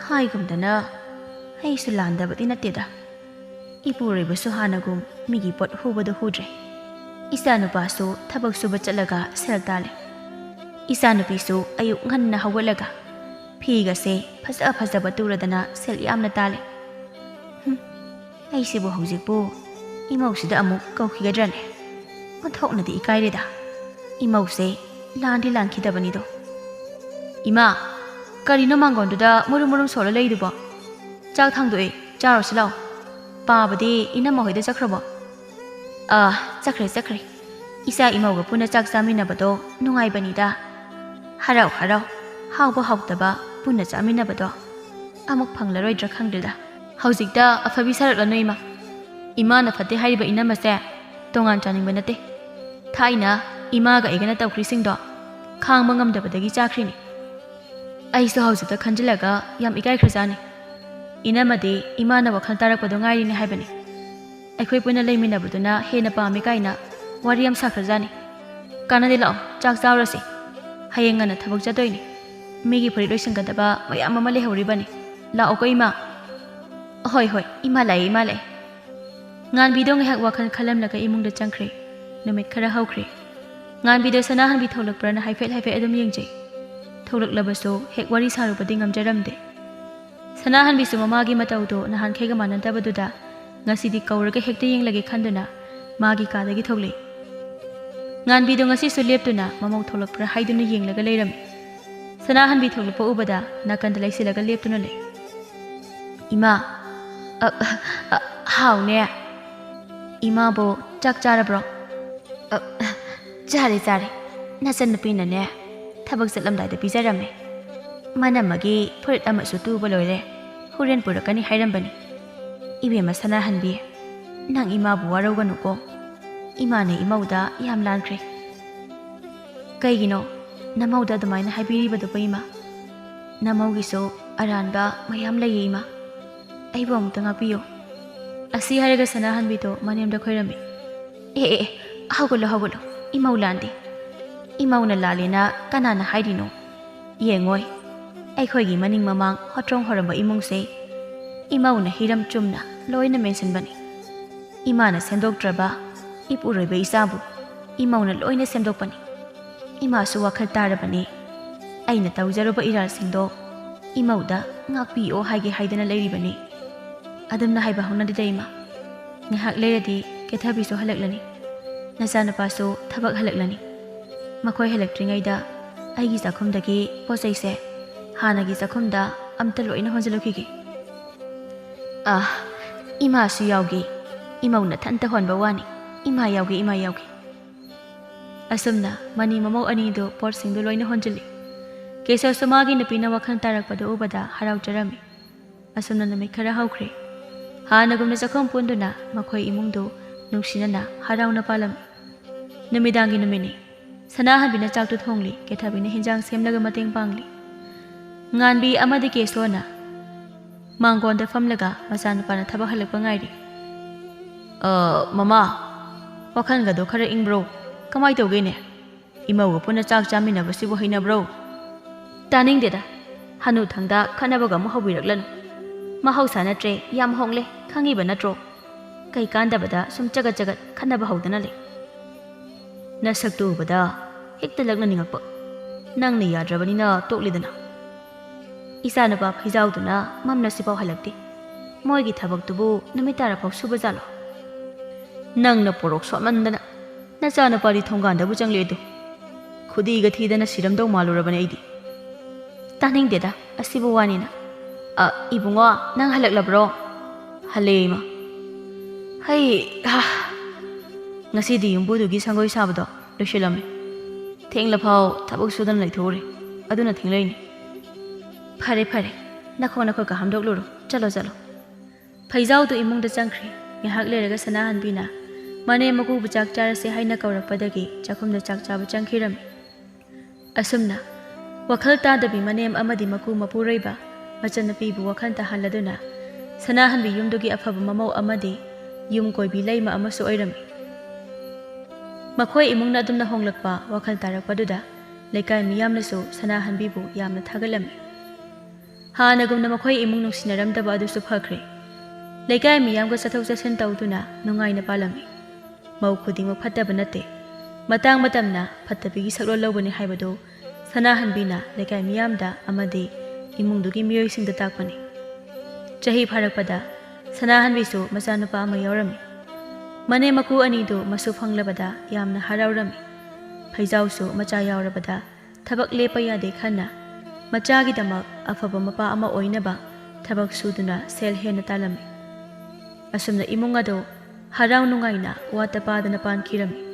ꯍꯥꯏꯒꯨꯝꯗꯅ ꯑꯩꯁꯨ ꯂꯥꯟꯗꯕꯗꯤ ꯅꯠꯇꯦꯗ꯫ ꯏꯄꯨꯔꯣꯏꯕꯁꯨ ꯍꯥꯟꯅꯒꯨꯝ ꯃꯤꯒꯤ ꯄꯣꯠ ꯍꯨꯕꯗꯣ ꯍꯨꯗ꯭ꯔꯦ꯫ ꯏꯆꯥꯅꯨꯄꯥꯁꯨ ꯊꯕꯛ ꯁꯨꯕ ꯆꯠꯂꯒ ꯁꯦꯜ ꯇꯥꯜꯂꯦ꯫ ꯏꯆꯥꯅꯨꯄꯤꯁꯨ ꯑꯌꯨꯛ ꯉꯟꯅ ꯍꯧꯒꯠꯂꯒ ꯐꯤꯒꯁꯦ ꯐꯖ ꯐꯖꯕ ꯇꯨꯔꯗꯅ ꯁꯦꯜ ꯌꯥꯝꯅ ꯇꯥꯜꯂꯦ꯫ ꯍꯨꯝ, ꯑꯩꯁꯤꯕꯨ ꯍꯧꯖꯤꯛꯄꯨ ꯏꯃꯧꯁꯤꯗ ꯑꯃꯨꯛ ꯀꯧꯈꯤꯒꯗ꯭ꯔꯅꯦ? ꯑꯣꯟꯊꯣꯛꯅꯗꯤ ꯏꯀꯥꯏꯔꯦꯗ꯫ ꯏꯃꯧꯁꯦ ꯂꯥꯟꯗꯤ ꯂꯥꯟꯈꯤꯗꯕꯅꯤꯗꯣ꯫ ꯏꯃꯥ, ꯀꯔꯤꯅꯣ ꯃꯥꯡꯒꯣꯟꯗꯨꯗ ꯃꯨꯔꯨꯝ ꯃꯨꯔꯨꯝ ꯁꯣꯜꯂ ꯂꯩꯗꯨꯕꯣ? ꯆꯥꯛ ꯊꯥꯡꯗꯣꯛꯑꯦ, ꯆꯥꯔꯨꯁꯤ ꯂꯥꯛꯑꯣ꯫ ꯄꯥꯕꯗꯤ ꯏꯅꯝꯃ ꯍꯣꯏꯗ ꯆꯠꯈ꯭ꯔꯕꯣ? ꯑꯥ, ꯆꯠꯈ꯭ꯔꯦ, ꯆꯠꯈ꯭ꯔꯦ꯫ ꯏꯆꯥ ꯏꯃꯧꯒ ꯄꯨꯟꯅ ꯆꯥꯛ ꯆꯥꯃꯤꯟꯅꯕꯗꯣ ꯅꯨꯡꯉꯥꯏꯕꯅꯤꯗ꯫ ꯍꯔꯥꯎ ꯍꯔꯥꯎ, ꯍꯥꯎꯕ ꯍꯥꯎꯇꯕ ꯄꯨꯟꯅ ꯆꯥꯃꯤꯟꯅꯕꯗꯣ ꯑꯃꯨꯛ ꯐꯪꯂꯔꯣꯏꯗ꯭ꯔꯥ ꯈꯪꯗ꯭ꯔꯦꯗ꯫ ꯍꯧꯖꯤꯛꯇ ꯑꯐꯕꯤ ꯁꯥꯔꯛꯂꯅꯨ ꯏꯃꯥ꯫ ꯏꯃꯥꯅ ꯐꯠꯇꯦ ꯍꯥꯏꯔꯤꯕ ꯏꯅꯝꯃꯁꯦ ꯇꯣꯉꯥꯟ ꯆꯥꯅꯤꯡꯕ ꯅꯠꯇꯦ꯫ ꯊꯥꯏꯅ ꯏꯃꯥꯒ ꯑꯩꯒꯅ ꯇꯧꯈ꯭ꯔꯤꯁꯤꯡꯗꯣ ꯈꯥꯡꯕ ꯉꯝꯗꯕꯗꯒꯤ ꯆꯥꯈ꯭ꯔꯤꯅꯤ꯫ ꯑꯩꯁꯨ ꯍꯧꯖꯤꯛꯇ ꯈꯟꯖꯤꯜꯂꯒ ꯌꯥꯝ ꯏꯀꯥꯏꯈ꯭ꯔꯖꯥꯠꯅꯤ꯫ ꯏꯅꯝꯃꯗꯤ ꯏꯃꯥꯅ ꯋꯥꯈꯜ ꯇꯥꯔꯛꯄꯗꯣ ꯉꯥꯏꯔꯤꯅꯦ ꯍꯥꯏꯕꯅꯤ꯫ ꯑꯩꯈꯣꯏ ꯄꯨꯟꯅ ꯂꯩꯃꯤꯟꯅꯕꯗꯨꯅ ꯍꯦꯟꯅ ꯄꯥꯝꯃꯤ ꯀꯥꯏꯅ ꯋꯥꯔꯤ ꯌꯥꯝ ꯁꯥꯈ꯭ꯔꯖꯥꯠꯅꯤ꯫ ꯀꯥꯟꯅꯗꯦ, ꯂꯥꯛꯑꯣ, ꯆꯥꯛ ꯆꯥꯔꯨꯔꯁꯤ꯫ ꯍꯌꯦꯡ ꯉꯟꯅ ꯊꯕꯛ ꯆꯠꯇꯣꯏꯅꯤ꯫ ꯃꯤꯒꯤ ꯐꯨꯔꯤꯠ ꯂꯣꯏꯁꯤꯟꯒꯗꯕ ꯃꯌꯥꯝ ꯑꯃ ꯂꯩꯍꯧꯔꯤꯕꯅꯤ꯫ ꯂꯥꯛꯑꯣꯀꯣ, ꯏꯃꯥ꯫ ꯍꯣꯏ, ꯍꯣꯏ, ꯏꯃꯥ ꯂꯥꯛꯑꯦ, ꯏꯃꯥ ꯂꯥꯛꯑꯦ꯫ ꯉꯥꯟꯕꯤꯗꯣ ꯉꯥꯏꯍꯥꯛ ꯋꯥꯈꯜ ꯈꯜꯂꯝꯂꯒ ꯏꯃꯨꯡꯗ ꯆꯪꯈ꯭ꯔꯦ꯫ ꯅꯨꯃꯤꯠ ꯈꯔ ꯍꯧꯈ꯭ꯔꯦ꯫ ꯉꯥꯟꯕꯤꯗꯣ ꯁꯅꯥꯍꯟꯕꯤ ꯊꯣꯛꯂꯛꯄ꯭ꯔꯅ ꯍꯥꯏꯐꯦꯠ ꯍꯥꯏꯐꯦꯠ ꯑꯗꯨꯝ ꯌꯦꯡꯖꯩ꯫ ꯊꯣꯛꯂꯛꯂꯕꯁꯨ ꯍꯦꯛ ꯋꯥꯔꯤ ꯁꯥꯔꯨꯕꯗꯤ ꯉꯝꯖꯔꯝꯗꯦ꯫ ꯁꯅꯥꯍꯟꯕꯤꯁꯨ ꯃꯃꯥꯒꯤ ꯃꯇꯧꯗꯣ ꯅꯍꯥꯟꯈꯩꯒ ꯃꯥꯟꯅꯗꯕꯗꯨꯗ ꯉꯁꯤꯗꯤ ꯀꯧꯔꯒ ꯍꯦꯛꯇ ꯌꯦꯡꯂꯒꯦ ꯈꯟꯗꯨꯅ ꯃꯥꯒꯤ ꯀꯥꯗꯒꯤ ꯊꯣꯛꯂꯛꯏ꯫ ꯉꯥꯟꯕꯤꯗꯣ ꯉꯁꯤꯁꯨ ꯂꯦꯞꯇꯨꯅ ꯃꯃꯧ ꯊꯣꯛꯂꯛꯄ꯭ꯔꯥ ꯍꯥꯏꯗꯨꯅ ꯌꯦꯡꯂꯒ ꯂꯩꯔꯝꯃꯤ꯫ ꯁꯅꯥꯍꯟꯕꯤ ꯊꯣꯛꯂꯛꯄ ꯎꯕꯗ ꯅꯥꯀꯟꯗ ꯂꯩꯁꯤꯜꯂꯒ ꯂꯦꯞꯇꯨꯅ ꯂꯩ꯫ ꯏꯃꯥ, ꯑ, ꯑ, ꯑ, ꯍꯥꯎꯅꯦ꯫ ꯏꯃꯥꯕꯨ ꯆꯥꯛ ꯆꯥꯔꯕ꯭ꯔꯣ? ꯑ, ꯆꯥꯔꯦ, ꯆꯥꯔꯦ꯫ ꯅꯆꯟꯅꯨꯄꯤꯅꯅꯦ, ꯊꯕꯛ ꯆꯠꯂꯝꯗꯥꯏꯗ ꯄꯤꯖꯔꯝꯃꯦ꯫ ꯃꯅꯝꯃꯒꯤ ꯐꯨꯔꯤꯠ ꯑꯃꯁꯨ ꯇꯨꯕ ꯂꯣꯏꯔꯦ꯫ ꯍꯣꯔꯦꯟ ꯄꯨꯔꯛꯀꯅꯤ ꯍꯥꯏꯔꯝꯕꯅꯤ꯫ ꯏꯕꯦꯝꯃ ꯁꯅꯥꯍꯟꯕꯤ, ꯅꯪ ꯏꯃꯥꯕꯨ ꯋꯥꯔꯧꯒꯅꯨꯀꯣ꯫ ꯏꯃꯥꯅ ꯏꯃꯧꯗ ꯌꯥꯝ ꯂꯥꯟꯈ꯭ꯔꯦ꯫ ꯀꯩꯒꯤꯅꯣ? ꯅꯃꯧꯗ ꯑꯗꯨꯃꯥꯏꯅ ꯍꯥꯏꯕꯤꯔꯤꯕꯗꯨꯕꯨ ꯏꯃꯥ? ꯅꯃꯧꯒꯤꯁꯨ ꯑꯔꯥꯟꯕ ꯃꯌꯥꯝ ꯂꯩꯌꯦ ꯏꯃꯥ꯫ ꯑꯩꯕꯨ ꯑꯃꯨꯛꯇ ꯉꯥꯛꯄꯤꯌꯨ꯫ ꯑꯁꯤ ꯍꯥꯏꯔꯒ ꯁꯅꯥꯍꯟꯕꯤꯗꯣ ꯃꯅꯦꯝꯗ ꯈꯣꯏꯔꯝꯃꯤ꯫ "ꯑꯦ, ꯑꯦ, ꯑꯦ, ꯍꯧꯒꯠꯂꯣ, ꯍꯧꯒꯠꯂꯣ꯫ ꯏꯃꯧ ꯂꯥꯟꯗꯦ꯫ ꯏꯃꯧꯅ ꯂꯥꯜꯂꯦꯅ ꯀꯅꯥꯅ ꯍꯥꯏꯔꯤꯅꯣ? ꯌꯦꯡꯉꯣꯏ, ꯑꯩꯈꯣꯏꯒꯤ ꯃꯅꯤꯡ ꯃꯃꯥꯡ ꯍꯣꯇ꯭ꯔꯣꯡ ꯍꯣꯔꯝꯕ ꯏꯃꯨꯡꯁꯦ ꯏꯃꯧꯅ ꯍꯤꯔꯝ ꯆꯨꯝꯅ ꯂꯣꯏꯅ ꯃꯦꯟꯁꯤꯟꯕꯅꯤ꯫ ꯏꯃꯥꯅ ꯁꯦꯝꯗꯣꯛꯇ꯭ꯔꯕ ꯏꯄꯨꯔꯣꯏꯕ ꯏꯆꯥꯕꯨ ꯏꯃꯧꯅ ꯂꯣꯏꯅ ꯁꯦꯝꯗꯣꯛꯄꯅꯤ꯫ ꯏꯃꯥꯁꯨ ꯋꯥꯈꯜ ꯇꯥꯔꯕꯅꯤ꯫ ꯑꯩꯅ ꯇꯧꯖꯔꯨꯕ ꯏꯔꯥꯜꯁꯤꯡꯗꯣ ꯏꯃꯧꯗ ꯉꯥꯛꯄꯤꯌꯣ ꯍꯥꯏꯒꯦ ꯍꯥꯏꯗꯅ ꯂꯩꯔꯤꯕꯅꯤ꯫ ꯑꯗꯨꯝꯅ ꯍꯥꯏꯕ ꯍꯧꯅꯗꯦꯗ ꯏꯃꯥ꯫ ꯉꯥꯏꯍꯥꯛ ꯂꯩꯔꯗꯤ ꯀꯦꯊꯕꯤꯁꯨ ꯍꯜꯂꯛꯂꯅꯤ꯫ ꯅꯆꯥꯅꯨꯄꯥꯁꯨ ꯊꯕꯛ ꯍꯜꯂꯛꯂꯅꯤ꯫ ꯃꯈꯣꯏ ꯍꯜꯂꯛꯇ꯭ꯔꯤꯉꯩꯗ ꯑꯩꯒꯤ ꯆꯥꯛꯈꯨꯝꯗꯒꯤ ꯄꯣꯠ ꯆꯩꯁꯦ ꯍꯥꯟꯅꯒꯤ ꯆꯥꯛꯈꯨꯝꯗ ꯑꯝꯇ ꯂꯣꯏꯅ ꯍꯣꯟꯖꯤꯜꯂꯨꯈꯤꯒꯦ꯫" "ꯑꯥ, ꯏꯃꯥꯁꯨ ꯌꯥꯎꯒꯦ꯫ ꯏꯃꯧ ꯅꯊꯟꯇ ꯍꯣꯟꯕ ꯋꯥꯅꯤ꯫ ꯏꯃꯥ ꯌꯥꯎꯒꯦ, ꯏꯃꯥ ꯌꯥꯎꯒꯦ꯫" ꯑꯁꯨꯝꯅ ꯃꯅꯤ ꯃꯃꯧ ꯑꯅꯤꯗꯨ ꯄꯣꯠꯁꯤꯡꯗꯨ ꯂꯣꯏꯅ ꯍꯣꯟꯖꯤꯜꯂꯤ꯫ ꯀꯦꯁꯣꯁꯨ ꯃꯥꯒꯤ ꯅꯨꯄꯤꯅ ꯋꯥꯈꯜ ꯇꯥꯔꯛꯄꯗꯨ ꯎꯕꯗ ꯍꯔꯥꯎꯖꯔꯝꯃꯤ꯫ ꯑꯁꯨꯝꯅ ꯅꯨꯃꯤꯠ ꯈꯔ ꯍꯧꯈ꯭ꯔꯦ꯫ ꯍꯥꯟꯅꯒꯨꯝꯅ ꯆꯥꯛꯈꯨꯝ ꯄꯨꯟꯗꯨꯅ ꯃꯈꯣꯏ ꯏꯃꯨꯡꯗꯨ ꯅꯨꯡꯁꯤꯅꯅ ꯍꯔꯥꯎꯅ ꯄꯥꯜꯂꯝꯃꯤ꯫ ꯅꯨꯃꯤꯗꯥꯡꯒꯤ ꯅꯨꯃꯤꯠꯅꯤ꯫ ꯁꯅꯥꯍꯟꯕꯤꯅ ꯆꯥꯛꯇꯨ ꯊꯣꯡꯂꯤ, ꯀꯦꯊꯕꯤꯅ ꯍꯤꯟꯖꯥꯡ ꯁꯦꯝꯂꯒ ꯃꯇꯦꯡ ꯄꯥꯡꯂꯤ꯫ ꯉꯥꯟꯕꯤ ꯑꯃꯗꯤ ꯀꯦꯁꯣꯅ ꯃꯥꯡꯒꯣꯟꯗ ꯐꯝꯂꯒ ꯃꯆꯥꯅꯨꯄꯥꯅ ꯊꯕꯛ ꯍꯜꯂꯛꯄ ꯉꯥꯏꯔꯤ꯫ "ꯑ, ꯃꯃꯥ, ꯋꯥꯈꯜꯒꯗꯣ ꯈꯔ ꯏꯪꯕ꯭ꯔꯣ? ꯀꯃꯥꯏ ꯇꯧꯒꯦꯅꯦ? ꯏꯃꯧꯒ ꯄꯨꯟꯅ ꯆꯥꯛ ꯆꯥꯃꯤꯟꯅꯕꯁꯤꯕꯨ ꯍꯩꯅꯕ꯭ꯔꯣ?" "ꯇꯥꯅꯤꯡꯗꯦꯗ, ꯍꯅꯨꯊꯪꯗ ꯈꯠꯅꯕꯒ ꯑꯃꯨꯛ ꯍꯧꯕꯤꯔꯛꯂꯅꯨ꯫ ꯃꯍꯧꯁꯥ ꯅꯠꯇ꯭ꯔꯦ, ꯌꯥꯝ ꯍꯣꯡꯂꯦ, ꯈꯪꯉꯤꯕ ꯅꯠꯇ꯭ꯔꯣ? ꯀꯩ ꯀꯥꯟꯗꯕꯗ ꯁꯨꯝ ꯆꯒꯠ ꯆꯒꯠ ꯈꯠꯅꯕ ꯍꯧꯗꯅ ꯂꯩ꯫ ꯅꯁꯛꯇꯨ ꯎꯕꯗ ꯍꯦꯛꯇ ꯂꯛꯅꯅꯤꯡꯉꯛꯄ꯫ ꯅꯪꯅ ꯌꯥꯗ꯭ꯔꯕꯅꯤꯅ ꯇꯣꯛꯂꯦꯗꯅ꯫ ꯏꯆꯥꯅꯨꯄꯥ ꯐꯩꯖꯥꯎꯗꯨꯅ ꯃꯝꯂꯁꯤꯐꯥꯎ ꯍꯜꯂꯛꯇꯦ꯫ ꯃꯣꯏꯒꯤ ꯊꯕꯛꯇꯨꯕꯨ ꯅꯨꯃꯤꯠ ꯇꯥꯔꯐꯥꯎ ꯁꯨꯕ ꯖꯥꯠꯂꯣ? ꯅꯪꯅ ꯄꯣꯔꯣꯛ ꯁꯣꯠꯃꯟꯗꯅ ꯅꯆꯥꯅꯨꯄꯥꯗꯤ ꯊꯣꯡꯒꯥꯟꯗꯕꯨ ꯆꯪꯂꯛꯑꯦꯗꯣ꯫ ꯈꯨꯗꯤꯒ ꯊꯤꯗꯅ ꯁꯤꯔꯝꯗꯧ ꯃꯥꯜꯂꯨꯔꯕꯅꯦ ꯑꯩꯗꯤ꯫" "ꯇꯥꯅꯤꯡꯗꯦꯗ, ꯑꯁꯤꯕꯨ ꯋꯥꯅꯤꯅ꯫ ꯑ, ꯏꯕꯨꯡꯉꯣ, ꯅꯪ ꯍꯜꯂꯛꯂꯕ꯭ꯔꯣ?" "ꯍꯜꯂꯛꯑꯦ, ꯏꯃꯥ꯫" "ꯍꯩ ꯍꯥ, ꯉꯁꯤꯗꯤ ꯌꯨꯝꯕꯨꯗꯨꯒꯤ ꯁꯪꯒꯣꯏ ꯁꯥꯕꯗꯣ ꯂꯣꯏꯁꯤꯜꯂꯝꯃꯦ꯫ ꯊꯦꯡꯂꯐꯥꯎ ꯊꯕꯛ ꯁꯨꯗꯅ ꯂꯩꯊꯣꯛꯎꯔꯦ, ꯑꯗꯨꯅ ꯊꯦꯡꯂꯛꯏꯅꯦ꯫" "ꯐꯔꯦ, ꯐꯔꯦ, ꯅꯈꯣꯡ ꯅꯈꯨꯠꯀ ꯍꯥꯝꯗꯣꯛꯂꯨꯔꯣ, ꯆꯠꯂꯣ ꯆꯠꯂꯣ꯫ ꯐꯩꯖꯥꯎꯗꯨ ꯏꯃꯨꯡꯗ ꯆꯪꯈ꯭ꯔꯦ꯫ ꯉꯥꯏꯍꯥꯛ ꯂꯩꯔꯒ ꯁꯅꯥꯍꯟꯕꯤꯅ ꯃꯅꯦꯝ ꯃꯀꯨꯕꯨ ꯆꯥꯛ ꯆꯥꯔꯁꯦ ꯍꯥꯏꯅ ꯀꯧꯔꯛꯄꯗꯒꯤ ꯆꯥꯛꯈꯨꯝꯗ ꯆꯥꯛ ꯆꯥꯕ ꯆꯪꯈꯤꯔꯝꯃꯤ꯫ ꯑꯁꯨꯝꯅ ꯋꯥꯈꯜ ꯇꯥꯗꯕꯤ ꯃꯅꯦꯝ ꯑꯃꯗꯤ ꯃꯀꯨ ꯃꯄꯨꯔꯣꯏꯕ ꯃꯆꯟꯅꯨꯄꯤꯕꯨ ꯋꯥꯈꯜ ꯇꯥꯍꯜꯂꯗꯨꯅ ꯁꯅꯥꯍꯟꯕꯤ ꯌꯨꯝꯗꯨꯒꯤ ꯑꯐꯕ ꯃꯃꯧ ꯑꯃꯗꯤ ꯌꯨꯝ ꯀꯣꯏꯕꯤ ꯂꯩꯃ ꯑꯃꯁꯨ ꯑꯣꯏꯔꯝꯃꯤ꯫ ꯃꯈꯣꯏ ꯏꯃꯨꯡꯅ ꯑꯗꯨꯝꯅ ꯍꯣꯡꯂꯛꯄ ꯋꯥꯈꯜ ꯇꯥꯔꯛꯄꯗꯨꯗ ꯂꯩꯀꯥꯏ ꯃꯤꯌꯥꯝꯅꯁꯨ ꯁꯅꯥꯍꯟꯕꯤꯕꯨ ꯌꯥꯝꯅ ꯊꯥꯒꯠꯂꯝꯃꯤ꯫ ꯍꯥꯟꯅꯒꯨꯝꯅ ꯃꯈꯣꯏ ꯏꯃꯨꯡ ꯅꯨꯡꯁꯤꯅꯔꯝꯗꯕ ꯑꯗꯨꯁꯨ ꯐꯈ꯭ꯔꯦ꯫ ꯂꯩꯀꯥꯏ ꯃꯤꯌꯥꯝꯒ ꯆꯠꯊꯣꯛ ꯆꯠꯁꯤꯟ ꯇꯧꯗꯨꯅ ꯅꯨꯡꯉꯥꯏꯅ ꯄꯥꯜꯂꯝꯃꯤ꯫ ꯃꯧ ꯈꯨꯗꯤꯡꯃꯛ ꯐꯠꯇꯕ ꯅꯠꯇꯦ꯫ ꯃꯇꯥꯡ ꯃꯇꯝꯅ ꯐꯠꯇꯕꯤꯒꯤ ꯁꯛꯂꯣꯟ ꯂꯧꯕꯅꯤ ꯍꯥꯏꯕꯗꯨ ꯁꯅꯥꯍꯟꯕꯤꯅ ꯂꯩꯀꯥꯏ ꯃꯤꯌꯥꯝꯗ ꯑꯃꯗꯤ ꯏꯃꯨꯡꯗꯨꯒꯤ ꯃꯤꯑꯣꯏꯁꯤꯡꯗ ꯇꯥꯛꯄꯅꯤ꯫ ꯆꯍꯤ ꯐꯥꯔꯛꯄꯗ ꯁꯅꯥꯍꯟꯕꯤꯁꯨ ꯃꯆꯥꯅꯨꯄꯥ ꯑꯃ ꯌꯥꯎꯔꯝꯃꯤ꯫ ꯃꯅꯦꯝ ꯃꯀꯨ ꯑꯅꯤꯗꯨ ꯃꯁꯨ ꯐꯪꯂꯕꯗ ꯌꯥꯝꯅ ꯍꯔꯥꯎꯔꯝꯃꯤ꯫ ꯐꯩꯖꯥꯎꯁꯨ ꯃꯆꯥ ꯌꯥꯎꯔꯕꯗ ꯊꯕꯛ ꯂꯦꯞꯄ ꯌꯥꯗꯦ ꯈꯟꯅ ꯃꯆꯥꯒꯤꯗꯃꯛ ꯑꯐꯕ ꯃꯄꯥ ꯑꯃ ꯑꯣꯏꯅꯕ ꯊꯕꯛ ꯁꯨꯗꯨꯅ ꯁꯦꯜ ꯍꯦꯟꯅ ꯇꯥꯜꯂꯝꯃꯤ꯫ ꯑꯁꯨꯝꯅ ꯏꯃꯨꯡ ꯑꯗꯨ ꯍꯔꯥꯎ ꯅꯨꯡꯉꯥꯏꯅ ꯋꯥꯠꯇ ꯄꯥꯗꯅ ꯄꯥꯟꯈꯤꯔꯝꯃꯤ꯫